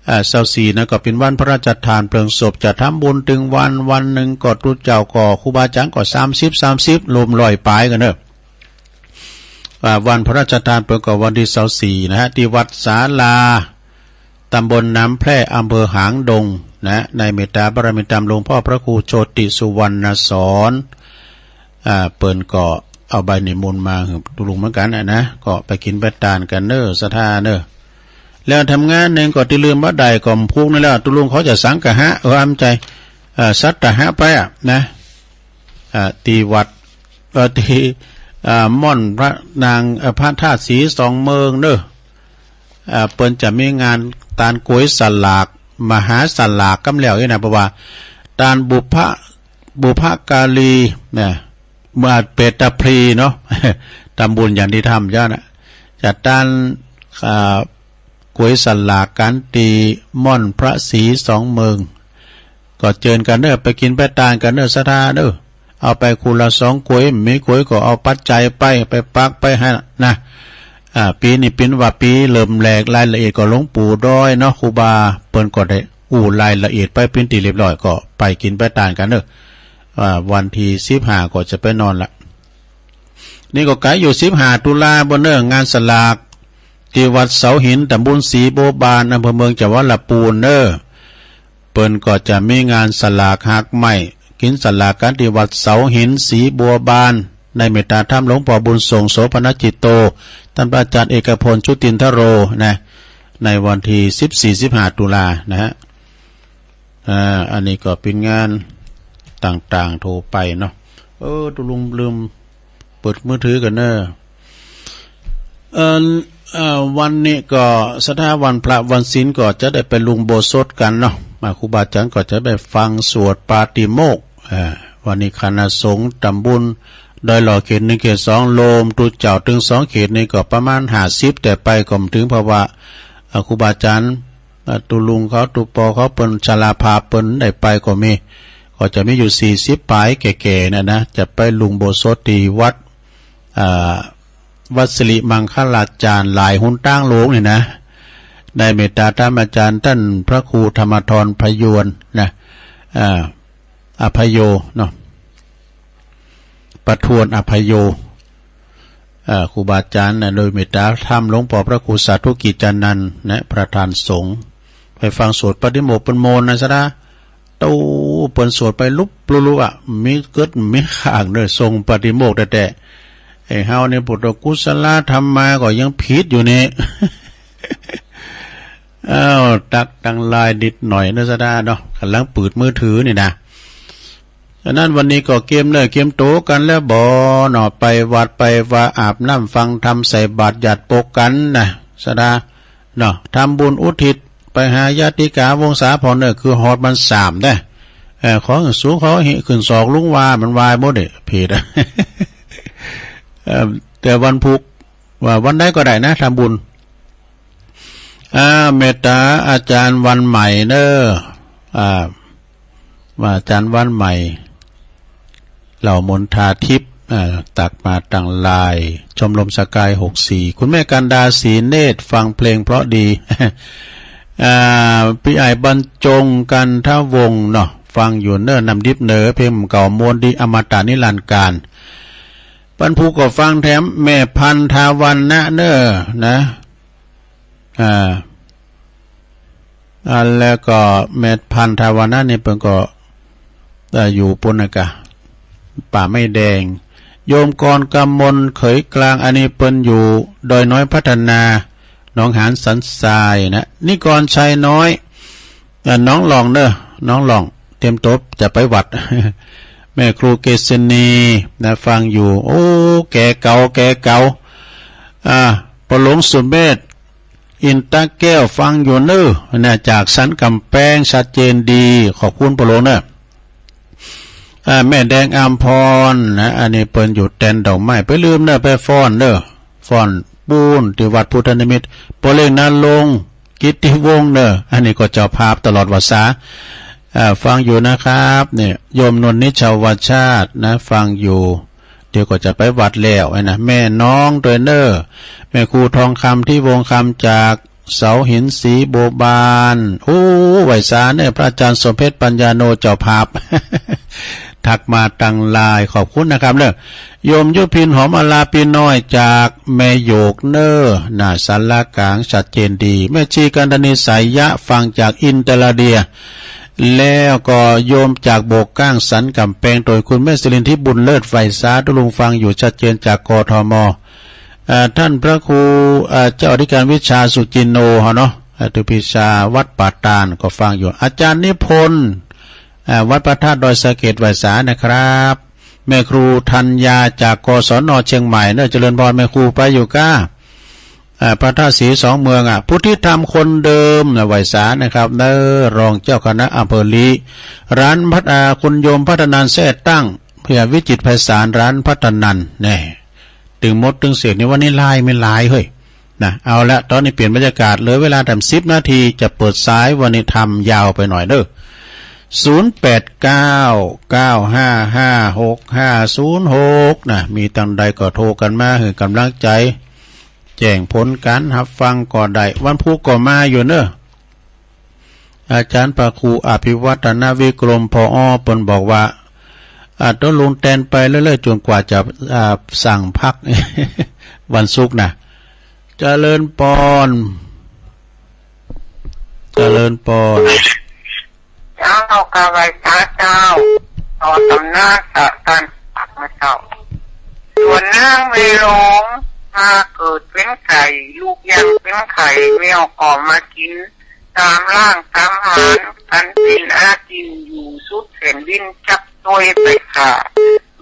อ่า ซาวสี่นั้นก็เป๋นวันพระราชทานเพลิงศพ จะทำบุญเถิงวัน วันหนึ่งก็ตุ๊เจ้าก็ครูบาอาจ๋ารย์ก็สามสิบ สามสิบ รวมร้อยป๋ายกั๋นเน้อ อ่า วันพระราชทานเปิ้นก็วันตี้ซาวสี่นะฮะ ตี้วัดศาลา ตำบลน้ำแพร่ อำเภอหางดงนะ ในเมตตาบารมีธรรมหลวงพ่อพระครูโชติสุวรรณสอน อ่า เปิ้นก็เอาใบนิมนต์มาหื้อตุ๊ลุงเหมือนกั๋นนะ นะ ก็ไปกิ๋นไปตานกั๋นเน้อ ศรัทธาเน้อ แล้วทำงานหนึ่งก็ตี้ลืมบ่ได้ก็พุกนี่แหละ ตุ๊ลุงเขาจะสังฆะ เออ อำใจ เอ่อ สัตตะหะไปอะนะ อ่า ตี้วัด เอ่อ ตี้ อ่า ม่อนพระนาง เอ่อ พระธาตุสีสองเมืองเน้อ อ่า เปิ้นจะมีงานตานก๋วยสลาก มหาสลากกำแล้วนี่นะ เพราะว่าตานบุพะ บุพการีนะ เมืองเปตตาพลีเนาะ ทำบุญอย่างตี้ทำเจ้านะ จะตาน อ่า ก๋วยสลากกั๋นตี้ม่อนพระสีสองเมือง ก็เจิญกั๋นเน้อ ไปกิ๋นไปตานกั๋นเน้อ ศรัทธาเน้อ เอาไปคนละสองก๋วย มีก๋วยก็เอาปัจจัยไป ไปปักไปหั้นนะ อ่า ปี๋นี้เป๋นว่าปี๋เริ่มแรก รายละเอียดก็หลวงปู่ด้อยเนาะ ครูบาเปิ้นก็ได้อู้รายละเอียดไปเป๋นตี้เรียบร้อย ก็ไปกิ๋นไปตานกั๋นเน้อ อ่า วันตี้สิบห้าก็จะไปนอนละ นี่ก็ไก๋อยู่ สิบห้าตุลาปู้นเน้อ งานสลากตี้วัดเสาหิน ตำบลสีบัวบาน อำเภอเมือง จังหวัดลำพูนเน้อ เปิ้นก็จะมีงานสลากหักไม้ กิ๋นสลากกั๋นตี้วัดเสาหิน สีบัวบาน ในเมตตาธรรมหลวงพ่อบุญส่ง โสภณจิตโต ต้านพระอาจ๋ารย์เอกพล ชุตินทโรนะ ในวันตี้สิบสี่ สิบห้าตุลานะฮะ อ่า อันนี้ก็เป๋นงานต่างๆทั่วไปเนาะ เออ ตุ๊ลุงลืมเปิดมือถือกั๋นเน้อ เอ่อ เอ่อ วันนี้ก็ศรัทธาวันพระวันศีลก็จะได้ไปลุงอุโบสถกั๋นเนาะ มาครูบาอาจ๋ารย์ก็จะได้ฟังสวดปาติโมกข์ อ่า วันนี้คณะสงฆ์ตำบลดอยหล่อเขตหนึ่งเขตสอง รวมตุ๊เจ้าตึงสองเขตนี่ก็ประมาณห้าสิบ แต่ไปก็บ่เถิง เพราะว่า อ่า ครูบาอาจ๋ารย์ อ่า ตุ๊ลุงเขาตุ๊ปอเขาเปิ้นชราภาพเปิ้นได้ไปก็มี ก็จะมีอยู่สี่สิบป๋ายแก่ๆเนี่ยนะ จะไปลุงอุโบสถตี้วัด อ่า วัดสิริมังคลาจารย์หลายหนตางหลวงนี่นะ ในเมตตาธรรมอาจ๋ารย์ต้านพระครูธรรมธรไพยวนนะ อ่า อภัยโยเนาะ ประทวนอภัยโย เอ่อ ครูบาอาจ๋ารย์นะ โดยเมตตาธรรมหลวงพ่อพระครูสาธุกิจจานันท์นะ ประธานสงฆ์ ไปฟังสวดปาติโมกข์เปิ้นโมนนะศรัทธา โต้ เปิ้นสวดไปลุบลุบลุบอะ มีเกิดมีข้างเน้อ ทรงปาติโมกข์แต๊ๆ ไอ้เฮานี่พุทธกุศลธรรมาก็ยังผิดอยู่นี่ อ้าว ตักตังหลายนิดหน่อยเน้อศรัทธาเนาะ ก๋ำลังเปิดมือถือนี่นะ ฉะนั้นวันนี้ก็เกียมเนื้อเกียมตัวกั๋นแล้วบ่เนาะ ไปวัดไปวาอาบน้ำฟังธรรมใส่บาตรญาติโยมกั๋นนะศรัทธาเนาะ ทำบุญอุทิศไปหาญาติกาวงศาพ่องเน้อ คือฮอดวันสามเด้อ เอ่อ ขอหื้อสูงขอหื้อขึ้นศอกลุงว่ามันวายบ่ได้ผิดอะ เอ่อ แต่วันพุธว่าวันใดก็ได้นะ ทำบุญ อ่า เมตตาอาจารย์วันใหม่เน้อ อ่า ว่าอาจารย์วันใหม่ เหล่ามนทาทิพย์ อ่า ตักมาตังหลาย ชมรมสกายหกสี่ คุณแม่กันดาศรีเนตร ฟังเพลงเพราะดี อ่า พี่ใหญ่บรรจงกันทวงศ์เนาะ ฟังอยู่เน้อ น้ำดิบเน้อ เพลงเก่าม่วนดี อมตะนิรันดร์กาล วันพุธก็ฟังแถมแม่พันธวรรณะเนอนะ อ่า อ่า แล้วก็แม่พันธวรรณะนี่เปิ้นก็ เอ่อ อยู่ปุ้นนะกะ ป่าไม้แดง โยมกรกมลเขยกลาง อันนี้เปิ้นอยู่ดอยน้อยพัฒนา หนองหานสันทรายนะ นิกรชัยน้อย อ่า น้องหล่องเนอะ น้องหล่อง เตรียมตัวจะไปวัด แม่ครูเกษณีนะ ฟังอยู่ โอ้ แก่เก่า แก่เก่า อ่า ปอหลวงสุเมธ อินตะแก้ว ฟังอยู่เนอะนะ จากสันกำแพง ชัดเจนดี ขอบคุณปอหลวงเนอะ อ่า แม่แดงอำพรนะ อันนี้เปิ้นอยู่แตนดอกไม้ ไปลืมเนอะ ไปฟ้อนเนอะ ฟ้อนปูนที่วัดพุทธนิมิต ปอเล็กนรงค์ กิตติวงศ์เนอะ อันนี้ก็เจ้าภาพตลอดวรรษา อ่า ฟังอยู่นะครับ เนี่ย โยมนวลนิชาวชาตินะ ฟังอยู่ เดี๋ยวก็จะไปวัดแล้วนะ แม่น้องด้วยเนอะ แม่ครูทองคำ ที่วงคำ จากเสาหินสีบัวบาน โอ้ ไหว้สาเนอะ พระอาจารย์สมเพชรปัญญาโน เจ้าภาพ ทักมาตังไลน์ ขอบคุณนะครับเนอะ โยมยุพินหอมอลาปีน้อย จากแม่โยกเนอร์ หน้าศาลากลาง ชัดเจนดี แม่ชีกันดานีสายยะ ฟังจากอินเตอร์เดีย แล้วก็โยมจากโบกก้างสันกำแพง โดยคุณแม่สิรินทิพย์บุญเลิศ ไหว้สาธุลุง ฟังอยู่ชัดเจนจาก กทม เอ่อ ท่านพระครู เอ่อ เจ้าอธิการวิชาสุจินโน เฮาเนาะ เอ่อ ตุปิชาวัดป่าตาล ก็ฟังอยู่ อาจารย์นิพนธ์ อ่า วัดพระธาตุดอยสะเก็ด ไหว้สานะครับ แม่ครูธัญญาจาก กศน เชียงใหม่เนอะ เจริญพรแม่ครู ไปอยู่ก้า อ่า พระธาตุศรีสองเมืองอ่ะ พุทธิธรรมคนเดิมนะ ไหว้สานะครับ เนอะ รองเจ้าคณะอำเภอลี้ ร้านพัฒ- อ่า คุณโยมพัฒนันแทร่ตั้ง เพื่อวิจิตรไพศาล ร้านพัฒนัน แน่ ตึงมดตึงเสกในวันนี้ไลน์ไม่ไลน์เฮ้ย นะ เอาละ ตอนนี้เปลี่ยนบรรยากาศ เหลือเวลาแต่สิบนาที จะเปิดสาย วันนี้ทำยาวไปหน่อยเด้อ ศูนย์แปดเก้า เก้าห้าห้า หกห้าศูนย์หก นะ มีตังใดก็โทรกันมา หื้อกำลังใจ แจ้งผลการรับฟังก็ได้ วันพุธก็มาอยู่เนอะ อาจารย์พระครูอภิวัฒนวิกรม ผอ เปิ้นบอกว่า อ่า ต้องลงแตนไปเรื่อยๆ จนกว่าจะ อ่า สั่งพัก วันศุกร์นะ เจริญปอน เจริญปอน เจ้า กราบไหว้สาเจ้า ต่อตำนานสะตันปักมาเจ้า ส่วนนางแม่หลวง มาเกิดเป็นไก่ ลูกยังเป็นไข่ แมวก็มากิน ตามล่างตามหาน อันเป็นอากินอยู่สุดแผ่นดิน จักตวยไปฆ่า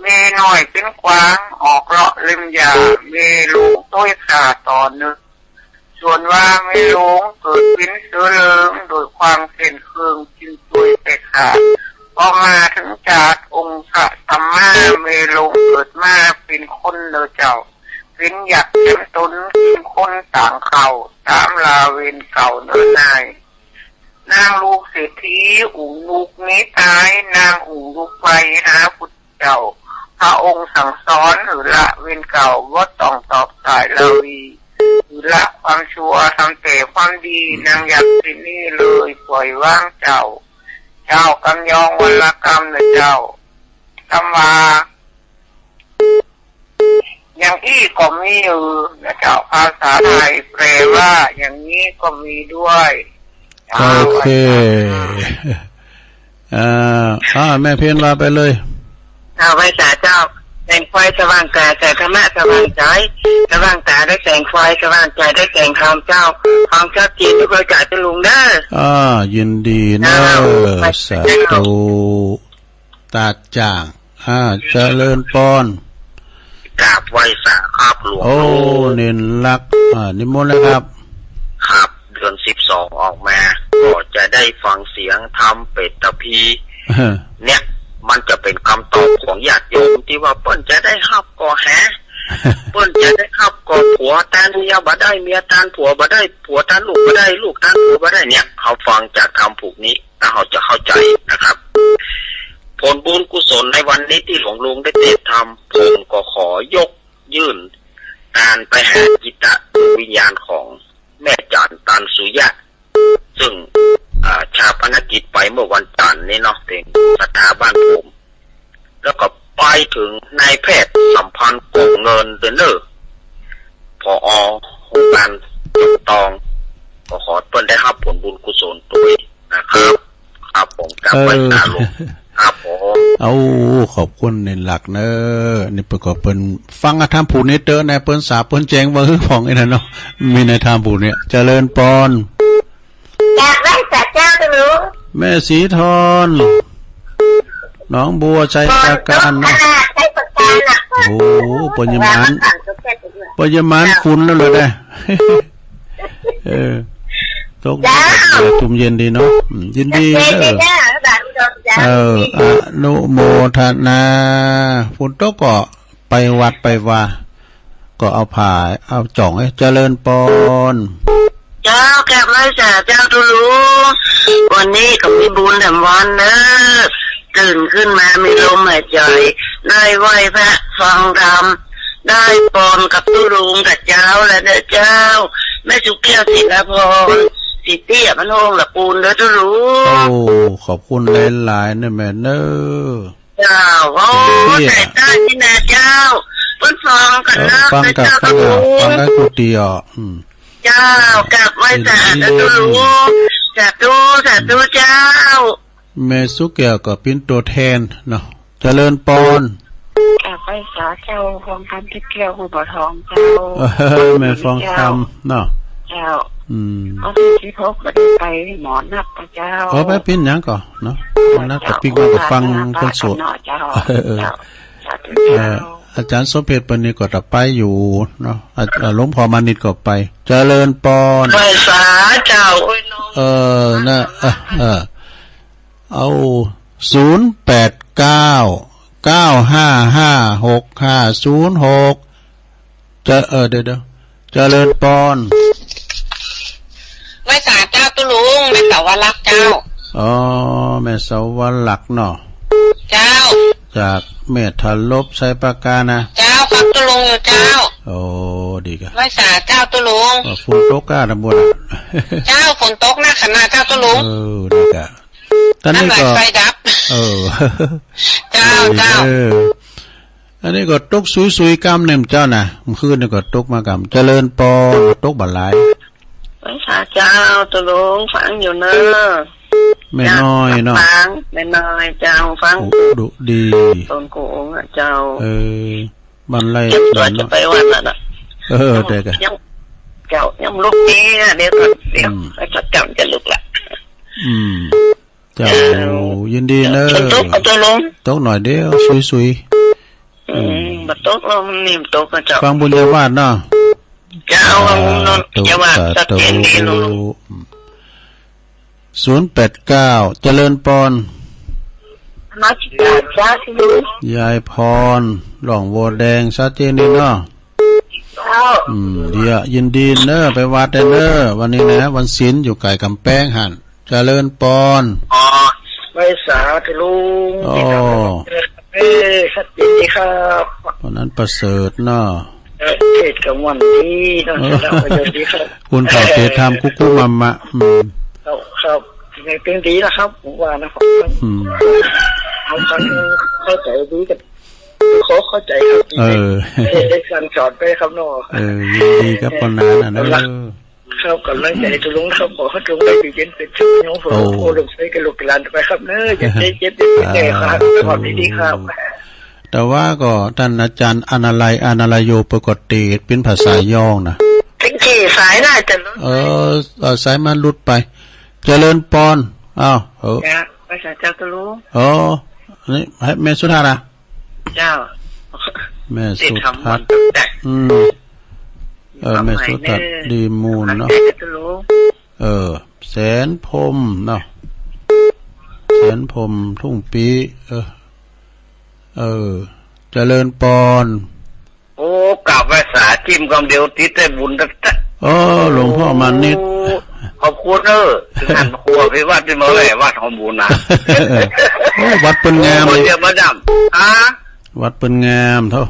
แม่น้อยเป็นกวาง ออกเลาะเล็มหญ้า แม่หลวงตวยฆ่าต่อเนื่อง ส่วนว่าแม่หลวงเกิดเป็นเสือเหลือง โดยความเข่งเครื่อง จึงตวยไปฆ่า พอมาถึงจาติองค์พระสัมมา แม่หลวงเกิดมาเป็นคนเนอเจ้า เป็นยักษ์จำตน เป็นคนต่างเขา ตามลาเวรเก่าเนอนาย นางลูกเศรษฐี อุ้มลูกหนีตาย นางอุ้มลูกไปหาพุทธเจ้า พระองค์สั่งสอนหื้อละเวรเก่า บ่ต้องตอบสายลาวี หื้อละความชั่ว ทำแต่ความดี นางยักษ์ที่นี่เลย ปล่อยวางเจ้า เจ้ากำยองวรรณกรรมนะเจ้า คำว่า อย่างอี้ก็มีอยู่นะเจ้า ภาษาไทยแปลว่าอย่างนี้ก็มีด้วย โอเค เจ้า อ่า อ่า แม่เพ็ญว่าไปเลย อ่า ไหว้สาเจ้า แสงไฟสว่างกาย แสงธรรมะสว่างใจ สว่างตาด้วยแสงไฟ สว่างใจด้วยแสงธรรมเจ้า ของชอบจีนทุกคนกาจะลุงเด้อ อ่า ยินดีเนอะ เจ้า สาธุ ตาจ่าง อ่า เจริญปอน กราบไหว้สาครับหลวง โอ้ ลุง เน้นรัก อ่า นิมนต์เลยครับ ครับ เดือนสิบสองออกมา ก็จะได้ฟังเสียงธรรมเปตพี เนี่ย มันจะเป็นคำตอบของญาติโยมที่ว่าเปิ้นจะได้ฮับก่อแฮ เปิ้นจะได้ฮับก่อผัวต้านเมียบ่ได้ เมียต้านผัวบ่ได้ ผัวต้านลูกบ่ได้ ลูกต้านผัวบ่ได้ เนี่ย เฮาฟังจากธรรมผูกนี้ แล้วเฮาจะเข้าใจนะครับ ผลบุญกุศลในวันนี้ที่หลวงลุงได้เทศน์ธรรม ผมก็ขอยกยื่นการไปหาจิตวิญญาณของแม่จันตันสุยะ ซึ่ง อ่า ฌาปนกิจไปเมื่อวันจันทร์นี้เนาะ เป็นศรัทธาบ้านผม แล้วก็ไปถึงนายแพทย์สม พันกว่าเงินเด้อเนอะ ผอ.โครงการตอง ก็ขอให้เปิ้นได้รับผลบุญกุศลด้วยนะครับ ครับผม กราบไหว้สาหลวง เออ ครับผม เอา ขอบคุณในหลักเนอะ นี่เปิ้นก็เปิ้นฟังอาธรรมผู้นี้เตอะนะ เปิ้นสาเปิ้นแจ้งว่า เออ ของไอ้นั่นเนาะ มีในธรรมผู้เนี่ย เจริญปอน กราบไหว้สาเจ้าหลวง แม่สีทอง หนองบัว ชัยปราการเนาะ ชัยปราการน่ะ โอ้โห เปิ้นยังหมาน เปิ้นยังหมานคุณแล้วเหรอเนี่ย เออ ตก เจ้า ลมเย็นดีเนาะ อืม ยินดีเด้อ เจ้า เออ อนุโมทนา ฝนตกก็ไปวัดไปวา ก็เอาผ้า เอาจ่อง เอ้ย เจริญปอน เจ้า กราบไหว้สาเจ้าตุ๊ลุง วันนี้ก็มีบุญแถมวันเนอะ ตื่นขึ้นมามีลมหายใจ ได้ไหว้พระฟังธรรม ได้ปอนกับตุ๊ลุงกับเจ้าแล้วเด้อเจ้า แม่สุแก้ว ศิลาพร สิเตี้ย มันโฮงละปูนเด้อตุ๊ลุง โอ้ ขอบคุณหลายๆ เนอะแม่เนอะ เจ้า โอ้ เตี้ย แต่เจ้านี่นะเจ้า เปิ้นฟังกัน เออ นะ ฟังกับ เจ้า ฟังกับ ตุ๊ลุง ฟังกับกูเตี้ย อืม เจ้า กราบไหว้สาเจ้าตุ๊ลุง สาธุ สาธุเจ้า แม่สุแก้วก็เป็นตัวแทนเนาะ เจริญปอน กราบไหว้สาเจ้า ฟองคำ ทิพย์แก้ว หัวบ่อทองเจ้า เออ แม่ฟองคำเนาะ เจ้า อืม วันที่สิบหกก็ได้ไปหมอนัดนะเจ้า เออ ไปปิ้นหยังก่อเนาะ หมอนัดก็ปิ้นมาก็ฟังคนโสด เจ้า เออ เจ้า สาธุ เออ เจ้า อาจารย์สมเพชรเปิ้นนี่ก็จะไปอยู่เนาะ อา อา หลวงพ่อมานิตก็ไป เจริญปอน ไหว้สาเจ้า โอ้ยน้อง เออ นะ เออ เออ เอา ศูนย์แปดเก้า เก้าห้าห้า หกห้าศูนย์หก จะ เออ เดี๋ยว เดี๋ยว เจริญปอน ไหว้สาเจ้าตุ๊ลุง แม่สาวลักษณ์เจ้า อ๋อ แม่สาวลักษณ์เนาะ เจ้า จากแม่ทารบ ชัยปราการนะ เจ้า ครับตุ๊ลุงอยู่เจ้า โอ้ ดีกะ ไหว้สาเจ้าตุ๊ลุง เออ ฝนตกกะตำบลอะ เจ้า ฝนตกหนักขนาดเจ้าตุ๊ลุง เออ ดีกะ ตอนนี้ก็ น้ำไหลไฟดับ เออ เจ้า เจ้า เออ อันนี้ก็ตกซุยๆ กำเนี่ยเจ้านะ เมื่อคืนนี่ก็ตกมากำ เจริญปอน ตกบ่หลาย ไหว้สาเจ้าตุ๊ลุง ฟังอยู่เนอะ แม่น้อยเนาะ ฟัง แม่น้อยเจ้า ฟัง โอ้ ดุดี ตนกูองค์อะเจ้า เออ บ้านไร่ เตรียมตัวจะไปวัดแล้วนะ เออ แต่ก็ ยัง เจ้า ยังลุกเนี่ย เดี๋ยวก่อน เดี๋ยว อืม ไอ้สัตว์จำจะลุกละ อืม เจ้า เออ ยินดีเนอะ ฝนตกเอาตัวลง ตกหน่อยเดียว ซุยๆ อืม อืม บ่ตกแล้ว มันนิ่มตกนะเจ้า ฟังบุญญาวาสเนาะ เจ้า อ่า ฟังบุญญาวาส สาธุ ชัดเจนดีเนาะ สาธุ ศูนย์แปดเก้า เจริญปอน นมัสการสาธุ ยายพร หนองบัวแดง ชัดเจนดีเนาะ เจ้า อืม ดีอะ ยินดีเนอะ ไปวัดเด้อเนอะ วันนี้นะ วันศีล อยู่ใกล้กำแพงหั่น เจริญปอน อ๋อ ไหว้สาตุ๊ลุง อ๋อ เออ ครับ ยินดีครับ วันนั้นประเสริฐเนาะ เออ เทศน์ก็ม่วนดีเนาะ เออ แล้วก็ยินดีครับ คุณเฒ่าเทศน์ธรรมกุ๊กกุ๊กมะมะ อืม ครับ ครับ ยังเป็นดีนะครับ ผมว่านะครับ อืม เอาฟังเข้าใจดีกัน ขอเข้าใจครับ เออ ได้สั่งสอนไปครับเนาะ เออ ยินดีครับปอนนานะเนอะ ครับ กำลังใจตุ๊ลุงครับ ขอให้ตุ๊ลุงได้อยู่เย็นเป็นสุข โอ้ โอ้ ลูกใส่กับลูกหลานไปครับเนอะ อย่าได้เจ็บอย่าได้แก่ครับ สวัสดีครับ แต่ว่าก็ท่านอาจารย์อนาลัย อนาลโย เปิ้นก็เตศน์เป็นภาษายองนะ เป็นขี่สายน่าจะหลุด เออ เออ สายมันหลุดไป เจริญปอน อ้าว เออ จ้ะ ไหว้สาเจ้าตุ๊ลุง อ๋อ นี่ให้แม่สุทัศน์อะ เจ้า แม่สุทัศน์ ติดทำบุญ อืม เออ แม่สุทัศน์ ดีมูลเนาะ เออ แสนพรหมเนาะ แสนพรหมทุ่งปี เออ เออ เจริญปอน โอ้ กราบไหว้สา จิ้มกำเดียวติดได้บุญตั๊ดตั๊ด โอ้ หลวงพ่อมานิต โอ้ ขอบคุณเนอะ ถึงหันครัวพี่วัดที่มาแหละวัดของบุญนะ โอ้ วัดเปิ้นงาม โอ้ เยี่ยมมาดำ ฮะ วัดเปิ้นงามเถาะ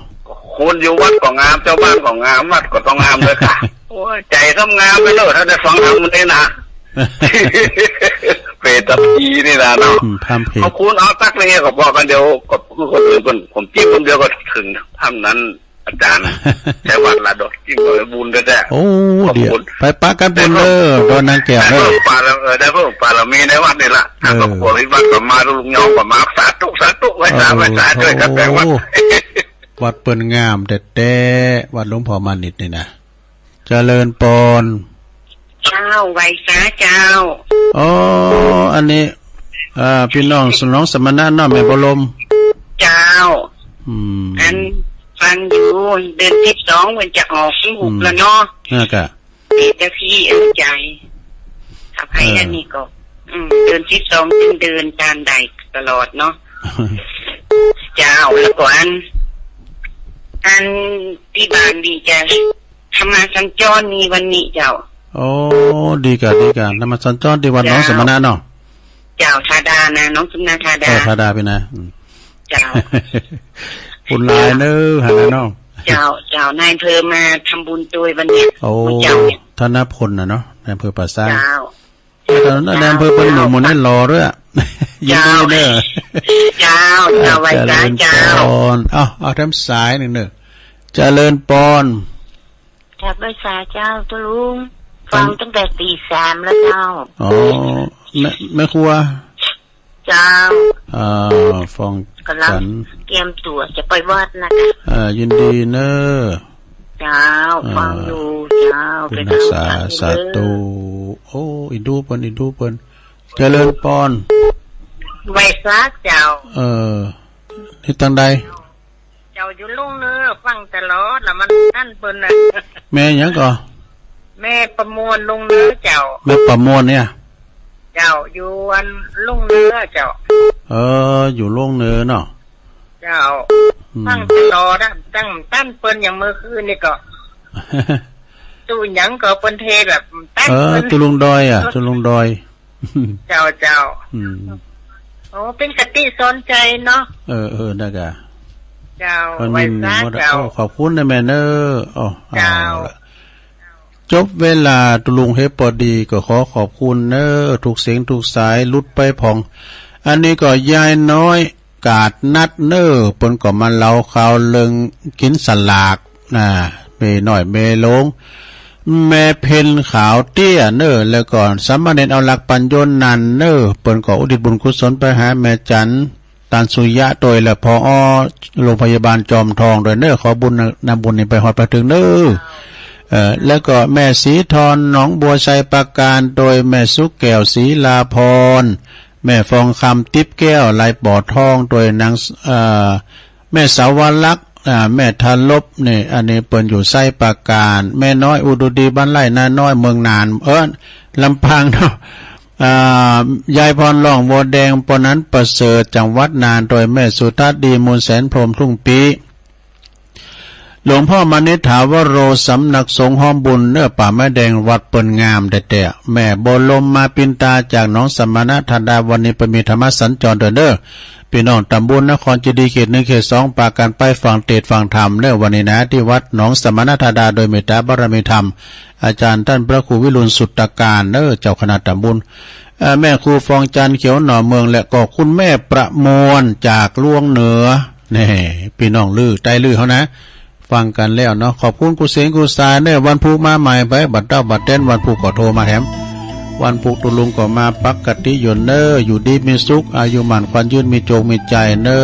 คนอยู่วัดก็งาม เจ้าบ้านก็งาม วัดก็ต้องงามด้วยค่ะ โอ้ย ใจต้องงามไปเลย ถ้าได้ฟังธรรมนี่นะ เปรตผีนี่นะเนาะ อืม พร่ำเพลง ขอบคุณ เอาตักเลย ขอบคุณกันเดียว ขอบคุณคนอื่น ผม ผมจิ้มคนเดียวก็ ขึ้นถ้ำนั้น อาจารย์ แต่วัดละดอก ยิ่งกว่าบุญแท้ๆ โอ้ ขอบคุณ เดี๋ยว ไปปะกันบุญเด้อ ดอนนางแก้วเด้อ ได้เพิ่มปาระ- เออ ได้เพิ่มปารมีในวัดนี่ละ เออ ครอบครัวที่วัดก็มา ลูกน้องก็มา สาธุ สาธุ ไหว้สา เออ ไหว้สา ช่วยกันแต่งวัด โอ้ วัดเปิ้นงามแต๊ๆ วัดหลวงพ่อมานิตนี่นะ เจริญปอน เจ้า ไหว้สาเจ้า อ๋อ อันนี้ เอ่อ พี่น้องสนองสมณะเนาะ แม่บัวลม เจ้า อืม อันฟังอยู่ เดือนสิบสองมันจะออก อืม สิบหกแล้วเนาะ นั่นกะ เดี๋ยวจะพี่เอาใจ อภัย เออ อันนี้ก็ อืม เดือนสิบสองซึ่งเดินตามได้ตลอดเนาะ เจ้า แล้วก็อัน อันที่บ้านดีจะ ธรรมสัญจรมีวันนี้เจ้า โอ้ ดีกะ ดีกะ ธรรมสัญจรที่วัดหนองสมณะเนาะ เจ้า ธาดานะ หนองสมณะธาดา เออ ธาดาพี่นะ อืม เจ้า คุณนายเนอะ หันนะเนาะ เจ้า เจ้า นายอำเภอมาทำบุญด้วยวันเนี้ย โอ้ เจ้าเนี่ย ธนพลน่ะเนาะ นายอำเภอป่าซาง เจ้า ตอนนั้นนายอำเภอเปิ้นหนุ่มหมู่นี้หล่อด้วยอะ ยินดีเนอะ เจ้า เจ้า เจ้า ไหว้สาเจ้า เจริญปอน เอา เอาแถมสายหนึ่งเนอะ เจริญปอน กราบไหว้สาเจ้าตุ๊ลุง เจ้า ฟังตั้งแต่ตีสามแล้วเจ้า อ๋อ แม่ แม่ครัว เจ้า เอ่อ ฟัง กำลัง ฉัน เตรียมตัวจะไปวัดนะคะ เอ่อ ยินดีเนอะ เจ้า เอ่อ ฟังอยู่ เจ้า บุญ ไปทำ สา สาธุ บุญเด้อ โอ้ อินดูเปิ้น อินดูเปิ้น เจริญปอน ไหว้สาเจ้า เอ่อ นี่ตังใด เจ้าอยู่ลงเหนือฟังตลอด แล้วมันนั่นเปิ้นน่ะ แม่หยังก่อ แม่ประมวลลงเหนือเจ้า แม่ประมวลเนี่ย เจ้า อยู่อันลงเหนือเจ้า เออ อยู่ลงเหนือเนาะ เจ้า อืม ฟังตลอดนะ ตั้งตันเปิ้นอย่างเมื่อคืนนี่ก็ ตู้หยังก็เปิ้นเทแบบตัน เออ เปิ้น ตุ๊ลุงดอยอะ ตุ๊ลุงดอย เจ้า เจ้า อืม โอ้ เป็นคติสอนใจเนาะ เออ เออ นะกะ เจ้า คน ไหว้ ยิน สา หมด เจ้า โอ้ ขอบคุณนะแม่เนอะ โอ้ เจ้า เอาละ จบเวลาตุ๊ลุงเฮปอดี ก็ขอขอบคุณเนอะ ทุกเสียงทุกสาย หลุดไปพ่อง อันนี้ก็ยายน้อย กาดนัดเนอ เปิ้นก็มาเล่าข่าวเรื่องกินสลากนะ เมน้อยเมหลวง แม่เพ็ญขาวเตี้ยเนอ แล้วก็สามเณรเอาหลักปัญโยนันเนอ เปิ้นก็อุทิศบุญกุศลไปหาแม่จัน ตันสุยะโตย และ ผอ โรงพยาบาลจอมทองโตยเนอ ขอบุญนำบุญนี้ไปฮอดไปถึงเนอ เอ่อ แล้วก็แม่สีทอนหนองบัวไชยปราการโตย แม่สุแก้วศรีลาพร แม่ฟองคำติ๊บแก้ว ลายปอดทอง โดยนาง เอ่อ แม่สาวลักษณ์ อ่า แม่ทารบนี่ อันนี้เปิ้นอยู่ไชยปราการ แม่น้อยอุดรดี บ้านไร่นาน้อย เมืองน่าน เอิ้น ลำปางเนาะ อ่า ยายพรร่องบัวแดง ปอนันประเสริฐ จังหวัดน่าน โดยแม่สุทัศน์ดี มูลแสนพรหมทุ่งปี หลวงพ่อมณิษฐาวโร สำนักสงฆ์ห้อมบุญ เนื้อป่าไม้แดง วัดเปิ้นงามแต๊ๆ แม่บัวลมมาปินตา จากหนองสมณะธาดา วันนี้เปิ้นมีธรรมสัญจรเด้อเด้อ พี่น้องตำบลนครเจดีย์เขตหนึ่งเขตสอง ปากันไปฟังเตสน์ฟังธรรมเด้อ วันนี้นะ ที่วัดหนองสมณะธาดา โดยเมตตาบารมีธรรม อาจารย์ท่านพระครูวิรุณสุตตการเด้อ เจ้าคณะตำบล เอ่อ แม่ครูฟองจันทร์เขียวหน่อเมือง และก็คุณแม่ประมวลจากลวงเหนือ แน่ พี่น้องลือ ใต้ลือเฮานะ ฟังกันแล้วเนาะ ขอบคุณกู้เสียงกู้สายเด้อ วันพุธมาใหม่ไป บัดเต๊าบัดแต๊น วันพุธก็โทรมาแถม วันพุธตุ๊ลุงก็มาปกติอยู่เนอ อยู่ดีมีสุข อายุมั่นขวัญยืน มีโจคมีชัยเนอ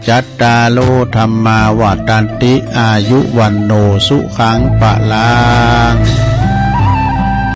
จัตตาโร ธัมมา วัฑฒันติ อายุ วัณโณ สุขัง พลัง